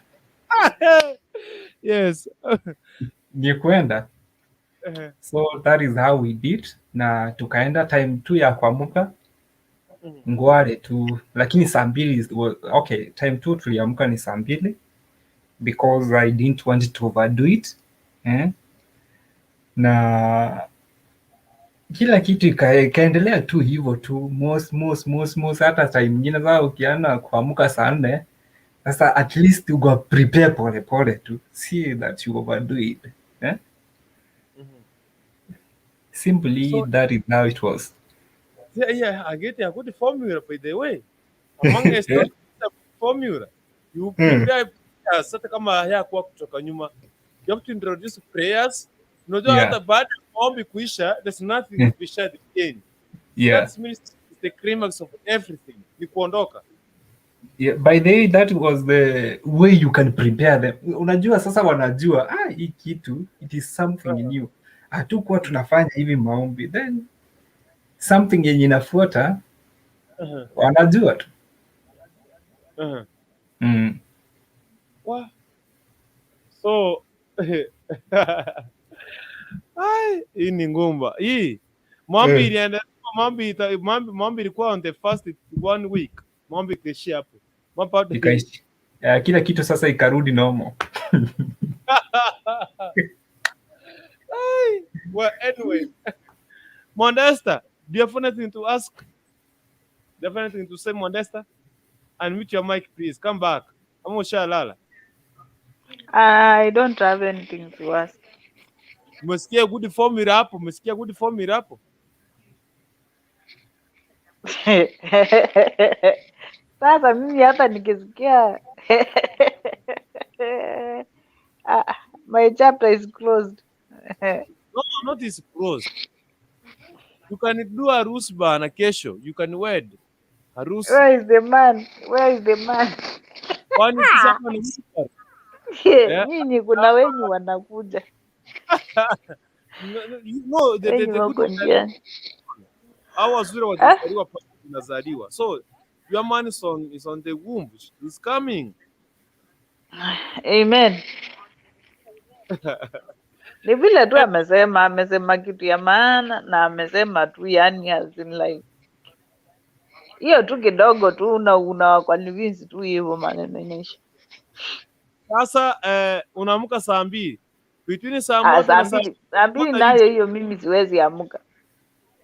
Speaker 10: ni kwenda. So that is how we did, na tukaenda time tu ya kuamka ngware tu, lakini saa 2 okay, time tu tuliamka ni saa 2 because I didn't want to overdo it, eh? Na kila kitu ikaendelea tu hivyo tu mos mos mos mos. Hata time nyingine sasa ukiana kuamka saa 4 sasa, at least you go prepare pole pole tu, see that you overdo it, eh? Simply that is how it was.
Speaker 1: Yeah, I get a good formula, by the way. Among us, formula. You prepare prayers, hata kama hayakuwa kutoka nyuma. You have to introduce prayers. Unajua hata baada ya maombi kuisha, there's nothing to be shared again. That means it's the climax of everything. Ni kuondoka.
Speaker 10: Yeah, by the way, that was the way you can prepare them. Unajua sasa wanajua, ah, hii kitu it is something new. Hatukuwa tunafanya hivi maombi, then something yenye inafuata wanajua tu.
Speaker 1: Wow. So ai, hii ni ngumba. Hii maombi ilienda maombi ilikuwa on the first one week. Maombi ikaishia hapo. Maombi
Speaker 10: Ikaishi. Kila kitu sasa ikarudi normal.
Speaker 1: Ai, well, anyway. Mondesta, do you have anything to ask? Do you have anything to say, Mondesta? Unmute your mic, please. Come back. Ama ushalala?
Speaker 3: I don't have anything to ask.
Speaker 1: Umesikia good formula hapo? Umesikia good formula hapo?
Speaker 3: Sasa mimi hata nikisikia ah, my chapter is closed.
Speaker 1: No, not is closed. You can do harusi bana kesho. You can wed. Harusi.
Speaker 3: Where is the man? Where is the man?
Speaker 1: Kwani sisi hapa ni mtu? Yeah.
Speaker 3: Nyinyi kuna wenyu wanakuja.
Speaker 1: No, no, you know the
Speaker 3: Wenyu
Speaker 1: the
Speaker 3: wako
Speaker 1: good
Speaker 3: njiani.
Speaker 1: Hao wazuri
Speaker 3: Ah?
Speaker 1: wajazaliwa pale tunazaliwa. So your man is on the womb. He's coming.
Speaker 3: Amen. Ni vile tu amesema kitu ya maana na amesema tu yani as in like hiyo tu kidogo tu una convince tu hivyo maneno inaisha.
Speaker 1: Sasa unaamka saa 2. Between saa
Speaker 3: Ah,
Speaker 1: moja
Speaker 3: saa
Speaker 1: na saa
Speaker 3: mbili saa 2
Speaker 1: moja
Speaker 3: nayo hiyo mimi siwezi amka.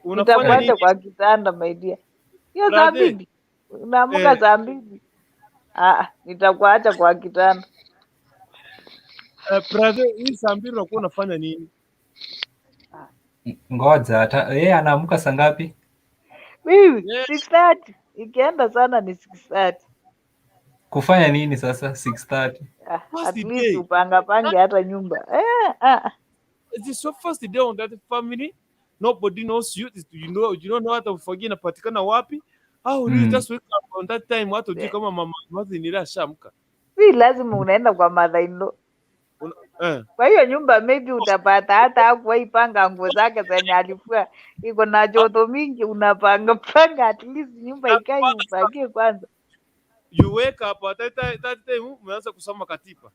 Speaker 1: Unafanya
Speaker 3: Nitakuacha
Speaker 1: nini?
Speaker 3: kwa kitanda, my dear. Hiyo saa
Speaker 1: Brother,
Speaker 3: mbili unaamka saa 2. Ah, nitakuacha kwa kitanda.
Speaker 1: Brother, hii saa 2 unakuwa unafanya nini?
Speaker 10: Ngoja, yeye anaamka saa ngapi?
Speaker 3: Mimi
Speaker 1: Yeah.
Speaker 3: 6:30, ikienda sana ni 6:30.
Speaker 10: Kufanya nini sasa 6:30?
Speaker 3: Ah, at
Speaker 1: First
Speaker 3: least
Speaker 1: day.
Speaker 3: upanga pange hata nyumba ah.
Speaker 1: It is your first day on that family. Nobody knows you. You know, you don't know hata ufagie inapatikana wapi. How do you just wake up on that time? Hata hujui kama mama mother ashaamka.
Speaker 3: Si lazima unaenda kwa mother in law. Kwa hiyo nyumba maybe utapata hata hakuwahi panga nguo zake zenye alifua, iko na joto mingi, unapanga panga at least nyumba ikae, ufagie kwanza.
Speaker 1: You wake up at that time umeanza kusoma katiba.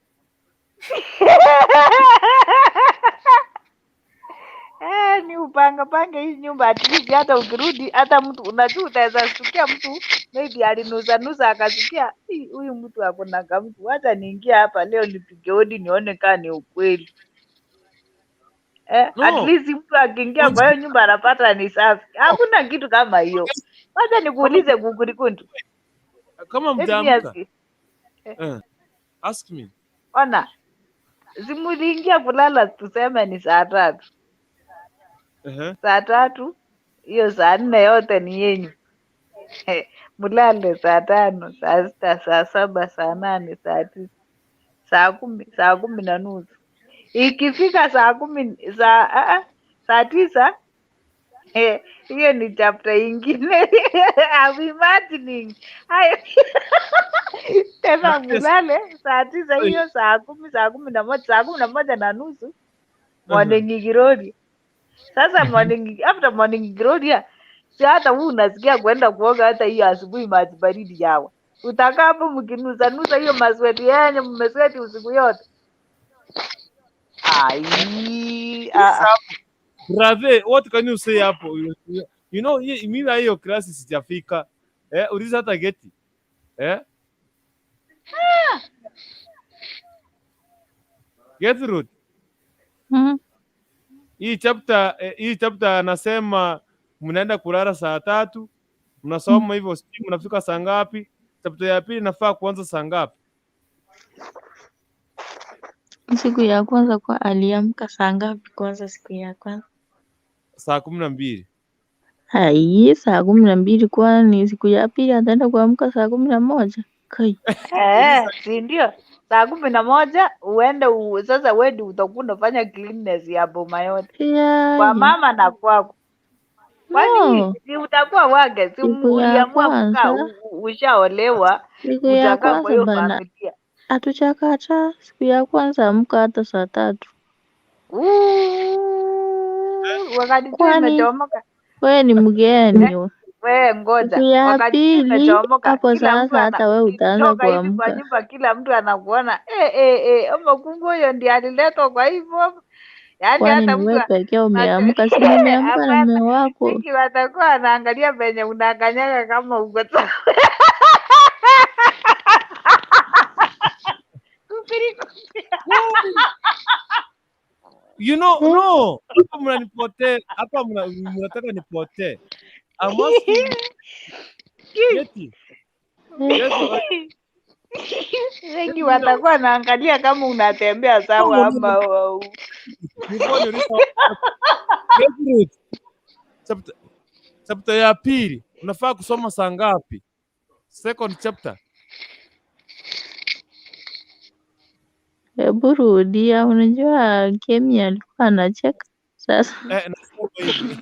Speaker 3: Eh, ni upanga pange hii nyumba at least hata ukirudi, hata mtu unajua utaweza shtukia mtu maybe alinusa nusa akasikia, "Hii, huyu mtu ako na kamtu, wacha niingie hapa leo nipige hodi nione kaa ni ukweli." Eh, at
Speaker 1: No.
Speaker 3: least mtu akiingia kwa hiyo nyumba anapata ni safi. Hakuna kitu kama hiyo. Wacha nikuulize Kukurikundu.
Speaker 1: Kama
Speaker 3: Let me
Speaker 1: mjaamka.
Speaker 3: ask you.
Speaker 1: Ask me.
Speaker 3: Ona, si muliingia kulala tuseme ni saa 3. Saa 3 hiyo saa 4 yote ni yenyu. Mulale saa 5, saa 6, saa 7, saa 8, saa 9, saa 10, saa 10:30. Ikifika saa 10 saa 9 hiyo ni chapter ingine. I'm imagining. Hayo tena mulale saa 9 hiyo saa 10, saa 11, saa 11:30 morning glory. Sasa morning after morning glory, si hata huu unasikia kwenda kuoga hata hiyo asubuhi maji baridi yawa. Utakaa hapo mkinusa nusa hiyo masweti yenye mmesweti usiku yote. Ai, ah, ah.
Speaker 1: Brother, what can you say hapo? You know, mimi hiyo class sijafika. Uliza hata Geti. Eh? Gertrude, hii chapter anasema mnaenda kulala saa 3, mnasoma hivyo sijui mnafika saa ngapi? Chapter ya pili inafaa kuanza saa ngapi?
Speaker 5: Siku ya kwanza kwa aliamka saa ngapi kwanza siku ya kwanza?
Speaker 1: Saa 12.
Speaker 5: Ai, saa 12 kwani siku ya pili ataenda kuamka saa 11? Kai.
Speaker 3: Eh, si ndio? Saa 11 uende sasa wewe ndio utakuwa unafanya cleanness ya boma yote. Kwa
Speaker 5: Yai.
Speaker 3: mama na kwako. Kwani
Speaker 5: No.
Speaker 3: si utakuwa wake, si
Speaker 5: Siku ya
Speaker 3: uliamua kukaa
Speaker 5: kwanza,
Speaker 3: ushaolewa,
Speaker 5: siku ya
Speaker 3: utakaa kwa
Speaker 5: kwanza
Speaker 3: hiyo
Speaker 5: bana,
Speaker 3: familia.
Speaker 5: hatuchakata. Siku ya kwanza amka hata saa 3.
Speaker 3: Ooh, wakati jua
Speaker 5: Kwani
Speaker 3: imechomoka.
Speaker 5: wewe ni
Speaker 3: Eh,
Speaker 5: mgeni.
Speaker 3: we ngoja,
Speaker 5: Siku ya
Speaker 3: wakati jua
Speaker 5: pili
Speaker 3: imechomoka,
Speaker 5: hapo
Speaker 3: kila mtu
Speaker 5: sasa hata wewe utaanza
Speaker 3: ukitoka hivi kwa
Speaker 5: kuamka.
Speaker 3: nyumba, kila mtu anakuona eh, eh, eh, ama kumbe huyo ndiye aliletwa kwa hivyo. Yaani
Speaker 5: Kwani
Speaker 3: hata
Speaker 5: ni
Speaker 3: mtu
Speaker 5: wewe pekee umeamka? Si mumeamka na
Speaker 3: hapana,
Speaker 5: mume wako.
Speaker 3: Viki watakuwa wanaangalia venye unakanyaga kama uko sawa. Kupiri
Speaker 5: Eh?
Speaker 1: No, hapa mnanipotee, hapa mnataka nipotee. I'm asking Getty,
Speaker 5: Eh?
Speaker 1: Getty,
Speaker 3: Wengi watakuwa naangalia kama unatembea sawa ama au.
Speaker 1: Before you reach Ruth, chapter ya pili unafaa kusoma saa ngapi? Second chapter.
Speaker 5: Hebu rudia, unajua Kemi alikuwa anacheka sasa.
Speaker 1: Nasema hivi.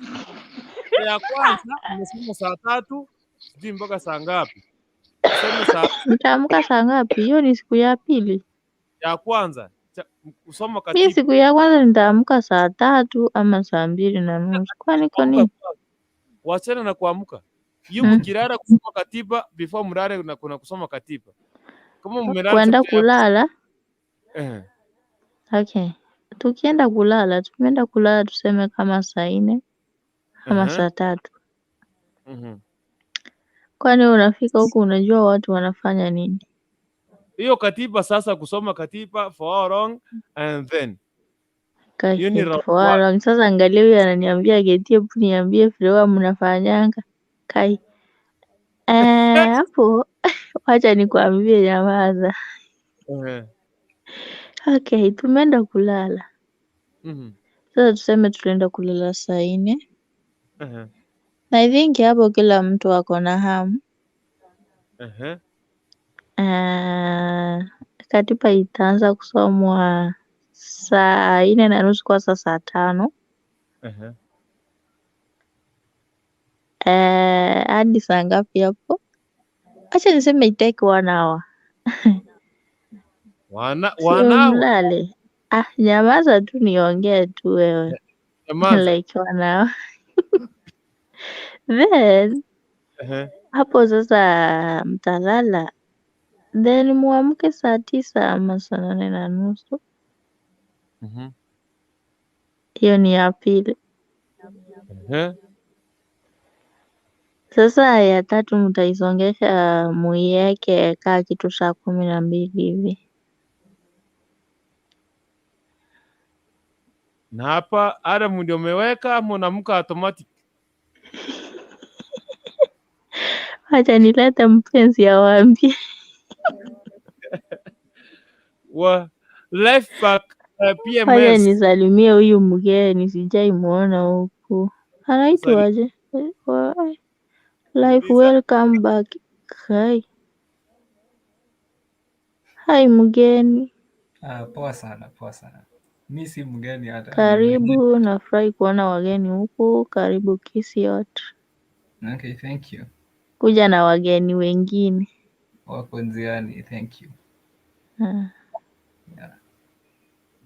Speaker 1: Ya kwanza umesoma saa 3 sijui mpaka saa ngapi? Usome saa
Speaker 5: Nitaamka saa ngapi? Hiyo ni siku ya pili.
Speaker 1: ya kwanza usoma
Speaker 5: Mi
Speaker 1: katiba.
Speaker 5: siku ya kwanza nitaamka saa 3 ama saa 2:30. Kwani kwa
Speaker 1: Kuamka
Speaker 5: nini?
Speaker 1: kwanza. Wachana na kuamka. Hiyo mkilala kusoma katiba before mlale na kuna kusoma katiba. Kama mmelala
Speaker 5: Kwenda
Speaker 1: chapter ya
Speaker 5: kulala. Okay. Tukienda kulala, tumeenda kulala tuseme kama saa 4 ama saa 3. Kwani unafika huku unajua watu wanafanya nini?
Speaker 1: Hiyo katiba sasa, kusoma katiba for how long and then hiyo ni
Speaker 5: Kai,
Speaker 1: round
Speaker 5: for how
Speaker 1: one.
Speaker 5: long? Sasa angalia huyu ananiambia Ketie, hebu niambie vile huwa mnafanyanga. Kai. Hapo wacha nikwambie, nyamaza. Okay, tumeenda kulala. Sasa tuseme tulienda kulala saa 4. Na I think hapo kila mtu ako na hamu. Katiba itaanza kusomwa saa 4:30 kwa saa 5. Hadi saa ngapi hapo? Acha niseme itake 1 hour. Sio
Speaker 1: One hour.
Speaker 5: mlale. Ah, nyamaza tu niongee tu wewe.
Speaker 1: Nyamaza.
Speaker 5: Like 1 hour. Then hapo sasa mtalala. Then muamke saa 9 ama saa 8:30. Hiyo ni ya pili. Sasa ya tatu mtaisongesha muiweke kaa kitu saa 12 hivi.
Speaker 1: Na hapa Adam ndio umeweka ama unaamka automatic?
Speaker 5: Wacha nilete mpenzi awaambie.
Speaker 1: Wa life back
Speaker 5: Wacha
Speaker 1: PMS.
Speaker 5: nisalimie huyu mgeni, sijai muona huku. Anaitwaje? Life welcome back. Hi. Hi mgeni.
Speaker 10: Poa sana, poa sana. Mi si mgeni hata.
Speaker 5: Karibu, nafurahi kuona wageni huku. Karibu Kisiot.
Speaker 10: Okay, thank you.
Speaker 5: Kuja na wageni wengine.
Speaker 10: Wako njiani, thank you. Yeah.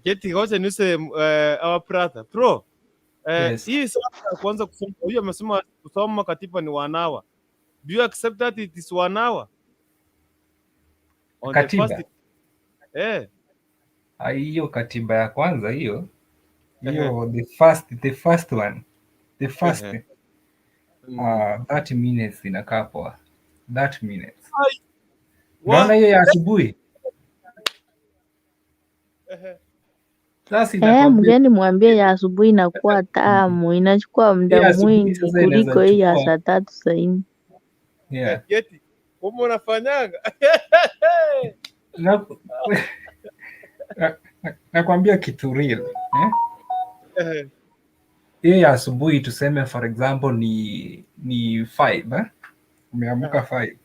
Speaker 1: Geti ngoja niuse our brother. Bro.
Speaker 10: Yes.
Speaker 1: Hii sasa ya kuanza kusoma, huyu amesema kusoma katiba ni 1 hour. Do you accept that it is 1 hour? On the
Speaker 10: Katiba.
Speaker 1: first
Speaker 10: Hiyo katiba ya kwanza hiyo. Hiyo the first one. The first 30 minutes inakaa poa. 30 minutes. Unaona hiyo ya asubuhi? Sasa inakwambia
Speaker 5: Mgeni mwambie ya asubuhi inakuwa tamu, inachukua muda
Speaker 10: ya asubuhi
Speaker 5: mwingi
Speaker 10: sasa inaweza
Speaker 5: kuliko hii ya
Speaker 10: chukua.
Speaker 5: saa 3 saa 4.
Speaker 10: Yeah.
Speaker 1: Geti, kumbe unafanyanga?
Speaker 10: Nakwambia kitu real, eh? Hiyo ya asubuhi tuseme for example ni 5, eh? Umeamka 5.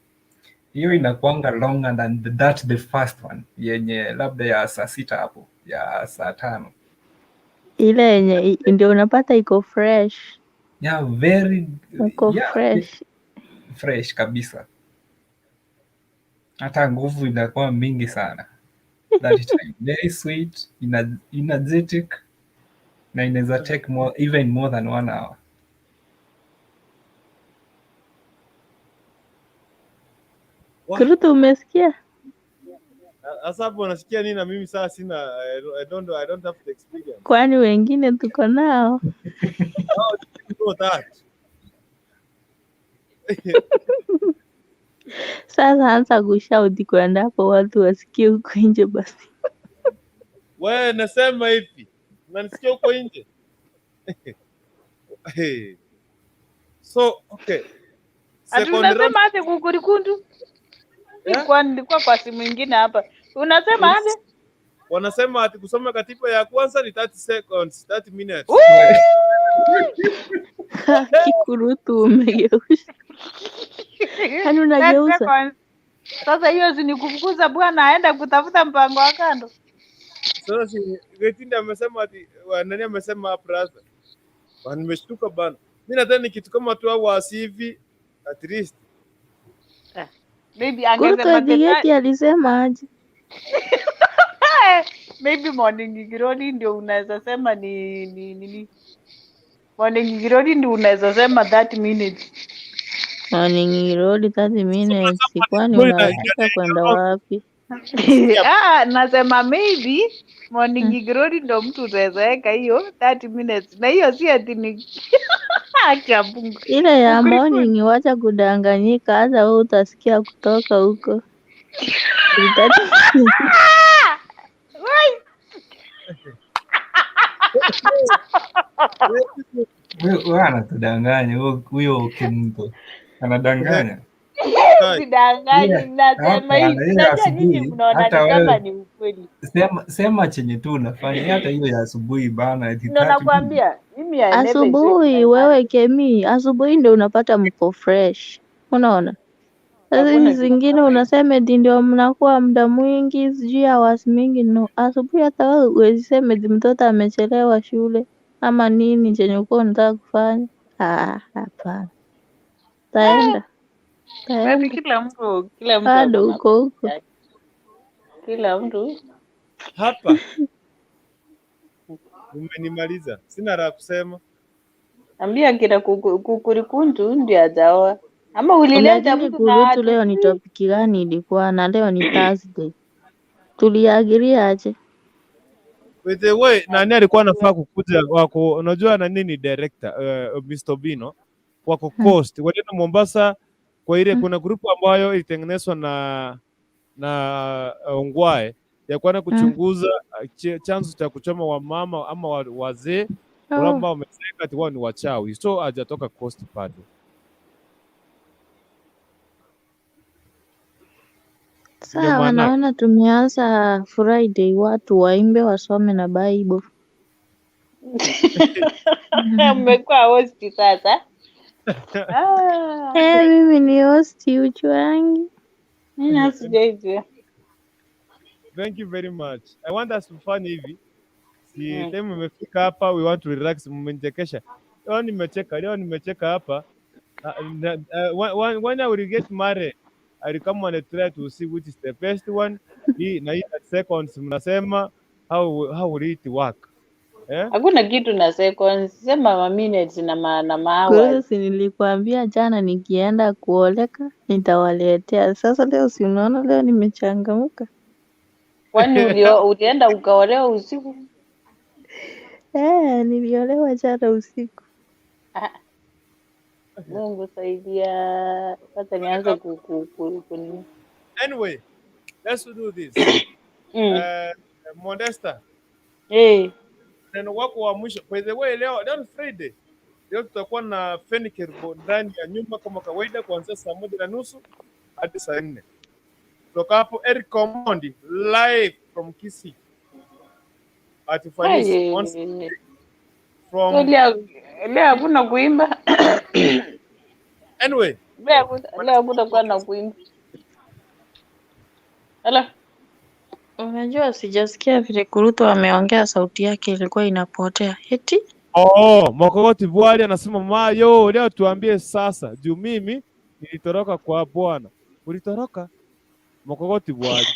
Speaker 10: Hiyo inakuanga longer than that the first one yenye labda ya saa 6 hapo, ya saa 5.
Speaker 5: Ile yenye ndio unapata iko fresh.
Speaker 10: Yeah, very
Speaker 5: Uko
Speaker 10: yeah,
Speaker 5: fresh.
Speaker 10: Fresh kabisa. Hata nguvu inakuwa mingi sana. That time very sweet, energetic na inaweza take more, even more than 1 hour.
Speaker 5: Kurutu, umesikia?
Speaker 1: Sasa hapo unasikia nini na mimi sasa sina, I don't have the experience.
Speaker 5: Kwani wengine tuko nao?
Speaker 1: How do you know that?
Speaker 5: Sasa anza kushauti kwenda hapo watu wasikie huko nje basi.
Speaker 1: Wewe nasema hivi. Unanisikia huko nje? Hey. So, okay.
Speaker 3: Ati
Speaker 1: Second round.
Speaker 3: unasema ati kukurikundu?
Speaker 1: Yeah?
Speaker 3: Nilikuwa kwa simu ingine hapa. Unasema aje?
Speaker 1: Wanasema ati kusoma katiba ya kwanza ni 30 seconds, 30 minutes.
Speaker 5: Kikurutu umegeuza. Yaani
Speaker 3: 30
Speaker 5: unageuza.
Speaker 3: seconds. Sasa hiyo si ni kufukuza bwana aenda kutafuta mpango wa kando.
Speaker 1: Sasa si Getinde amesema ati nani amesema brother. Bana, nimeshtuka bana. Mimi nadhani kitu kama 2 hours hivi at least.
Speaker 3: Maybe
Speaker 5: Kurutu
Speaker 3: angesema the
Speaker 5: Edigeti alisema aje?
Speaker 3: Maybe Morning Glory ndio unaweza sema ni nini? Morning Glory ndio unaweza sema 30 minutes.
Speaker 5: Morning Glory 30 minutes. Kwani
Speaker 1: Glory
Speaker 5: unaharakisha kwenda wapi?
Speaker 3: Ah, nasema maybe Morning Glory ndio mtu utaweza weka hiyo 30 minutes. Na hiyo si ati ni haki ya Mungu.
Speaker 5: Ile ya
Speaker 3: Kukuliko
Speaker 5: morning, wacha kudanganyika, hata wewe utasikia kutoka huko. Ni 30 minutes.
Speaker 3: Wai!
Speaker 10: Huyo anatudanganya huyo Kimto anadanganya.
Speaker 3: Sidanganyi,
Speaker 10: Ile
Speaker 3: nasema
Speaker 10: hapana,
Speaker 3: hivi.
Speaker 10: ile
Speaker 3: Unajua nyinyi
Speaker 10: asubuhi
Speaker 3: mnaona ni
Speaker 10: hata
Speaker 3: kama
Speaker 10: wewe
Speaker 3: ni ukweli.
Speaker 10: sema chenye tu unafanya, hata hiyo ya asubuhi bana, ati
Speaker 3: Ndio
Speaker 10: 30 minutes.
Speaker 3: nakwambia mimi I never say
Speaker 5: Asubuhi
Speaker 3: my
Speaker 5: wewe Kemi, asubuhi ndio unapata mko fresh, unaona. Sasa
Speaker 3: Hakuna
Speaker 5: hizi
Speaker 3: kitu
Speaker 5: zingine
Speaker 3: kama hiyo.
Speaker 5: unasema eti ndio mnakuwa muda mwingi, sijui hours mingi. No, asubuhi hata wewe huwezi sema eti mtoto amechelewa shule ama nini chenye ulikuwa unataka kufanya. Ah, hapana, taenda
Speaker 3: Basi
Speaker 5: taenda
Speaker 3: kila mtu
Speaker 5: bado
Speaker 3: ako na
Speaker 5: huko huko.
Speaker 3: yake. Kila mtu
Speaker 1: Hapa umenimaliza. Sina la kusema.
Speaker 3: Ambia kina kukurikuntu ndio hajaoa. Ama ulileta
Speaker 5: Lakini
Speaker 3: mtu na
Speaker 5: kurutu leo ni
Speaker 3: hatujui.
Speaker 5: topic gani ilikuwa na leo ni Thursday, tuliagiria aje?
Speaker 1: By the way, nani alikuwa anafaa kukuja wako, unajua nani ni director Mr. Bino wako Coast, walienda Mombasa kwa ile kuna grupu ambayo ilitengenezwa na Ongwae ya kwenda kuchunguza chanzo cha kuchoma wamama ama wazee wale ambao wamezeeka ati wao ni wachawi, so hajatoka Coast bado. Ndio
Speaker 5: Sawa,
Speaker 1: maana
Speaker 5: naona tumeanza Friday, watu waimbe wasome na Bible.
Speaker 3: Mmekuwa host sasa. Ah,
Speaker 5: Eh, mimi ni host uchwangi.
Speaker 3: mimi sijaijua.
Speaker 1: Thank you very much. I want us tufanye hivi. Si time imefika hapa, we want to relax. Mmenichekesha. Leo nimecheka, leo nimecheka hapa. When I will get married, I will come and try to see which is the best one. Hii na hii seconds mnasema how will it work? Eh?
Speaker 3: Hakuna kitu na seconds, sema ma minutes na ma
Speaker 5: Kurutu,
Speaker 3: hours.
Speaker 5: si nilikwambia jana nikienda kuoleka nitawaletea. Sasa leo si unaona leo nimechangamka.
Speaker 3: Kwani ulienda ukaolewa usiku?
Speaker 5: Eh, niliolewa jana usiku.
Speaker 3: Ah, Mungu saidia. Sasa nianze ku nini?
Speaker 1: Anyway, let's do this. Modesta, neno wako wa mwisho. By the way, leo ni Friday. Leo tutakuwa na Feni Kerubo ndani ya nyumba kama kawaida kuanzia saa 1:30 hadi saa 4. Kutoka hapo Eric Omondi live from Kisii at Fanisi on
Speaker 3: Ai.
Speaker 1: from
Speaker 3: So leo hakuna kuimba.
Speaker 1: Anyway,
Speaker 3: Leo hakutakuwa na kuimba. Hello.
Speaker 5: Unajua sijasikia vile Kurutu ameongea, sauti yake ilikuwa inapotea. Eti
Speaker 1: Oh, Mokogoti Bwali anasema mayo, leo tuambie sasa juu mimi nilitoroka kwa Bwana. Ulitoroka? Mokogoti Bwali.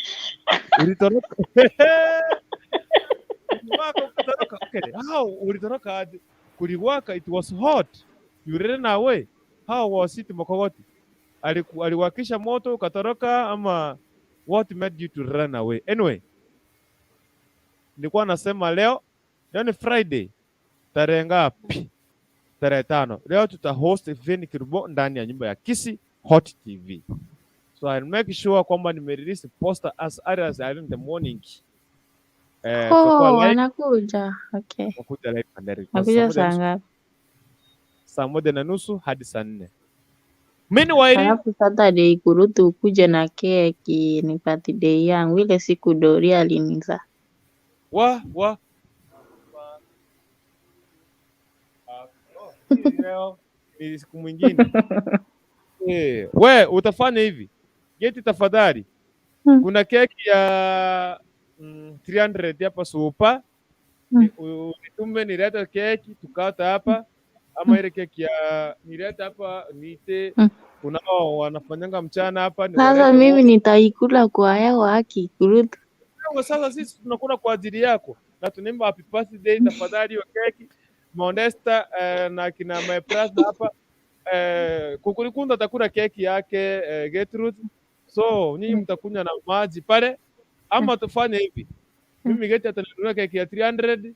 Speaker 1: Ulitoroka? Uliwaka ukatoroka. Okay, how ulitoroka aje? Kuliwaka, it was hot. You ran away. How was it, Mokogoti? Aliwakisha moto ukatoroka ama what made you to run away? Anyway, nilikuwa nasema leo ni Friday. Tarehe ngapi? Tarehe 5. Leo tuta host Veni Kerubo ndani ya nyumba ya Kisii Hot TV. So I'll make sure kwamba nimerelease poster as early as early in the morning. Tutakuwa
Speaker 5: Oh,
Speaker 1: live
Speaker 5: anakuja. Okay.
Speaker 1: wakuja live and direct. Kwa saa
Speaker 5: Anakuja
Speaker 1: moja na
Speaker 5: saa
Speaker 1: nusu
Speaker 5: ngapi?
Speaker 1: saa 1:30 hadi saa 4. Meanwhile,
Speaker 5: Alafu Saturday kurutu ukuje na keki, ni birthday yangu ile siku Doria alinizaa.
Speaker 1: Wa wa oh, hii leo ni siku mwingine. We utafanya hivi Geti, tafadhali. Kuna keki ya 300 hapa supa, unitume nilete keki tukata hapa, ama ile keki ya nilete hapa niite kunao wanafanyanga mchana hapa
Speaker 5: Sasa
Speaker 1: niwalete
Speaker 5: mimi
Speaker 1: wote.
Speaker 5: nitaikula kwa yao haki kurutu.
Speaker 1: Wewe sasa sisi tunakula kwa ajili yako na tunaimba happy birthday, tafadhali hiyo keki Modesta na kina my brother hapa Kukulikunda atakula keki yake Gertrude, so nyinyi mtakunywa na maji pale, ama tufanye hivi, mimi Geti atanunua keki ya 300,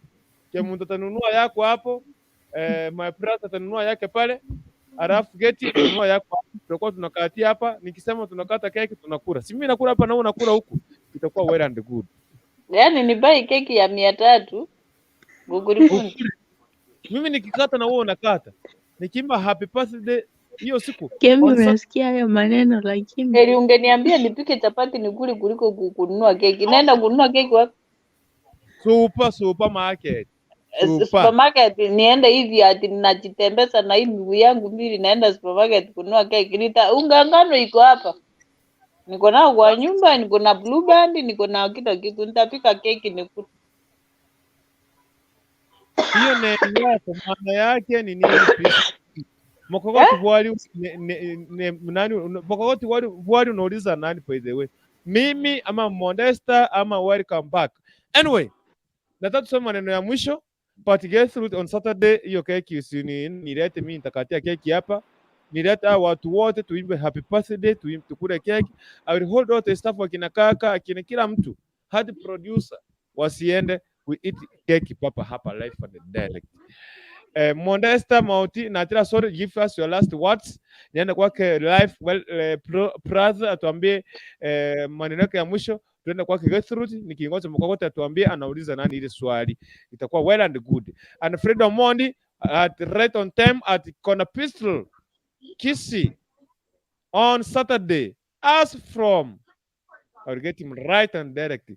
Speaker 1: Kemuntu atanunua yako hapo, my brother atanunua yake pale, alafu Geti atanunua yako hapo. Tutakuwa tunakatia hapa, nikisema tunakata keki tunakula, si mimi nakula hapa na wewe unakula huku, itakuwa well and good.
Speaker 3: Yaani ni buy keki ya 300 Gugurikundi.
Speaker 1: Mimi nikikata na wewe unakata, nikiimba happy birthday hiyo siku
Speaker 5: Kemi,
Speaker 1: on Saturday.
Speaker 5: unasikia hayo maneno lakini
Speaker 3: Heri ungeniambia nipike chapati nikule kuliko kununua keki. Naenda kununua keki wapi?
Speaker 1: Super supermarket super.
Speaker 3: Supermarket niende hivi ati ninajitembeza na hii miguu yangu mbili naenda supermarket kununua keki. Nita unga ngano iko hapa. Niko nao kwa nyumba, niko na Blue Band, niko na kila kitu. Nitapika keki nikule.
Speaker 1: Hiyo neno yako maana yake ni nini? Please? Mokogoti bwali nani Mokogoti bwali unauliza nani by the way? Mimi ama Modesta ama welcome back. Anyway, nataka tusome maneno ya mwisho but get through on Saturday. Hiyo keki usini nilete mimi, nitakatia keki hapa, nilete hao watu wote tuimbe happy birthday, tuimbe tukule keki. I will hold all the staff, akina kaka, akina kila mtu, hadi producer wasiende, we eat keki papa hapa live and direct. Modesta Mauti na Atira, sorry, give us your last words. Niende kwake live well, brother atuambie maneno yake ya mwisho. Tuende kwake Gertrude, nikingoja Mkokote atuambie anauliza nani ile swali. Itakuwa well and good. And Fred Omondi at right on time at Corner Pistol Kisi on Saturday as from I will get him right and direct.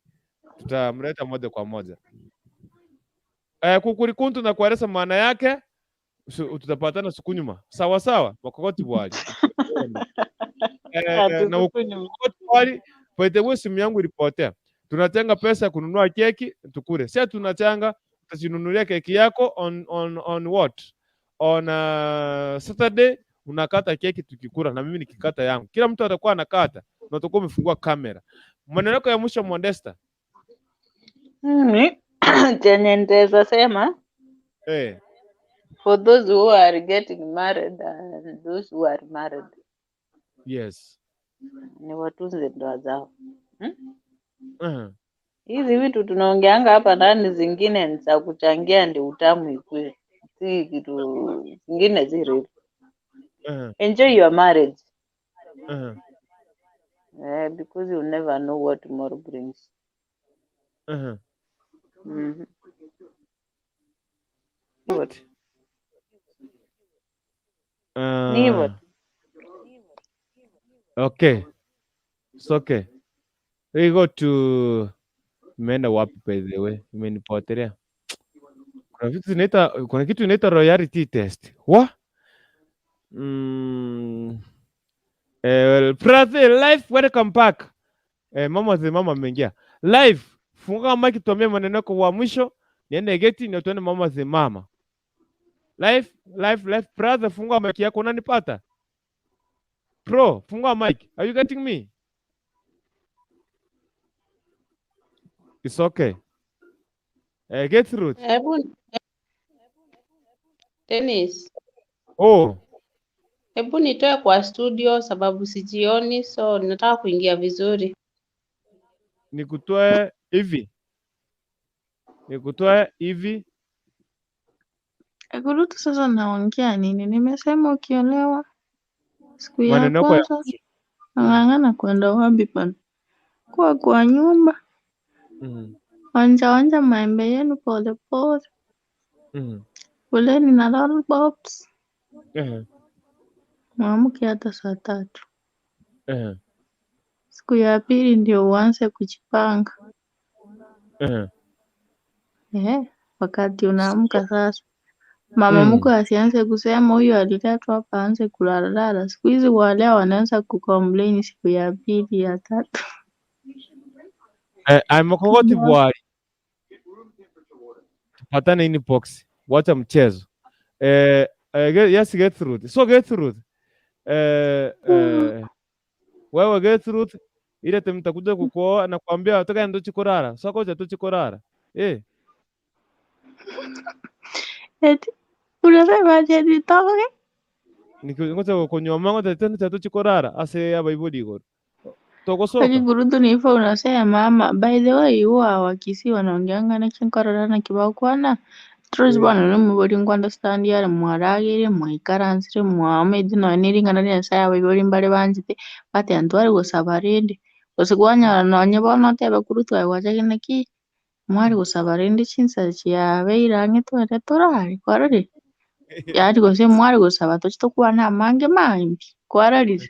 Speaker 1: Tutamleta moja kwa moja. Kukurikuntu na kueleza maana yake tutapatana siku nyuma. Sawa sawa, Makokoti bwali.
Speaker 3: Ati
Speaker 1: Na
Speaker 3: siku nyuma.
Speaker 1: Makokoti bwali, by the way simu yangu ilipotea. Tunachanga pesa ya kununua keki tukule. Sasa tunachanga, utajinunulia keki yako on what? On Saturday unakata keki tukikula na mimi nikikata yangu. Kila mtu atakuwa anakata na utakuwa umefungua kamera. Maneno yako ya mwisho Modesta.
Speaker 3: Mimi chenye nitaweza sema for those who are getting married and those who are married
Speaker 1: Yes.
Speaker 3: ni watunze ndoa zao. Hizi vitu tunaongeanga hapa ndani zingine ni za kuchangia ndio utamu ikue, si kitu zingine si real. Enjoy your marriage because you never know what tomorrow brings. Hivyo tu. Ni hivyo tu.
Speaker 1: Okay. It's okay. We go to imeenda wapi by the way? Imenipotelea. Kuna vitu zinaita, kuna kitu inaitwa royalty test. Wa? Brother life, welcome back. Mama the mama ameingia. Live, funga mic tuambie maneno yako wa mwisho. Niende geti ndio tuende mama the mama. Live, live, live brother, funga mic yako unanipata? Bro, fungua mic. Are you getting me? It's okay. Get through.
Speaker 4: Hebu Dennis,
Speaker 1: Oh,
Speaker 4: hebu nitoe kwa studio sababu sijioni, so nataka kuingia vizuri.
Speaker 1: Nikutoe hivi. Nikutoe hivi.
Speaker 5: Kurutu, sasa naongea nini? Nimesema ukiolewa siku ya
Speaker 1: Maneno yako ya
Speaker 5: kwanza
Speaker 1: mwisho.
Speaker 5: nang'ang'ana kwenda wapi bana, kuwa kwa nyumba, onja onja maembe yenu polepole, kuleni na lollipops. Muamke hata saa 3. Siku ya pili ndio uanze kujipanga. Eh, wakati unaamka sasa. Mama mkwe asianze kusema huyu aliletwa hapa aanze kulalala. Siku hizi wale wanaanza kucomplain siku ya pili, ya tatu.
Speaker 1: Eh, Mokogoti bwari. Tupatane inbox. Wacha mchezo. Yes, Gertrude. So Gertrude. Wewe Gertrude, ile time nitakuja kukuoa na kuambia toka ndo chikorara. So koja tu chikorara. Eh,
Speaker 5: Eti unasema aje nitoke?
Speaker 1: Ngoja kunywa mango tena tu chikorara ase abaibuli igoro. Togosoka.
Speaker 5: Lakini ni hivyo unasema ama by the way, huwa Wakisii wanaongeanga na chinkorora na kibao kwana Trust bwana nomubori ngu-understand yare mwaragire mwaikaransire mwamedi nonya na ering'ana ria Nyasaye abaibori mbare banchete but intware gosaba rende gose kwanyora nonye bono otebe korwa twaye gwachakire naki mwari gosaba rende chinsa chiabeire ang'e twende torare kwarorire? Yaani gose mwari gosaba tochi tokwane amange mambi kwarorire?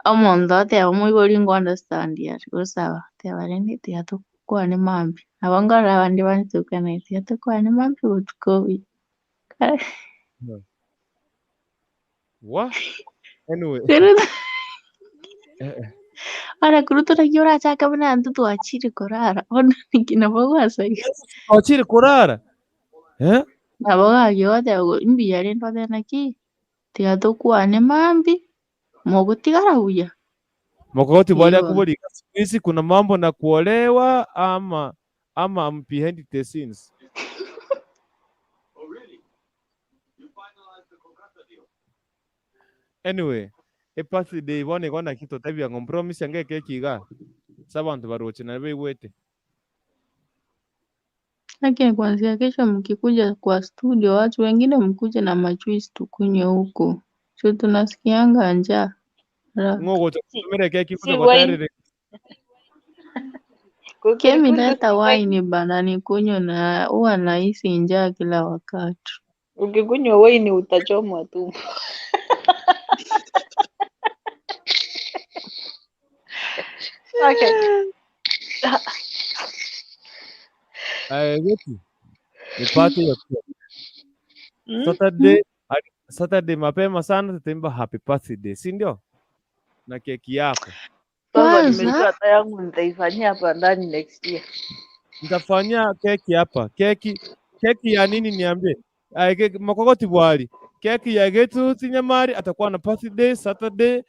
Speaker 5: Omonto oteba omoibori ngu-understand are gosaba oteba rende tiga tokwane mambi nabo nkorora abande banchete gokwana tiga tokwane mambi botuko obuya.
Speaker 1: What? Anyway.
Speaker 5: Ora korwa toraki orachake buna intwe twachire korara bono naki nabo gwasaire.
Speaker 1: Twachire korara? Eh?
Speaker 5: Nabo gaki ogoteba mbuya rende otebe naki tiga tokwane mambi mogotigara buya.
Speaker 1: Mokogoti bwari
Speaker 5: Igo.
Speaker 1: akubori siku hizi kuna mambo na kuolewa ama I'm behind the scenes. Anyway, e birthday bono igo naki totabia ngo promise ange keki iga ase abanto baroche nabo baigwete.
Speaker 5: Lakini kuanzia kesho mkikuja kwa studio, watu wengine mkuje na majuice tukunywe huko. Sio tunasikianga njaa. Haraka.
Speaker 1: Ng'o gocha
Speaker 3: Si,
Speaker 1: kutumira keki
Speaker 3: si
Speaker 1: kuja
Speaker 3: wine.
Speaker 1: goterere.
Speaker 5: Kemi
Speaker 3: Kukurutu
Speaker 5: leta
Speaker 3: si wine.
Speaker 5: wine bana nikunywe na huwa nahisi njaa kila wakati.
Speaker 3: Ukikunywa wine utachomwa tumbo. Okay.
Speaker 1: Aya, Betty, nipate hiyo keki.
Speaker 3: Mm?
Speaker 1: Saturday, Saturday mapema sana tutaimba happy birthday, si ndio? Na keki yako.
Speaker 3: Sasa nimejua
Speaker 5: Kwanza
Speaker 3: hata yangu nitaifanyia hapa ndani next year.
Speaker 1: Nitafanyia keki hapa. Keki ya nini niambie? Ay, keki, Makogoti bwali. Keki ya Gertrude Nyamari atakuwa na birthday Saturday.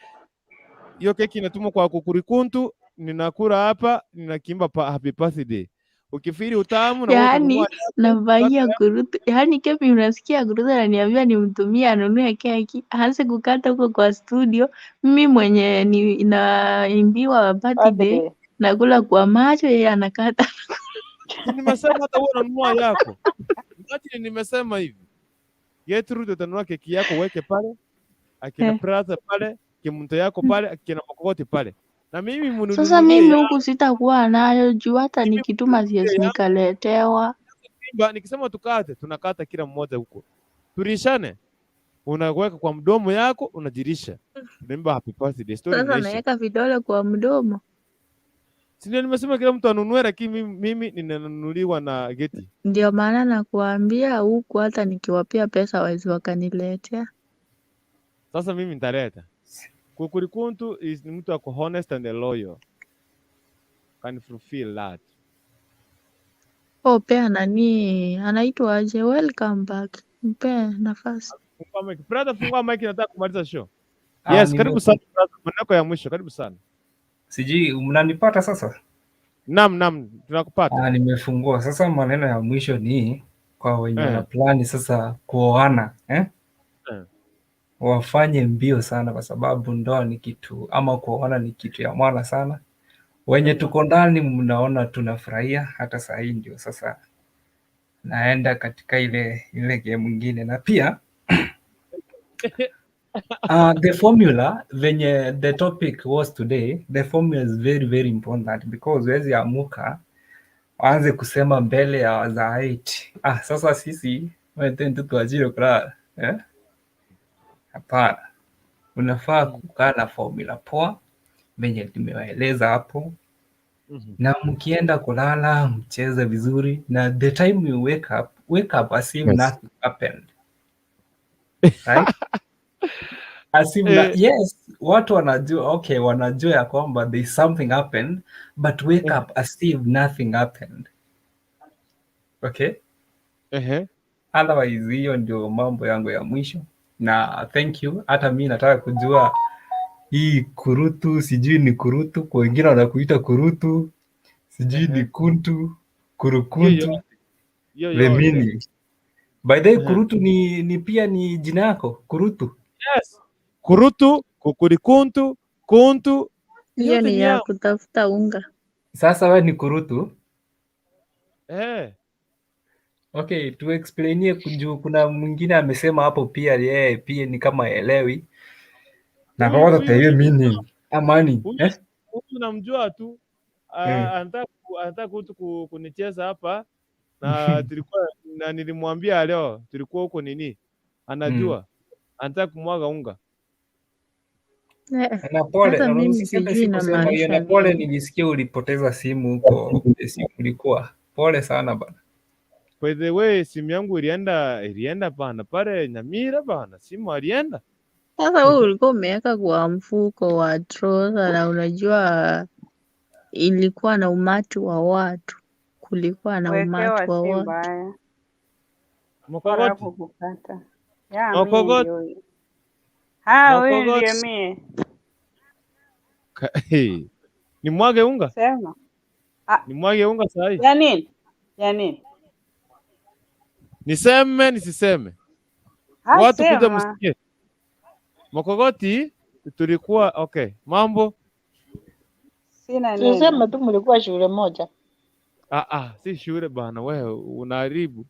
Speaker 1: Hiyo keki inatumwa kwa Kukurikuntu, ninakula hapa, ninakiimba pa happy birthday. Ukifiri utamu na wewe
Speaker 5: yaani
Speaker 1: utanunua yako,
Speaker 5: nabaia
Speaker 1: kata
Speaker 5: kurutu, yaani Kemi unasikia kurutu ananiambia nimtumie anunue keki aanze kukata huko kwa studio. Mimi mwenye ni naimbiwa birthday
Speaker 3: Birthday.
Speaker 5: nakula kwa macho, yeye anakata.
Speaker 1: Si nimesema hata wewe unanunua yako. Imagine nimesema hivi. Gertrude utanunua keki yako uweke pale, akina Praza pale, kimuntu yako pale, akina Makogoti pale. Na mimi
Speaker 5: Sasa
Speaker 1: mnunulie
Speaker 5: mimi
Speaker 1: yangu,
Speaker 5: huku sitakuwa nayo juu hata
Speaker 1: mimi
Speaker 5: nikituma
Speaker 1: mnunulie
Speaker 5: siwezi
Speaker 1: yangu.
Speaker 5: nikaletewa.
Speaker 1: Simba, nikisema tukate, tunakata kila mmoja huko. Tulishane. Unaweka kwa mdomo yako, unajirisha. Tunaimba happy birthday, story
Speaker 5: Sasa
Speaker 1: inaisha.
Speaker 5: naweka vidole kwa mdomo.
Speaker 1: Si ndio nimesema kila mtu anunue, lakini mimi ninanunuliwa na Geti.
Speaker 5: Ndio maana nakuambia huku hata nikiwapea pesa wawezi wakaniletea.
Speaker 1: Sasa mimi nitaleta. Kukurikuntu is ni mtu ako honest and loyal. Can fulfill that.
Speaker 5: Oh, pea nani anaitwa aje? Welcome back, mpe nafasi.
Speaker 1: Fungua mic. Brother, fungua mic, nataka kumaliza show.
Speaker 10: Ah,
Speaker 1: Yes, karibu sana brother. Maneno yako ya mwisho, karibu sana.
Speaker 10: Sijui mnanipata sasa?
Speaker 1: Naam, naam, tunakupata.
Speaker 10: Ah, nimefungua sasa. Maneno ya mwisho ni kwa wenye wana
Speaker 1: Eh,
Speaker 10: plani sasa kuoana, eh?
Speaker 1: eh.
Speaker 10: Wafanye mbio sana, kwa sababu ndoa ni kitu ama kuoana ni kitu ya maana sana. Wenye tuko ndani mnaona tunafurahia, hata saa hii ndio sasa naenda katika ile game mwingine, na pia the formula venye the topic was today, the formula is very very important because huwezi amuka waanze kusema mbele ya wazaiti, ah, sasa sisi tuajire kulala, eh? Hapana. Hapana, unafaa kukaa na formula poa venye nimewaeleza hapo, na mkienda kulala mcheze vizuri, na the time you wake up as if nothing happened, right? As if na, yes, watu wanajua, okay, wanajua ya kwamba there is something happened, but wake up as if nothing happened, okay?
Speaker 1: Ehe.
Speaker 10: Otherwise, hiyo ndio mambo yangu ya mwisho, na thank you. Hata mi nataka kujua hii kurutu, sijui ni kurutu, kwa wengine wanakuita kurutu, sijui ni kuntu,
Speaker 1: Hiyo
Speaker 10: kurukuntu,
Speaker 1: yote. Hiyo
Speaker 10: the
Speaker 1: yote.
Speaker 10: meaning. By the way, kurutu ni pia ni jina yako, kurutu.
Speaker 1: Yes. Kurutu, kukurikuntu, kuntu,
Speaker 5: Hiyo
Speaker 1: yote
Speaker 5: ni
Speaker 1: ni
Speaker 5: ya
Speaker 1: yangu.
Speaker 5: kutafuta unga.
Speaker 10: Sasa we ni kurutu.
Speaker 1: Eh.
Speaker 10: Okay, tuexplainie juu kuna mwingine amesema hapo pia yeye pia ni kama elewi na
Speaker 1: Huyu
Speaker 10: kwanza
Speaker 1: huyu
Speaker 10: hiyo meaning amani
Speaker 1: huyu
Speaker 10: eh?
Speaker 1: huyu namjua tu. Anataka tu kunicheza hapa na tulikuwa na nilimwambia leo tulikuwa huko nini, anajua anataka kumwaga unga.
Speaker 5: Eh,
Speaker 10: Na pole,
Speaker 5: hata
Speaker 10: na
Speaker 5: mimi
Speaker 10: usiseme
Speaker 5: sijui
Speaker 10: sikusema hiyo, na
Speaker 5: inamaanisha
Speaker 10: pole,
Speaker 5: nini.
Speaker 10: nilisikia ulipoteza simu huko simu ulikuwa. Pole sana bana.
Speaker 1: By the way, simu yangu ilienda bana pale Nyamira bana, simu alienda.
Speaker 5: Sasa wewe ulikuwa umeweka kwa mfuko wa trouser na unajua ilikuwa na umati wa watu, kulikuwa na
Speaker 11: Kuwekewa
Speaker 5: umati wa
Speaker 11: si
Speaker 5: watu.
Speaker 11: mbaya, bora
Speaker 1: Mokogoti,
Speaker 11: hapo kukata. Ya mie
Speaker 1: Mokogoti,
Speaker 11: ndio huyo. Ah, huyu ndiye
Speaker 1: Mokogoti.
Speaker 11: mie.
Speaker 1: Hey. Nimwage unga,
Speaker 11: Sema. Ah,
Speaker 1: nimwage unga sahi.
Speaker 11: ya nini? Ya nini?
Speaker 1: Niseme nisiseme,
Speaker 11: Ah,
Speaker 1: watu kuja
Speaker 11: sema.
Speaker 1: msikie. Mokogoti tulikuwa okay, mambo
Speaker 11: Sina
Speaker 3: Tuseme
Speaker 11: neno.
Speaker 3: tu mlikuwa shule moja.
Speaker 1: Si shule bana, wewe unaharibu
Speaker 11: Mi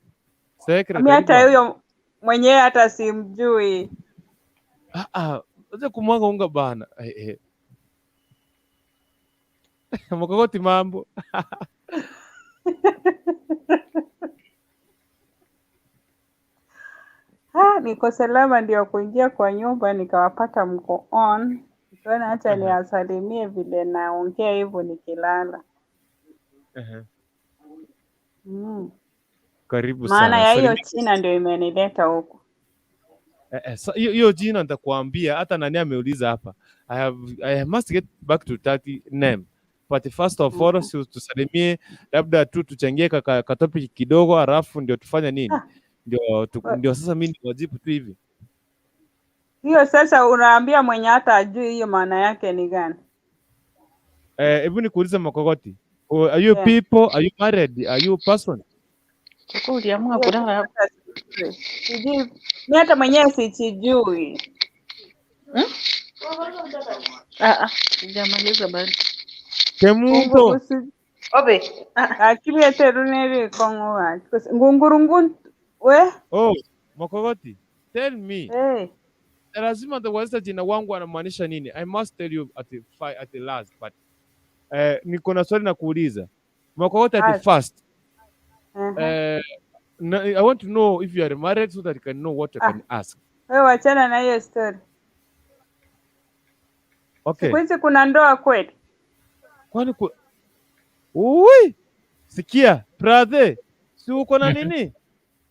Speaker 1: secretary
Speaker 11: hata
Speaker 1: bana.
Speaker 11: huyo mwenyewe hata simjui.
Speaker 1: Acha kumwaga unga bana. Eh, eh. Mokogoti mambo.
Speaker 11: Ah, niko salama ndio kuingia kwa nyumba nikawapata mko on. Nikaona acha niwasalimie vile naongea hivyo nikilala.
Speaker 1: Ehe. Karibu
Speaker 11: Maana
Speaker 1: sana.
Speaker 11: ya hiyo
Speaker 1: Salimia.
Speaker 11: China ndio imenileta huku.
Speaker 1: Hiyo jina nitakuambia, hata nani ameuliza hapa. I must get back to that name. But first of all, si tusalimie, labda tu tuchangie ka topic kidogo, halafu ndio tufanye nini? Ndio sasa mimi niwajibu tu hivi.
Speaker 11: Hiyo sasa unaambia mwenye hata ajui hiyo maana yake ni gani?
Speaker 1: Hebu nikuulize Mokogoti. Oh, are you people? Are you married? Are you person?
Speaker 6: Kwa uliamua
Speaker 11: Hiyo
Speaker 6: kulala hapo.
Speaker 11: sasa sijui. Sijui. Mi hata mwenyewe sichijui.
Speaker 6: Sijamaliza bado.
Speaker 1: Kemunto.
Speaker 6: Obe.
Speaker 11: Lakini eteruneri kongo wa. Ngungurungu we.
Speaker 1: Oh, Mokogoti. Tell me.
Speaker 11: Hey.
Speaker 1: Lazima nitakuuliza jina wangu anamaanisha nini. I must tell you at the last, but niko na swali na kuuliza. Mokogoti at the first. I want to know if you are married so that I can know what I can ask.
Speaker 11: Wewe wachana na hiyo story.
Speaker 1: Okay.
Speaker 11: Siku hizi kuna ndoa kweli?
Speaker 1: Kwani Ui! Sikia, brother, si uko na nini?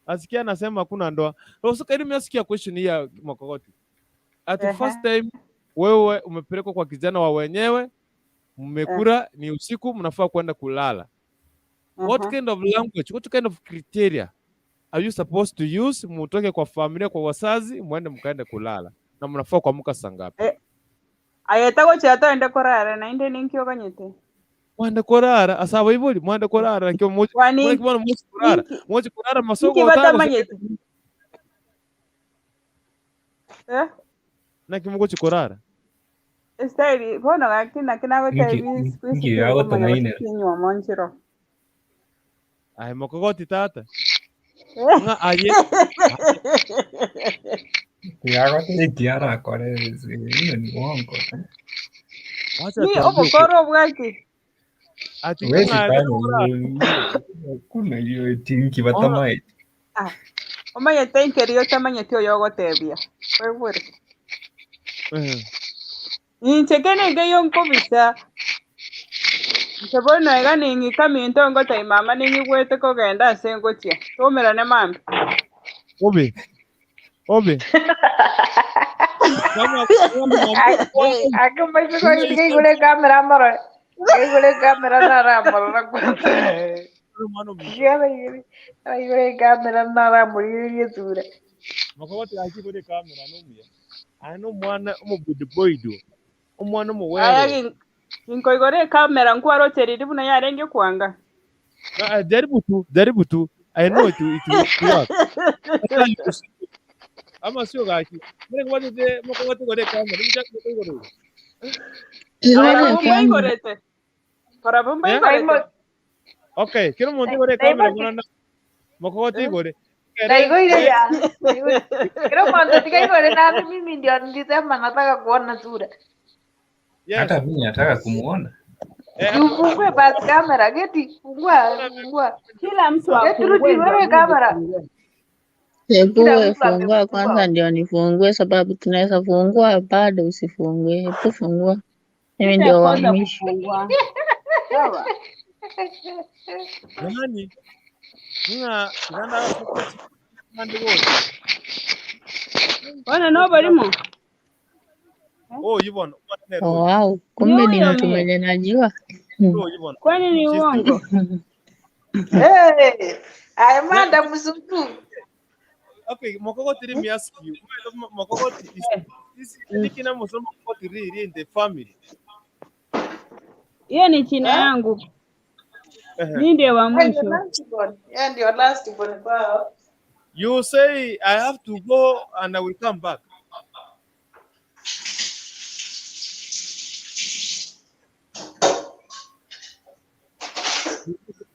Speaker 1: Asikia anasema hakuna ndoa. Sasa karibu nasikia question hii ya Mokogoti. At the first time wewe umepelekwa kwa kijana wa wenyewe, mmekula ni usiku, mnafaa kwenda kulala. What kind of language, what kind of criteria are you supposed to use? Mutoke kwa familia, kwa wazazi, muende mkaende kulala na mnafaa kuamka saa ngapi?
Speaker 11: Ayetako chato ende korara na inde ninkiokanyete.
Speaker 1: Mwende kurara asaba ibuli mwende kurara nakio moja
Speaker 11: Wani
Speaker 1: mwana kibona moja kurara moja kurara masoko
Speaker 11: Inki
Speaker 1: otano
Speaker 11: batamanyete. Eh?
Speaker 1: na kimugo chikorara
Speaker 11: Style bono gaki na kinago
Speaker 10: Inki
Speaker 11: taibi siku hizi
Speaker 10: inki yago
Speaker 11: kumanya
Speaker 10: tong'aine.
Speaker 11: gosikinywa monchiro.
Speaker 1: Ay mokogoti tata nga aye
Speaker 10: Yago tiara kore hiyo ni uongo.
Speaker 1: Wacha
Speaker 11: Ni
Speaker 1: tuambie ukweli.
Speaker 11: obokoro bwaki.
Speaker 1: Ati
Speaker 10: Huwezi
Speaker 1: ng'a
Speaker 10: fanya hiyo. Kuna hiyo tinki batamaye.
Speaker 11: Ah. Omanyete inkerio tamanyete oyo ogotebia. Webure. Inche kene ngeyo nkobisa. Inche bono iga ning'ika minto ngotai mama ning'igwete kogenda ase ngochia. Tumerane mambi.
Speaker 1: Obe. Obe. Kama
Speaker 3: Ake maisha igure kamera mara. Igure kamera nara mara kwanza. Igure kamera nara muri sura.
Speaker 1: Makobati akigure kamera nomuya. Ano mwana omubudu boydo. Omwana omuwere.
Speaker 11: Aya inkoigore kamera nkwarocheriri buna yarenge kwanga.
Speaker 1: Jaribu tu, jaribu tu. I know it will work. Ama sio gaki. Mimi ngwate makobati gore kamera. Nimchaka gore.
Speaker 5: Igore kamera.
Speaker 11: Igorete. Para bomba igorete.
Speaker 1: Okay, kila mtu gore kamera mwana makobati gore.
Speaker 3: Naigoire ya. Kila mtu tika igore na mimi ndio nilisema nataka kuona sura.
Speaker 10: Hata mimi nataka kumuona.
Speaker 3: Ufungue basi kamera, geti fungua, fungua.
Speaker 11: Kila mtu
Speaker 3: afungue wewe kamera.
Speaker 5: Hebu wewe fungua kwanza ndio nifungue, sababu tunaweza fungua bado usifungue. Hebu fungua. Mimi ndio wa mwisho.
Speaker 11: Sawa.
Speaker 1: Nani? Nina nanda nandi wote.
Speaker 11: Bwana no barimo.
Speaker 1: Oh, Yvonne.
Speaker 5: Oh, wow. Kumbe ni mtu mwenye najua.
Speaker 11: Kwani ni uongo?
Speaker 3: Hey, Amanda mzungu.
Speaker 1: Okay, Mokogoti, let me ask you. Mokogoti is nikina musoma Mokogoti really in the family.
Speaker 11: Hiyo ni china yangu. Mimi ndio wa mwisho.
Speaker 3: Yeye ndio last born kwao.
Speaker 1: You say I have to go and I will come back.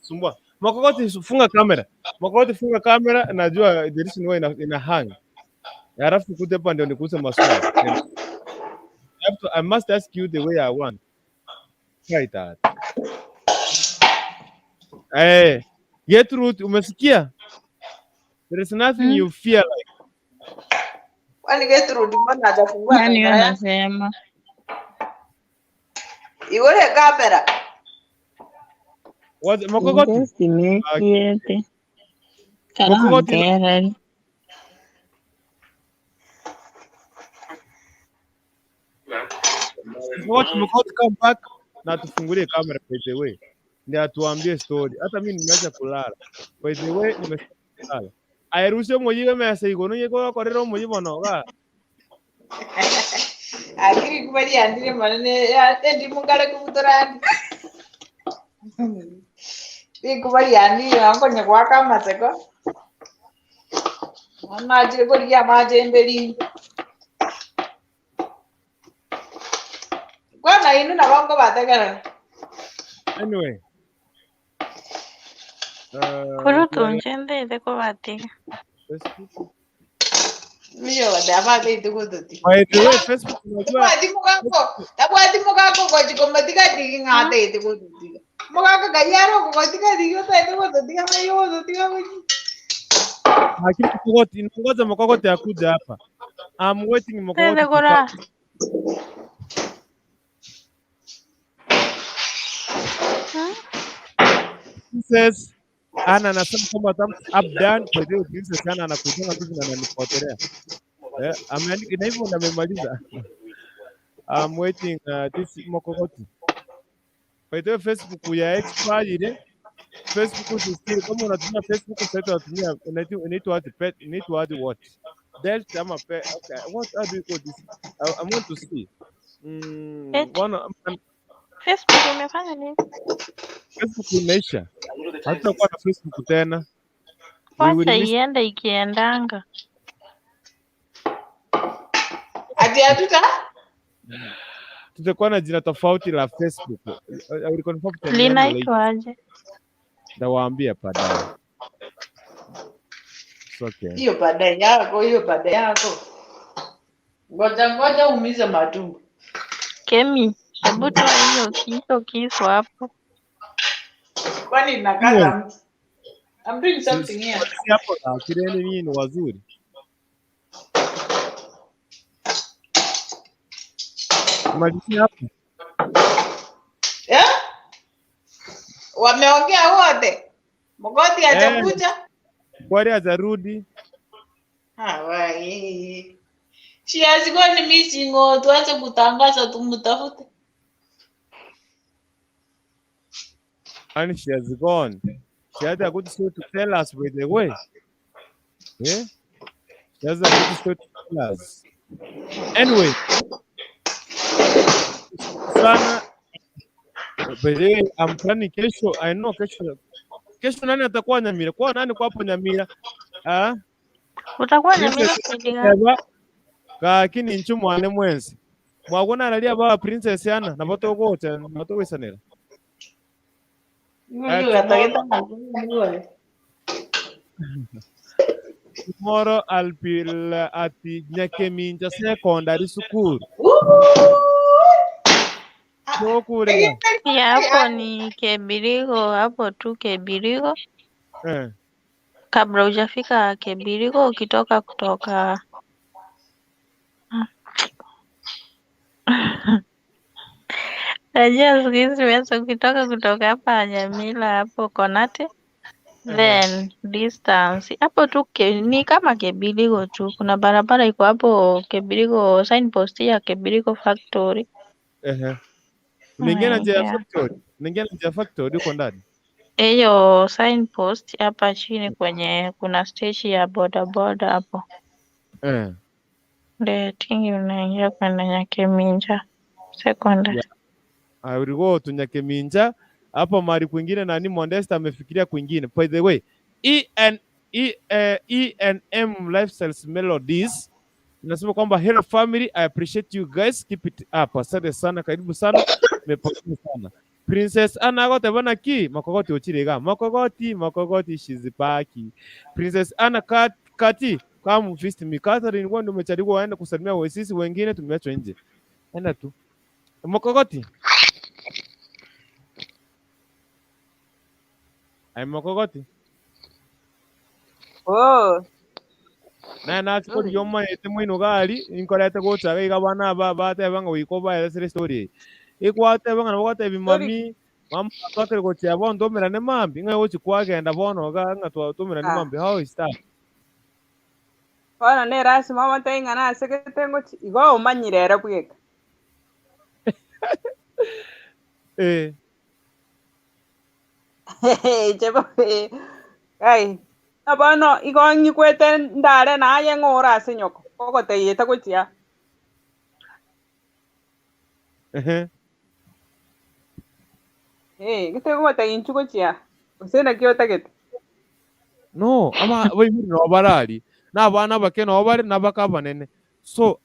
Speaker 1: Sumbua. Mokogoti funga kamera. Mokogoti funga kamera, najua the reason why ina hang. Halafu kuje hapa ndio nikuulize maswali. I must ask you the way I want. Right that. Hey, Gertrude, umesikia? There is nothing you fear like.
Speaker 3: Kwani Gertrude mbona hajafungua
Speaker 5: Nani
Speaker 3: kamera yake?
Speaker 5: anasema?
Speaker 3: Igore kamera.
Speaker 1: What Mokogoti?
Speaker 5: Ndesimekiete.
Speaker 1: Mokogoti.
Speaker 5: Karantereri.
Speaker 1: Mokogoti come back na tufungulie kamera by the way. Ndio atuambie story. Hata mimi nimeacha kulala. By the way, nimeacha kulala. Airushe moyiwe mesa igono yego korero moyibono ga.
Speaker 3: Akiri kubali andire manene endi mungale kubutorani. Ikubali andire angonya kwaka maseko. Amaje koli amaje emberi. Kwana inu na bango bategera.
Speaker 1: Anyway.
Speaker 12: Kurutu njende ko batiga.
Speaker 1: Facebook.
Speaker 3: Mio bada itukututi.
Speaker 1: By the way, Facebook unajua
Speaker 3: Tabwati mugako, tabwati mugako kochikomatika digi ngate itukututi. Mugako gayaro kotika digi ota itukututi kama hiyo tutika kuji.
Speaker 1: Lakini Mokogoti, ngoja Mokogoti akuja hapa. I'm waiting Mokogoti.
Speaker 12: Tende kora.
Speaker 1: Princess Ana anasema kwamba thumbs up done. By the way, Princess Ana anakutana tu na ananifuatilia. Ameandika na hivyo namemaliza. I'm waiting this Mokogoti. By the way, Facebook ya expire ile. Facebook is still kama unatumia Facebook sasa unatumia inaitwa what pet inaitwa what? Delta ama pet. Okay, what how do you call this? I want to see. One
Speaker 12: Facebook imefanya nini?
Speaker 1: Facebook imeisha. Hatutakuwa na Facebook tena.
Speaker 12: Wacha iende ikiendanga.
Speaker 3: Ati hatuta?
Speaker 1: Tutakuwa na jina tofauti la Facebook. I will confirm the name
Speaker 12: Linaitwa aje?
Speaker 1: Nitawaambia baadaye. It's okay.
Speaker 3: Hiyo baadaye yako, hiyo baadaye yako. Ngoja ngoja umize matumbo.
Speaker 12: Kemi, hebu toa hiyo hicho kisu hapo.
Speaker 3: Kwani inakaza mtu. I'm doing something here.
Speaker 1: Hapo na kireni nyinyi ni wazuri. Tumalizie hapo.
Speaker 3: Eh? Wameongea wote. Mgoti
Speaker 1: Eh,
Speaker 3: hajakuja.
Speaker 1: kwani hajarudi.
Speaker 3: Hawaii. She has gone missing. Oh, tuache kutangaza tumtafute.
Speaker 1: And she has gone. She had a good story to tell us, by the way. Yeah? She has a good story to tell us. Anyway, sana by the way, I'm planning kesho. I know kesho. Kesho nani atakuwa Nyamira? Kwa nani kwa hapo Nyamira? Ah?
Speaker 12: Utakuwa Nyamira
Speaker 1: Princess
Speaker 12: kipindi gani?
Speaker 1: Eva kakini nchu mwane mwenzi. Mwakona alalia baba Princess yana na batogocha na batogoisanera.
Speaker 3: Huyu
Speaker 1: Tomorrow
Speaker 3: atageta na
Speaker 1: tomorrow I'll be at the Nyakeminja Secondary School. Tokurega.
Speaker 12: Ya hapo ni Kebirigo, hapo tu Kebirigo.
Speaker 1: Eh.
Speaker 12: Kabla hujafika Kebirigo, ukitoka kutoka najua siku hizi zimeanza ukitoka kutoka hapa Nyamira hapo Konate then distance hapo tu ni kama Kebirigo tu. Kuna barabara iko hapo Kebirigo, signpost ya Kebirigo factory.
Speaker 1: Ehe. Unaingia na njia ya
Speaker 12: Yeah.
Speaker 1: factory. Unaingia na njia ya factory uko ndani.
Speaker 12: Hiyo signpost hapa chini kwenye kuna stage ya bodaboda hapo
Speaker 1: Eh.
Speaker 12: ndio tingi unaingia kwenda Nyakeminja secondary.
Speaker 1: Yeah. I will go to Nyakeminja hapo mahali kwingine nani Modesta amefikiria kwingine. By the way, E N E E N M Lifestyles Melodies inasema kwamba hello family, I appreciate you guys, keep it up. Asante sana, karibu sana, nimepokea sana. Princess Anna agote bana ki makogoti ochirega makogoti makogoti she's back. Princess Anna Kati come visit me. Catherine, wewe ndio umechagua waende kusalimia sisi wengine tumeachwa nje. Enda tu. Makogoti. Ay makogoti.
Speaker 11: Oh.
Speaker 1: Naye nachikoria omaete moino gari inkorete gochaga iga abana aba bateba ng'a goika obaeresere story eye. Ikwateba ng'a nabo gotebia
Speaker 11: Story.
Speaker 1: mami, mama twakire gochia bono twaumerane mambi, ng'a gochi kwagenda bono iga ng'a twaumerane
Speaker 11: Ah.
Speaker 1: mambi, how is that?
Speaker 11: Bono ne erasima omotebi ng'a nasegete ngochi igo omanyire ere bweka.
Speaker 1: Eh.
Speaker 11: Inche bobe ai na bono igo nyikwete ndare naye ng'ora ase nyoko ogoteyete gochia.
Speaker 1: Ehe.
Speaker 11: Eh, gete gogotebia inchu gochia gose naki otagete.
Speaker 1: No, ama baibori nabo barari, na abana abake nabo bare na abake abanene. So,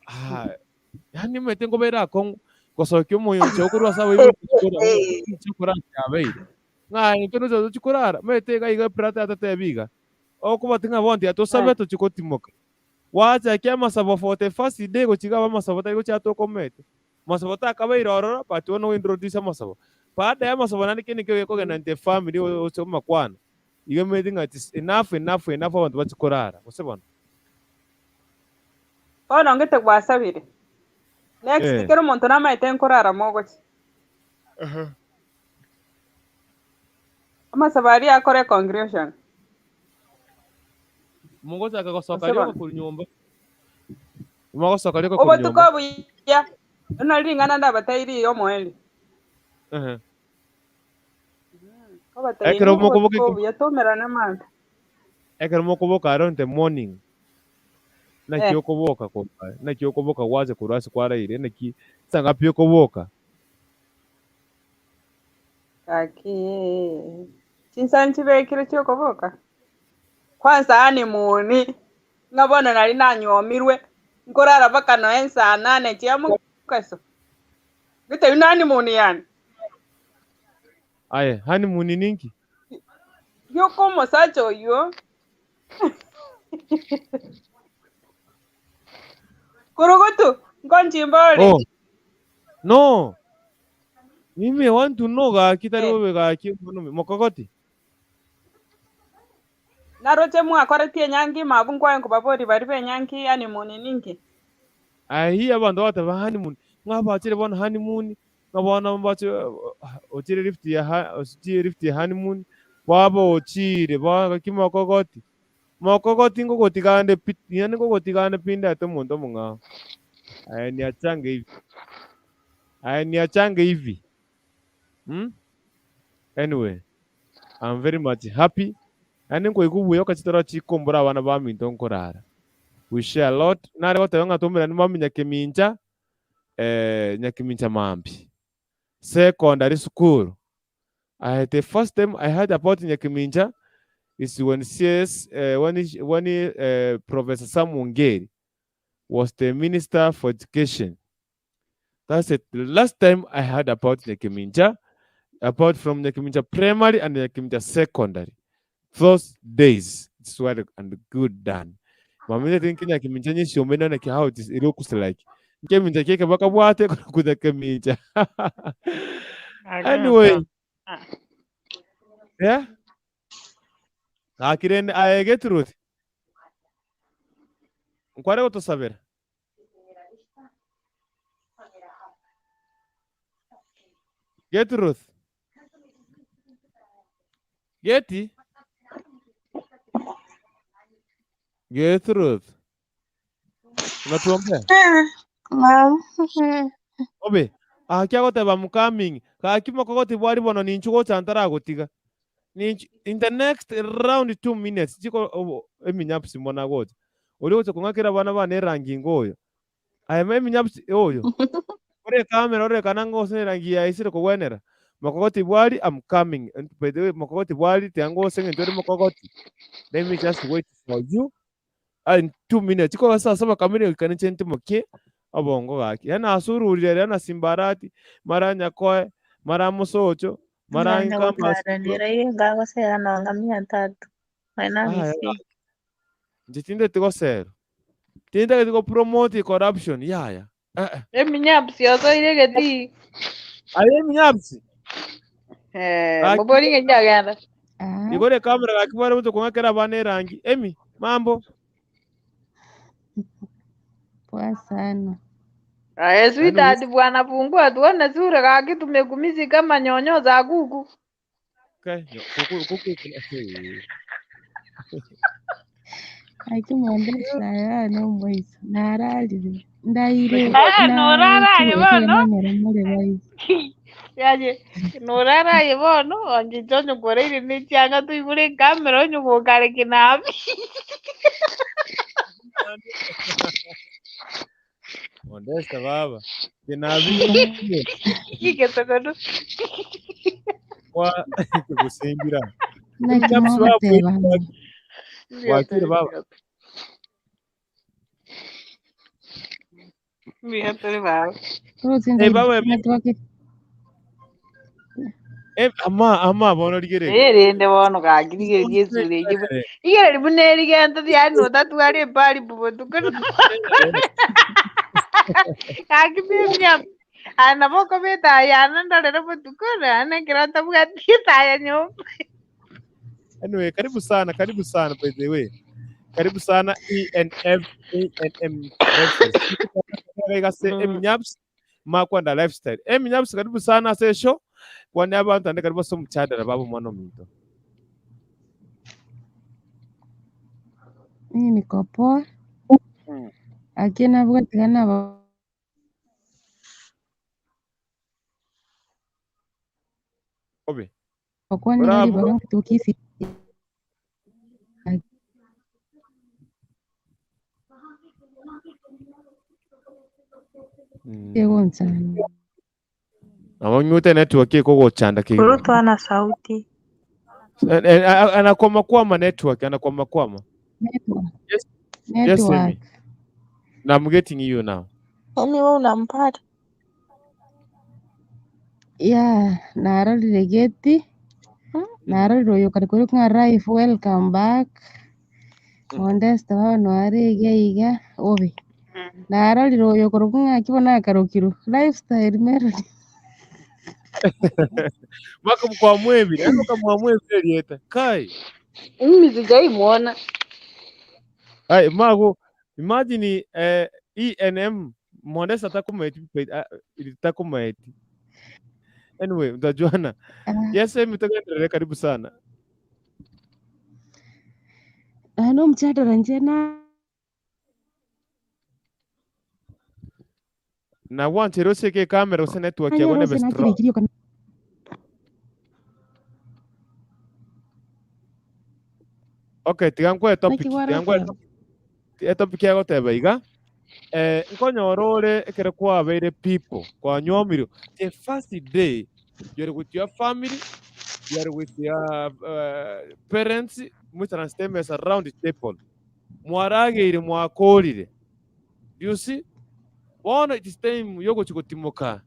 Speaker 1: yaani omanyete nkobera akong'u gosokia omoyo inche okorwa ase abaibori gochikora inche okorara yabeire. Ng'a intwe nocha tochikorara, omanyete iga iga brother atatebia iga, okobati ng'a bono tiga tosabe tochigotimoka. Gwachakia amasabo for the first day gochia iga amasabo tari gochia tokomete. Masabo takabeire ororo but bono gointroduce amasabo. Baada ya amasabo naende kende nkeiyo gekogenda into efamily ase amakwana. Igo omanyete ng'a it's enough enough enough abanto bachikorara, gose bono?
Speaker 11: Bono ngete gwasabire. Next
Speaker 1: Eh.
Speaker 11: kero omonto namaete nkorara mogochi. Amasabo aria akore congregation.
Speaker 1: Mogochaka gosoka
Speaker 11: Gose
Speaker 1: rioka
Speaker 11: bono.
Speaker 1: korwa nyomba. Mogosoka rioka korwa
Speaker 11: Obotuko
Speaker 1: nyomba.
Speaker 11: obuya buna ring'ana ndabateiri omoerio.
Speaker 1: Ehe.
Speaker 11: Obatebi
Speaker 1: Ekero mokoboka
Speaker 11: obotuko obuya twaumerane mambia.
Speaker 1: Ekero mokoboka around the morning naki
Speaker 11: Eh.
Speaker 1: okoboka korwa naki okoboka gwacha korwa ase kwaraire naki sangapi okoboka.
Speaker 11: Gaki chinsa nchibekire chiokoboka. Kwanza honeymoon ng'a bono nari nanyomirwe nkorara mpaka noe saa nane chia mokaso. Gete buna honeymoon yani.
Speaker 1: Aye, honeymoon ninki?
Speaker 11: Gioka omosacha oywo kurugutu nkonchimbori.
Speaker 1: Oh. No. Mimi I want to know gaki tari
Speaker 11: Eh.
Speaker 1: bobe gaki mokogoti.
Speaker 11: Naroche mwakoretie enyangi mabu nkwaye nkobabori bari ba enyangi honeymoon ninki.
Speaker 1: I hear abantu bateba honeymoon. Ng'a bachire bono honeymoon, ng'a bono mbache ochire lift ya ha ochire lift ya honeymoon, baba ochire bono gaki mokogoti, mokogoti ngogotigande pi yaani ngogotigande pi ndete omonto omong'ao. Aye niachange hivi, aye niachange hivi, Anyway, I'm very much happy, yaani nkoigwa buya okachitoro chikombora abana baminto nkorara. We share a lot, nare goteba ng'a twaumerane mami Nyakemincha, Nyakemincha mambia, secondary school. I, the first time I heard about Nyakemincha is when CS, when Professor Sam Ongeri was the Minister for Education. That's it. The last time I heard about Nyakemincha, apart from Nyakemincha Primary and Nyakemincha Secondary. Those days, it's well and good done. Mamine think Nyakemincha nyishomena na how it is, it looks like. Nkemincha keke bakabwate kuda kemincha. Anyway, yeah. Akirene I get truth. Nkware gotosabera. Get truth. Getty. Get truth. Unatuombea?
Speaker 5: Naam.
Speaker 1: Obe. Akia goteba I'm coming. Gaki mokogoti bwari bono ninchu gocha ntaragotiga. Ninchu in the next round 2 minutes chiko eminyapsi mbona gocha. Ori gocha kong'akera abana bane erangi ngoyo. Aye eminyapsi oyo. Ore kamera ore kana ngose erangi ya isire kogwenera. Mokogoti bwari I'm coming. And by the way mokogoti bwari tiangose ng'encho ore mokogoti. Let me just wait for you. In 2 minutes. Chiko saa saba kamili goika ninche ntimokie obongo gaki. Yaani asururire ere na Simbarati, mara Nyakoe, mara Mosocho, mara
Speaker 12: Ng'anya
Speaker 1: Nkamba
Speaker 12: gotara iye ngagosera nonga mia tatu maina
Speaker 1: Aya,
Speaker 12: hamsini.
Speaker 1: Inche tindeti gosera. Tindageti go promote corruption yaya. Eh eh.
Speaker 3: Eminyapsi osoire getii.
Speaker 1: Aye eminyapsi.
Speaker 3: Eh,
Speaker 1: Gaki
Speaker 3: mobori ng'enye agenda.
Speaker 1: igore camera gaki bware omonto kong'akera abana erangi. Emi, mambo.
Speaker 13: Poa sana.
Speaker 3: Aya,
Speaker 1: Yaani
Speaker 3: sweetheart bwana fungua tuone sura kaki tumekumisi kama nyonyo za kuku.
Speaker 1: Okay, kuku kuku hey.
Speaker 13: Akimwendesha yana omwaiso nararire ndaire
Speaker 2: Eh, noraraye
Speaker 13: nachigoete
Speaker 2: bono.
Speaker 13: nanyora more baiso.
Speaker 3: Yaye, noraraye bono, onchicho onyokoreire ne chianga toigure ekamera onyogokare kinabi.
Speaker 1: Modesta baba. Kinabi
Speaker 3: Getokono.
Speaker 1: kwa kugusimbira.
Speaker 13: Naki
Speaker 1: Eminyapsi
Speaker 13: mogoteba
Speaker 1: wakire baba.
Speaker 3: Mira, tore baba.
Speaker 13: Toroche
Speaker 1: Hey baba
Speaker 13: network
Speaker 1: ama ama bono rigereria.
Speaker 3: Erinde bono gaki rigereria esura eyio. Rigereria buna erigento riari notatware ebari botuko. Gaki bimya. Ana boko betaya ana ndorere botuko na ekero ntabwati etaya nyomba.
Speaker 1: Anyway, karibu sana by the way. Karibu sana ENF ENM Lifestyle. Gase Eminyapsi makwanda lifestyle. Eminyapsi karibu sana ase show. Kwani abantu ande karibu so mchadara babo mwana minto.
Speaker 13: Mimi niko poa. Akina bwatigana
Speaker 1: Obe.
Speaker 13: bakwanire
Speaker 1: Bravo.
Speaker 13: ribaga ntukisi egonchana.
Speaker 1: Abanyute network ikogochanda kigima.
Speaker 12: Ruto ana sauti.
Speaker 1: Anakwama kwama network, anakwama kwama.
Speaker 13: Network.
Speaker 1: Yes. Yes, Amy.
Speaker 13: Network.
Speaker 1: Now I'm getting you now.
Speaker 12: Yaani wewe unampata?
Speaker 13: Yeah, narorire geti. Narorire oyo kari kuri ng'a Raif welcome back. Modesta bono are iga iga obe. Narorire oyo kuri ng'a kibona akarokiro lifestyle melody.
Speaker 1: Maka mkwa mwebi, yani mka mwebi elieta. Kai.
Speaker 3: Mimi sijaimuona.
Speaker 1: Ai mago imagine ENM Modesta atakumaiti takumaiti. Anyway, mtajuana. Yes, Emi tuendelee, karibu sana.
Speaker 13: Ano mchadara njena
Speaker 1: Na want rose ke camera use network yako
Speaker 13: anya
Speaker 1: nebe
Speaker 13: rose
Speaker 1: strong.
Speaker 13: nakirikirio kana
Speaker 1: Okay, tiga nkwe topic,
Speaker 13: naki
Speaker 1: tiga nkwe
Speaker 13: warateba.
Speaker 1: Topic yako teba iga. Nkonyorore ekere kwabeire people kwanywomirwe the first day you are with your family, you are with your parents, mwisaransitemesa around the table, mwarageire, mwakorire. You see, bono it is time yogochi gotimoka.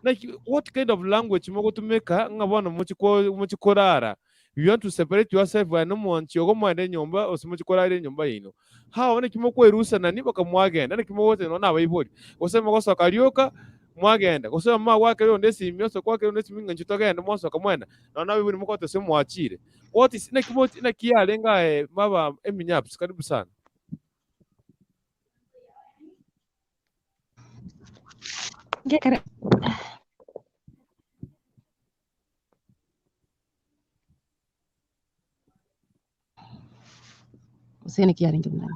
Speaker 1: Like, what kind of language mogotumika ng'a bono muchikorara? You want to separate yourself and no mwanchi ogo mwende nyomba ose muchikorara nyomba ino hawo ne kimokwerusa ni bakamwagenda ne kimogote no nabaibori gose mogosoka rioka mwagenda gose mama gwake yo ndesi ose kwake ndesi minga nchitogenda mwasoka mwenda na nabaibori mukote se mwachire. What is ne kimoti ne kialenga baba eminyaps, karibu sana.
Speaker 13: Ngekere usene kiaringi mnani.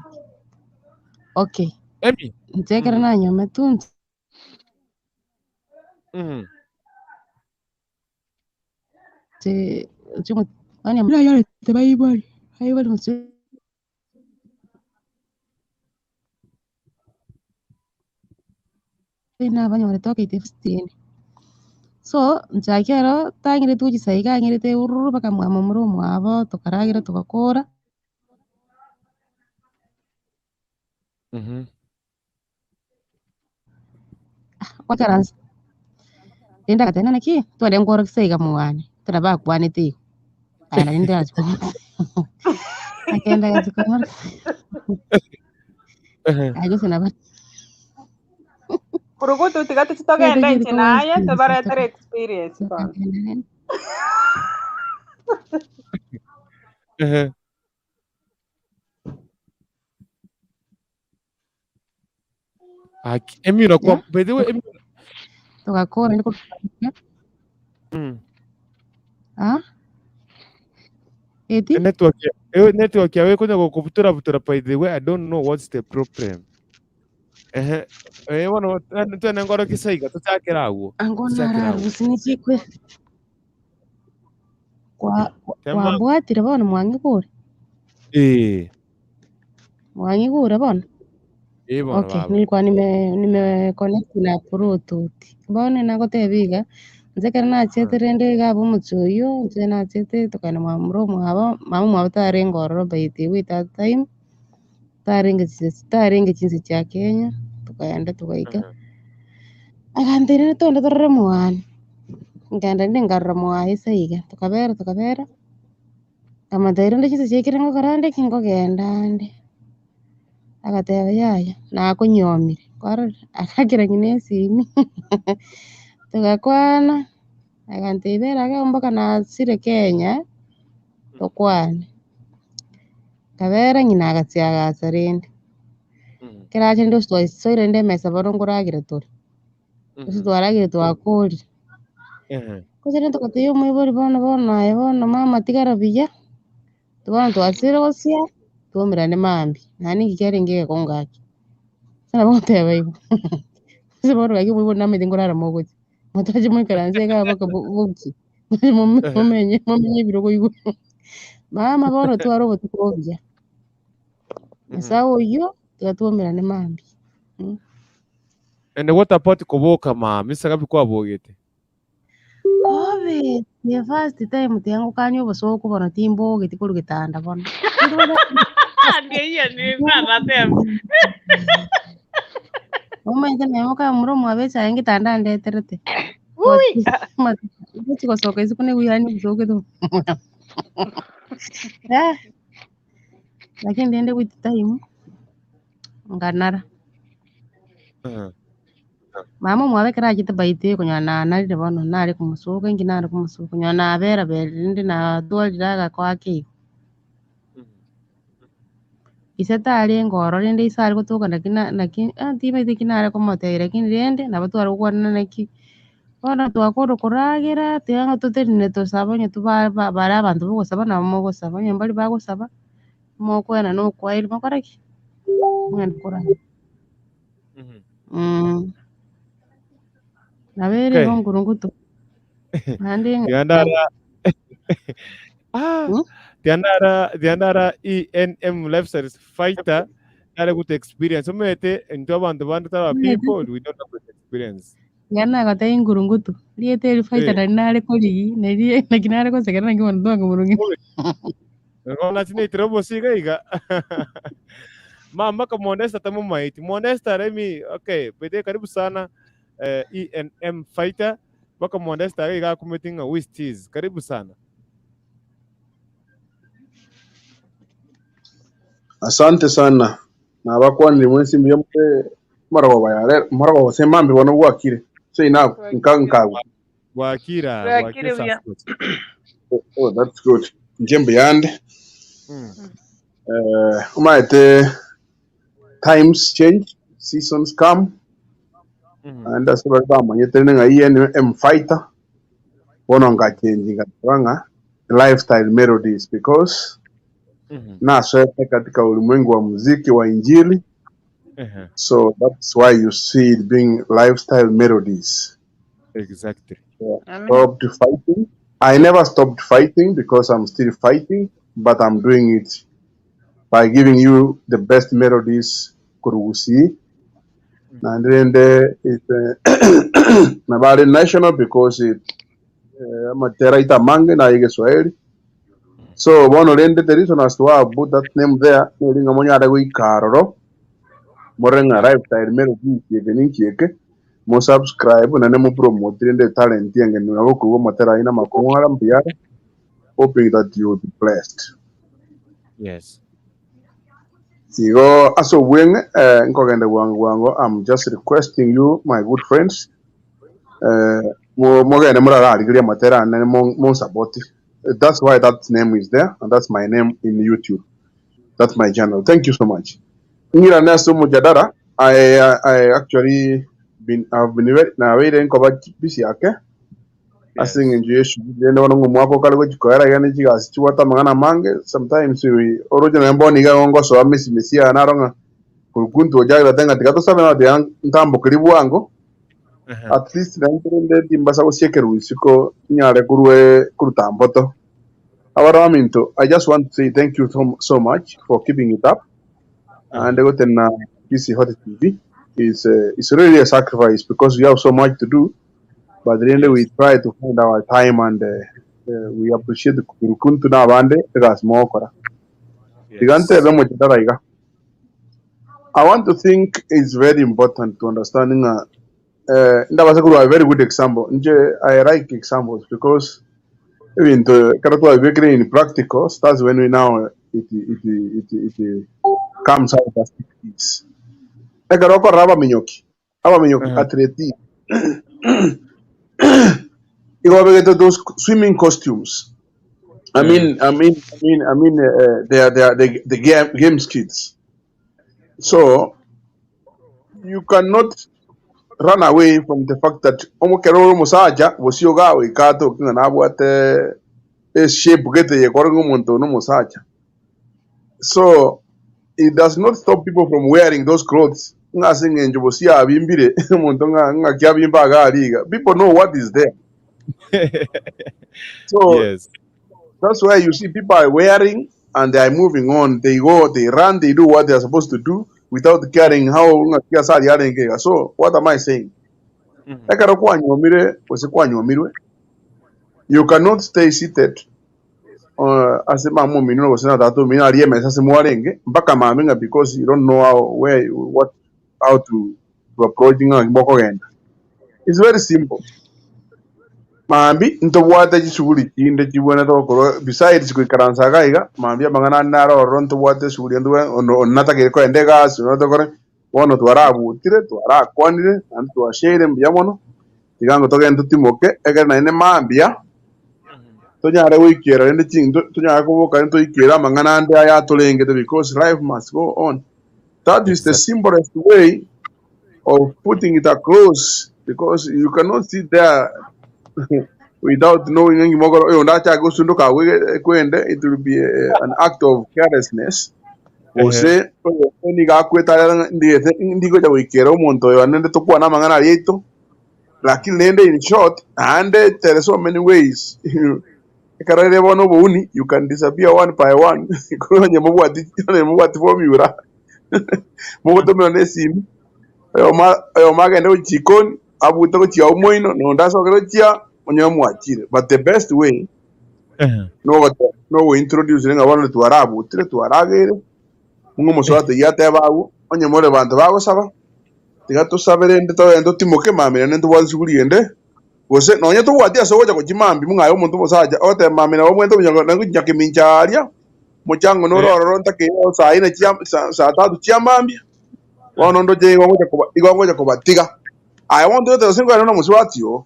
Speaker 13: Okay.
Speaker 1: Emi.
Speaker 13: Nchekere na nyome tu nche chumo anya mla yale te baibori. Baibori mse na banyore toke ite fustini. So nchakero tangire tuchisaiga ngirite ururu bakamwama muri mwabo tukaragira tukakora. Wakaransa enda katena naki twende ngoro kisaiga muwane tena bakwanite ana ninde achukua akenda gachukua ayo sina ba
Speaker 11: Kurugutu tiga tuchitogenda inche naye tubaretere experience bono.
Speaker 1: Aki, Emi unakuwa by the way Emi
Speaker 13: Tukakora ndiko ah eti
Speaker 1: network network yawe kunya kubutura butura. By the way, I don't know what's the problem. Bono twene ngoro kisaiga tuchakira aguo.
Speaker 13: Angona
Speaker 1: Tuchakira aguo.
Speaker 13: Rarusi nichikwe kwa
Speaker 1: Tema
Speaker 13: kwambwatire bono mwang'igure mwang'igure bono.
Speaker 1: Bono
Speaker 13: Okay,
Speaker 1: baba.
Speaker 13: Nilikuwa nime connect na Bluetooth. Bono nagotebiga nzekere nachete rende iga omuchi oyo nche nachete tukaenda mwa muro mwabo mama mwabo tarenge ororo by the way that time tarenge chinse chia Kenya tukaenda tugaika akanterere tonde torore mwane nkaenda rinde nkarora mwaye ase iga tukabera tukabera nkamotebia rende chinse chiaikire ngokora nde ki nkogenda ande agateba yaya nakonyomire kwarora agakera ng'ina esimi tugakwana akantebia ere ake mpaka nasire Kenya tokwane kabera ng'ina agatsia agacha rende kerache rende ase twaisoire rende emesa bono nkoragera tore ase twaragire twakorire gose rende togatebia omoibori bono bono aye bono mama tigara buya bono twasire gosia twaumerane mambia naende ninki kiarenge egekongo ake ase nabo ngoteba igo ase bono gaki omoibori namanyete nkorara mogochia motache moikaranse iga mpaka bokie momenye momenye ebirogo igoro mama bono tware obotuko obuya nyasaye oywo tiga twaumerane mambia.
Speaker 1: And what about kuboka mama isaka bikwabogete?
Speaker 13: Obe the first time tiangokania obosoko bono timbogeti korwa getanda bono.
Speaker 4: Ndio hiyo nilikuwa nasema.
Speaker 13: Omanyete naye mokamura omwabe echae ngetanda andeterete.
Speaker 6: Ui!
Speaker 13: Gochi gosoka isiko nigwirania obosokete lakini rende with time nganara. Mama omwabe ekero achete by the way konyora nanarire bono nare komosoka inki nare komosoka konyora nabera berire rende natwarire agako ake igo. Ise tarenge ororo rende ise are gotoka naki na naki timaeti eki nare komotebia lakini rende nabo tware gokwanana naki. Bono twakorwa koragera, tiga ng'a totenene tosabe onye toba ba bare abanto bogosaba nabo mogosaba, onye mbari bagosaba, mokoena na okwaeri mokore ki? Mogende korara. Nabo ere igo nkurungutu. Naende ng'a
Speaker 1: Tiandara ah, tiandara tiandara ENM Lifestyles Fighter nare good experience omanyete intwe abanto bande tari aba people we don't have that experience.
Speaker 13: Iga nagotebia nkurungutu, rieta eri fighter nari nare korigi, nari naki nare gosekera naki bono twakomorong'ina.
Speaker 1: Bono nachineitire obosie iga iga. Mama ka Mondesta tamomaeti. Mondesta let me okay, by the way karibu sana ENM Fighter. Mpaka Mondesta iga iga akumeti ng'a who is this? Karibu sana.
Speaker 14: Asante sana nabakwanire mwensi mbuya more marogoba yare marogoba gose mambia bono bwakire sei na nka nkagwa
Speaker 1: Bwakira, bwakire
Speaker 6: Bwakire buya.
Speaker 1: saa sita.
Speaker 14: Oh, that's good. Inche mbuyande. Omaete times change, seasons come. Naende ase baria bamanyete rende ng'a ENM fighter, bono ngachange ngateba ng'a lifestyle melodies because nasoete katika ulimwengu wa muziki wa injili. So that's why you see it being lifestyle melodies. So I
Speaker 6: Amen.
Speaker 14: stopped fighting. I never stopped fighting because I'm still fighting, but I'm doing it by giving you the best melodies kurugusi. Naende rende it, nabare national because it amatera ita mange na Igeswahili. So bono rende the reason as to why I put that name there neri ng'a monyare goika aroro more ng'a lifestyle melodies eke ninki eke mo subscribe naende mo promote rende talent enge nabo okoigwa amatera aino amakong'u are mbuya are hoping that you will be blessed. Igo ase obweng'e nkogenda bwango bwango I'm just requesting you my good friends mogende morararigerie amatera ane monsupport. That's why that name is there and that's my name in YouTube. That's my channel. Thank you so much. Ng'irane ase omojadara I actually been I've been very nabeire nkoba busy ake ase eng'encho y'eshughuli rende bono ng'a omwaka okare gochikoera iga ne chigasi chibwate amang'ana amange sometimes we oroche nonye bono iga ngosoa mesi mesi aya naro ng'a korwa ochagerete ng'a tiga tosabe nabo tiga ntambokerie bwango at least naende rende timbasa gosiekerwa isiko nyare korwa koruta mboto. Abana baminto, I just want to say thank you so, so much for keeping it up. And goten Kisii Hot TV is it's really a sacrifice because we have so much to do, but really we try to find our time and we appreciate kurukuntu na abande egasi mogokora. Tiga ntebe mochitara iga. I want to think it's very important to understand ng'a ndabase korwa a very good example. Nche I like examples because ebinto ekero twabibekire in practical that's when we now it comes out as it is. Ekero okorora abaminyoki, abaminyoki athlete igo babegete those swimming costumes. I mean, I mean, I mean, I mean, they are the games kids. So you cannot run away from the fact that omokero ore omosacha bosio gagoika atoke ng'a nabwate eshape gete yekore ng'a omonto one omosacha. So it does not stop people from wearing those clothes ng'a ase eng'encho bosio abimbire omonto ng'a ng'aki abimba iga aria iga. People know what is there. So that's why you see people are wearing and they are moving on. They go, they run, they do what they are supposed to do without caring how ng'aki ase aria arenge iga. So what am I saying? Ekero kwanyomire gose kwanyomirwe, you cannot stay seated ase mama omino gose na tata omino aria emesa ase mwarenge mpaka mambia ng'a because you don't know how, where, what, how to approach ng'a mokogenda. It's very simple. Mambi ntobwate chishughuli chinde chibwenerete gokorwa besides goikaransa iga iga, mambia amang'ana ande naro ororo ntobwate eshughuli ende ono onde natagete kogenda egasi onde tokore, bono twarabutire, twarakwanire, naende twashaire mbuya mono, tiga ngo togende totimoke, ekero naende mambia, Tonyare goikera rende chinto tonyare koboka rende toikere amang'ana ande aya atorengete because life must go on. That is the simplest way of putting it across because you cannot sit there without knowing ng'aki mogoro oyo ndachake gosundoka agwo kwende it will be an act of carelessness gose oyo nigo akwete arere ng'a ndigete ndigocha goikera omonto oyo naende tokwane amang'ana aria aito lakini rende in short naende there are so many ways ekero ere bono obouni you can disappear one by one korwa onye mobwati onye mobwati formula mogotomera na esimi oyomo oyomo agende gochia chikoni abute gochia omoino na onde asokere gochia onye omwachire but the best way nogo introduce ng'a bono twarabutire twarageire ng'a omosubati oyio atebe agwo onye more banto bagosaba tiga tosabe rende togende totimoke mambia naende ntobwate shughuli ende gose nonye tobwati ase ogocha gochia mambia mong'aye omonto omosacha ogoteba mambia nabo omwete omonyago nagochia kemincha aria mochango nore ororo ntakeire saa ine chia saa tatu chia mambia bono ndoche igo ngocha koba igo ngocha kobatiga aye bono togote gose nkwane na omosubati oo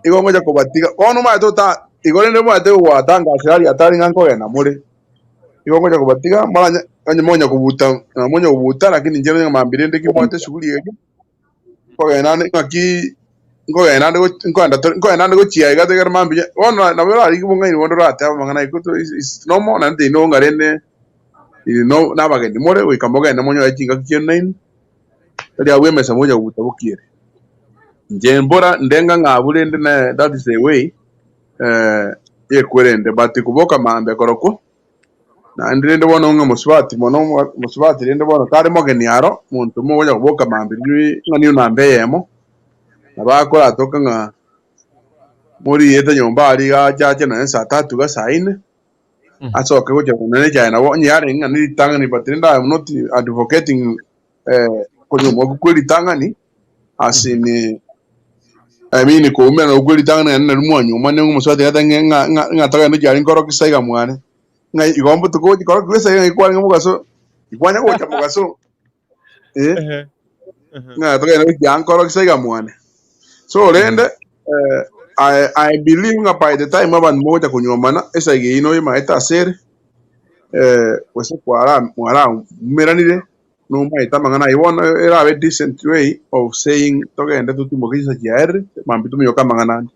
Speaker 14: igo ngocha kobatiga bono omanyete tota igo rende omanyete gogwatangasera aria atari ng'a nkogenda more igo ngocha kobatiga maranye onye monya kobuta monya kobuta lakini inche ng'a mambia rende kimbwate eshughuli eria nkogenda ande ng'aki nkogenda ande nkoenda nkoenda ande gochia iga ekero mambia bono nabo orarigie obong'aini bonde oratebe amang'ana aywo is normal naende teri ng'a rende no nabageni more goika mogende monyore chingaki chiaino nainwe tari abwo emesa mocha kobuta bokiere. Inche mbora ndenga ng'a abwo rende ne that is the way ekwerende but koboka mambia korokwo naende rende bono ng'a mosubati mono mosubati rende bono tari mogeni aro monto mogocha koboka mambia riria ng'a niyo namba eyemo nabo akoratoka ng'a moriete nyomba aria iga achache nonye saa tatu iga saa ine asoke gocha nonye echae nabo onye yarenge ng'a neritang'ani but rende I am not advocating konywa okwo ritang'ani as in I mean koumerana okwo ritang'ani naende nari mwanyomwa nigo omosubati gateba ng'a ng'a ng'a togende chiaria nkorokia iga mwane ng'a igo mbotuko gochi korokia iga ng'a kwarenge mogaso ikwanya gocha mogaso ng'a togende gochia nkorokia iga mwane so rende I believe ng'a by the time abanto mogocha konywomana esaiga eyio noyomaete ase ere gose kwara mwaraumeranire nomaete amang'ana aywo bono erabe decent way of saying togende totimoke chinsa chiaerire mambia tominyoke amang'ana ande.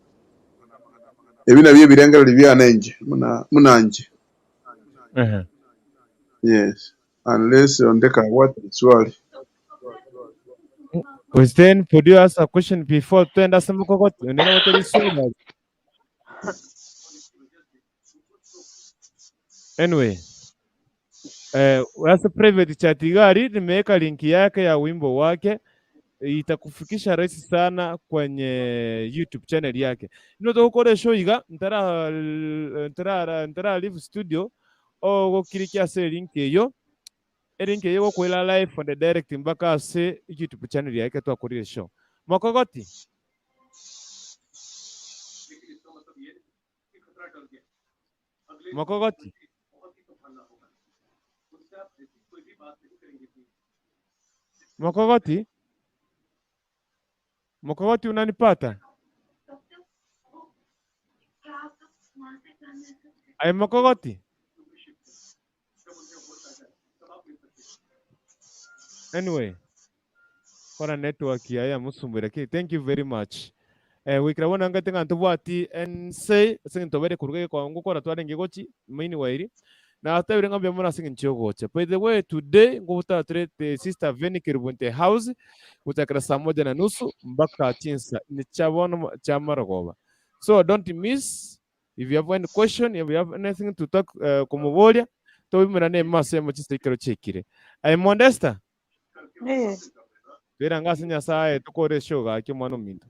Speaker 14: Ebi nabio ebirengererio biane inche buna buna inche. Yes, unless onde kabwate swali.
Speaker 1: Was then could you ask a question before twenda ase mokogoti? Onde nabwate riswali? Anyway, ase private chat igari nimeweka link yake ya wimbo wake itakufikisha rahisi sana kwenye YouTube channel yake. Ino togokora eshow iga ntara ntara ntara live studio ogokirikia ase link eyo elink eyo egokoira live and direct mpaka ase YouTube channel yake twakorire show. Mokogoti. Mokogoti. Mokogoti. Mokogoti unanipata? Ay, Mokogoti. Anyway, kora network yaya musumbura ki. Thank you very much. Wikira bona ngate nga ntobwati nse ase ntobere kuruga kwa ngukora twarenge gochi maini wairi na atabire ngambia mona ase nchio gocha. By the way, today ngubuta turete Sister Veni Kirubunte house kutakira saa 1:30 mpaka chinsa ni chabono cha marogoba. So don't miss. If you have any question, if you have anything to talk kumuboria tobimera ne mase mo chisekero chekire. Ay Modesta. Twira ngase Nyasaye tukore show gaki mwana ominto.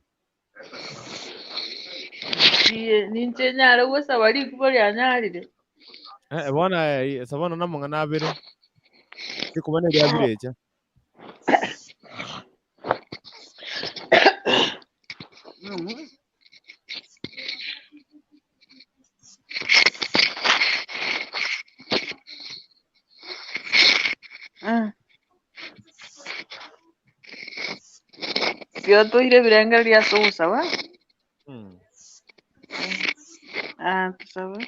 Speaker 3: Iye ninche nyare gosaba rikubo rianyarire.
Speaker 1: Bona sabona namang'ana abere rikuba neriabirecha.
Speaker 3: Tiga toire ebirengererio ase ogosaba.
Speaker 6: Ah, tusabe.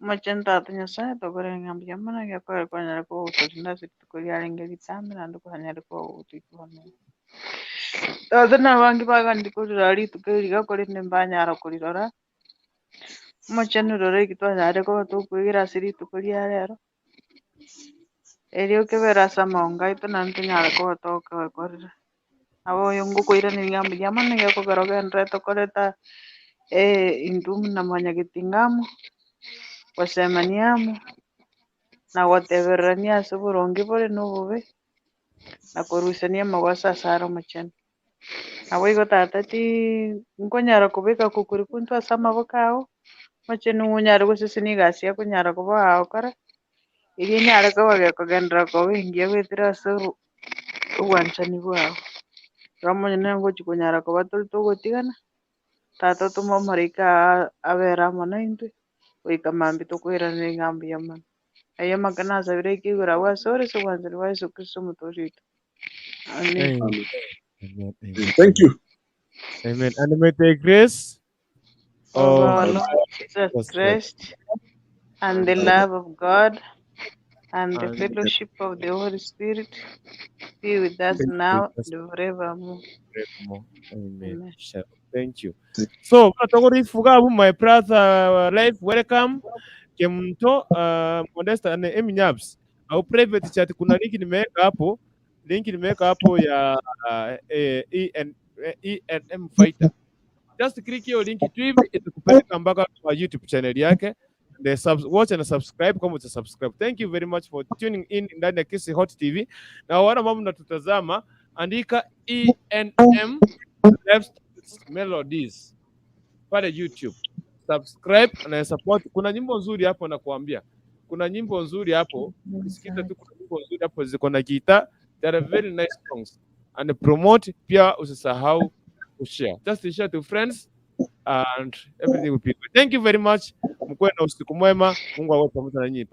Speaker 6: Omochenu Tata Nyasaye, tokore ng'a mbuya mono egekogera kwanyare kogotorinda ase rituko riarenge ritambe naende kwanyare kogotoigwana. Tata na abange bagandire korirora rituko eri iga korende mbanyara korirora, omochenu rora eki twanyarire koba tokoegera ase rituko ria rero, erio kebere ase amaongo aito naende tonyare koba tokoekorera. Nabo oyo ngokoiraneria ng'a mbuya mono egekogera ogendererete koreta intwe buna mwanyagetinga amo, gosemania amo, na gotebererania ase oboronge bore na obobe, na korusania amagoso ase are omochenu. Naboigo tata ti nkonyara kobeka kokori intwe ase amaboko ao, omochenu onyare gosesenia egasi ekonyara koba agokora, erio enyare koba gekogenderera koba engiya goetera ase obwanchani bwao. Igo omonyene ngochi konyara koba tori togotigana, tata otome omorika abere amo naintwe, goika mambia tokoiraneria ng'a mbuya mono. Ayio amang'ana nasabire eke igoro abwo ase ore ase obwanchani bwa Yeso Kristo omotoori oito. Amen.
Speaker 1: Amen. Amen. Amen.
Speaker 14: Thank you.
Speaker 1: Amen. And may the grace
Speaker 6: Of
Speaker 1: of
Speaker 6: our Lord Jesus
Speaker 1: Jesus Christ
Speaker 6: Christ and the love of God and the
Speaker 1: and
Speaker 6: fellowship of the Holy Spirit be with us
Speaker 1: be
Speaker 6: now
Speaker 1: with us
Speaker 6: and forevermore.
Speaker 1: forevermore. Amen.
Speaker 6: Amen.
Speaker 1: Shalom. Thank you. So, Togorifuga, my brother, life, welcome. Kemto, Modesta and Eminyabs. Au private chat kuna link nimeweka hapo. Link nimeweka hapo ya EN, ENM Fighter. Just click hiyo link tu hivi itakupeleka mpaka kwa YouTube channel yake. The watch and subscribe kama uta subscribe. Thank you very much for tuning in ndani ya Kisi Hot TV. Na wale ambao mnatutazama, andika ENM Lifestyles Melodies pale YouTube. Subscribe na support. Kuna nyimbo nzuri hapo nakuambia. Kuna nyimbo nzuri hapo. Ukisikiza tu kuna nyimbo nzuri hapo ziko na guitar. They are very nice songs. And promote pia usisahau kushare. Just share to friends and everything will be good. Thank you very much. Mkuwe na usiku mwema. Mungu awe pamoja na nyinyi.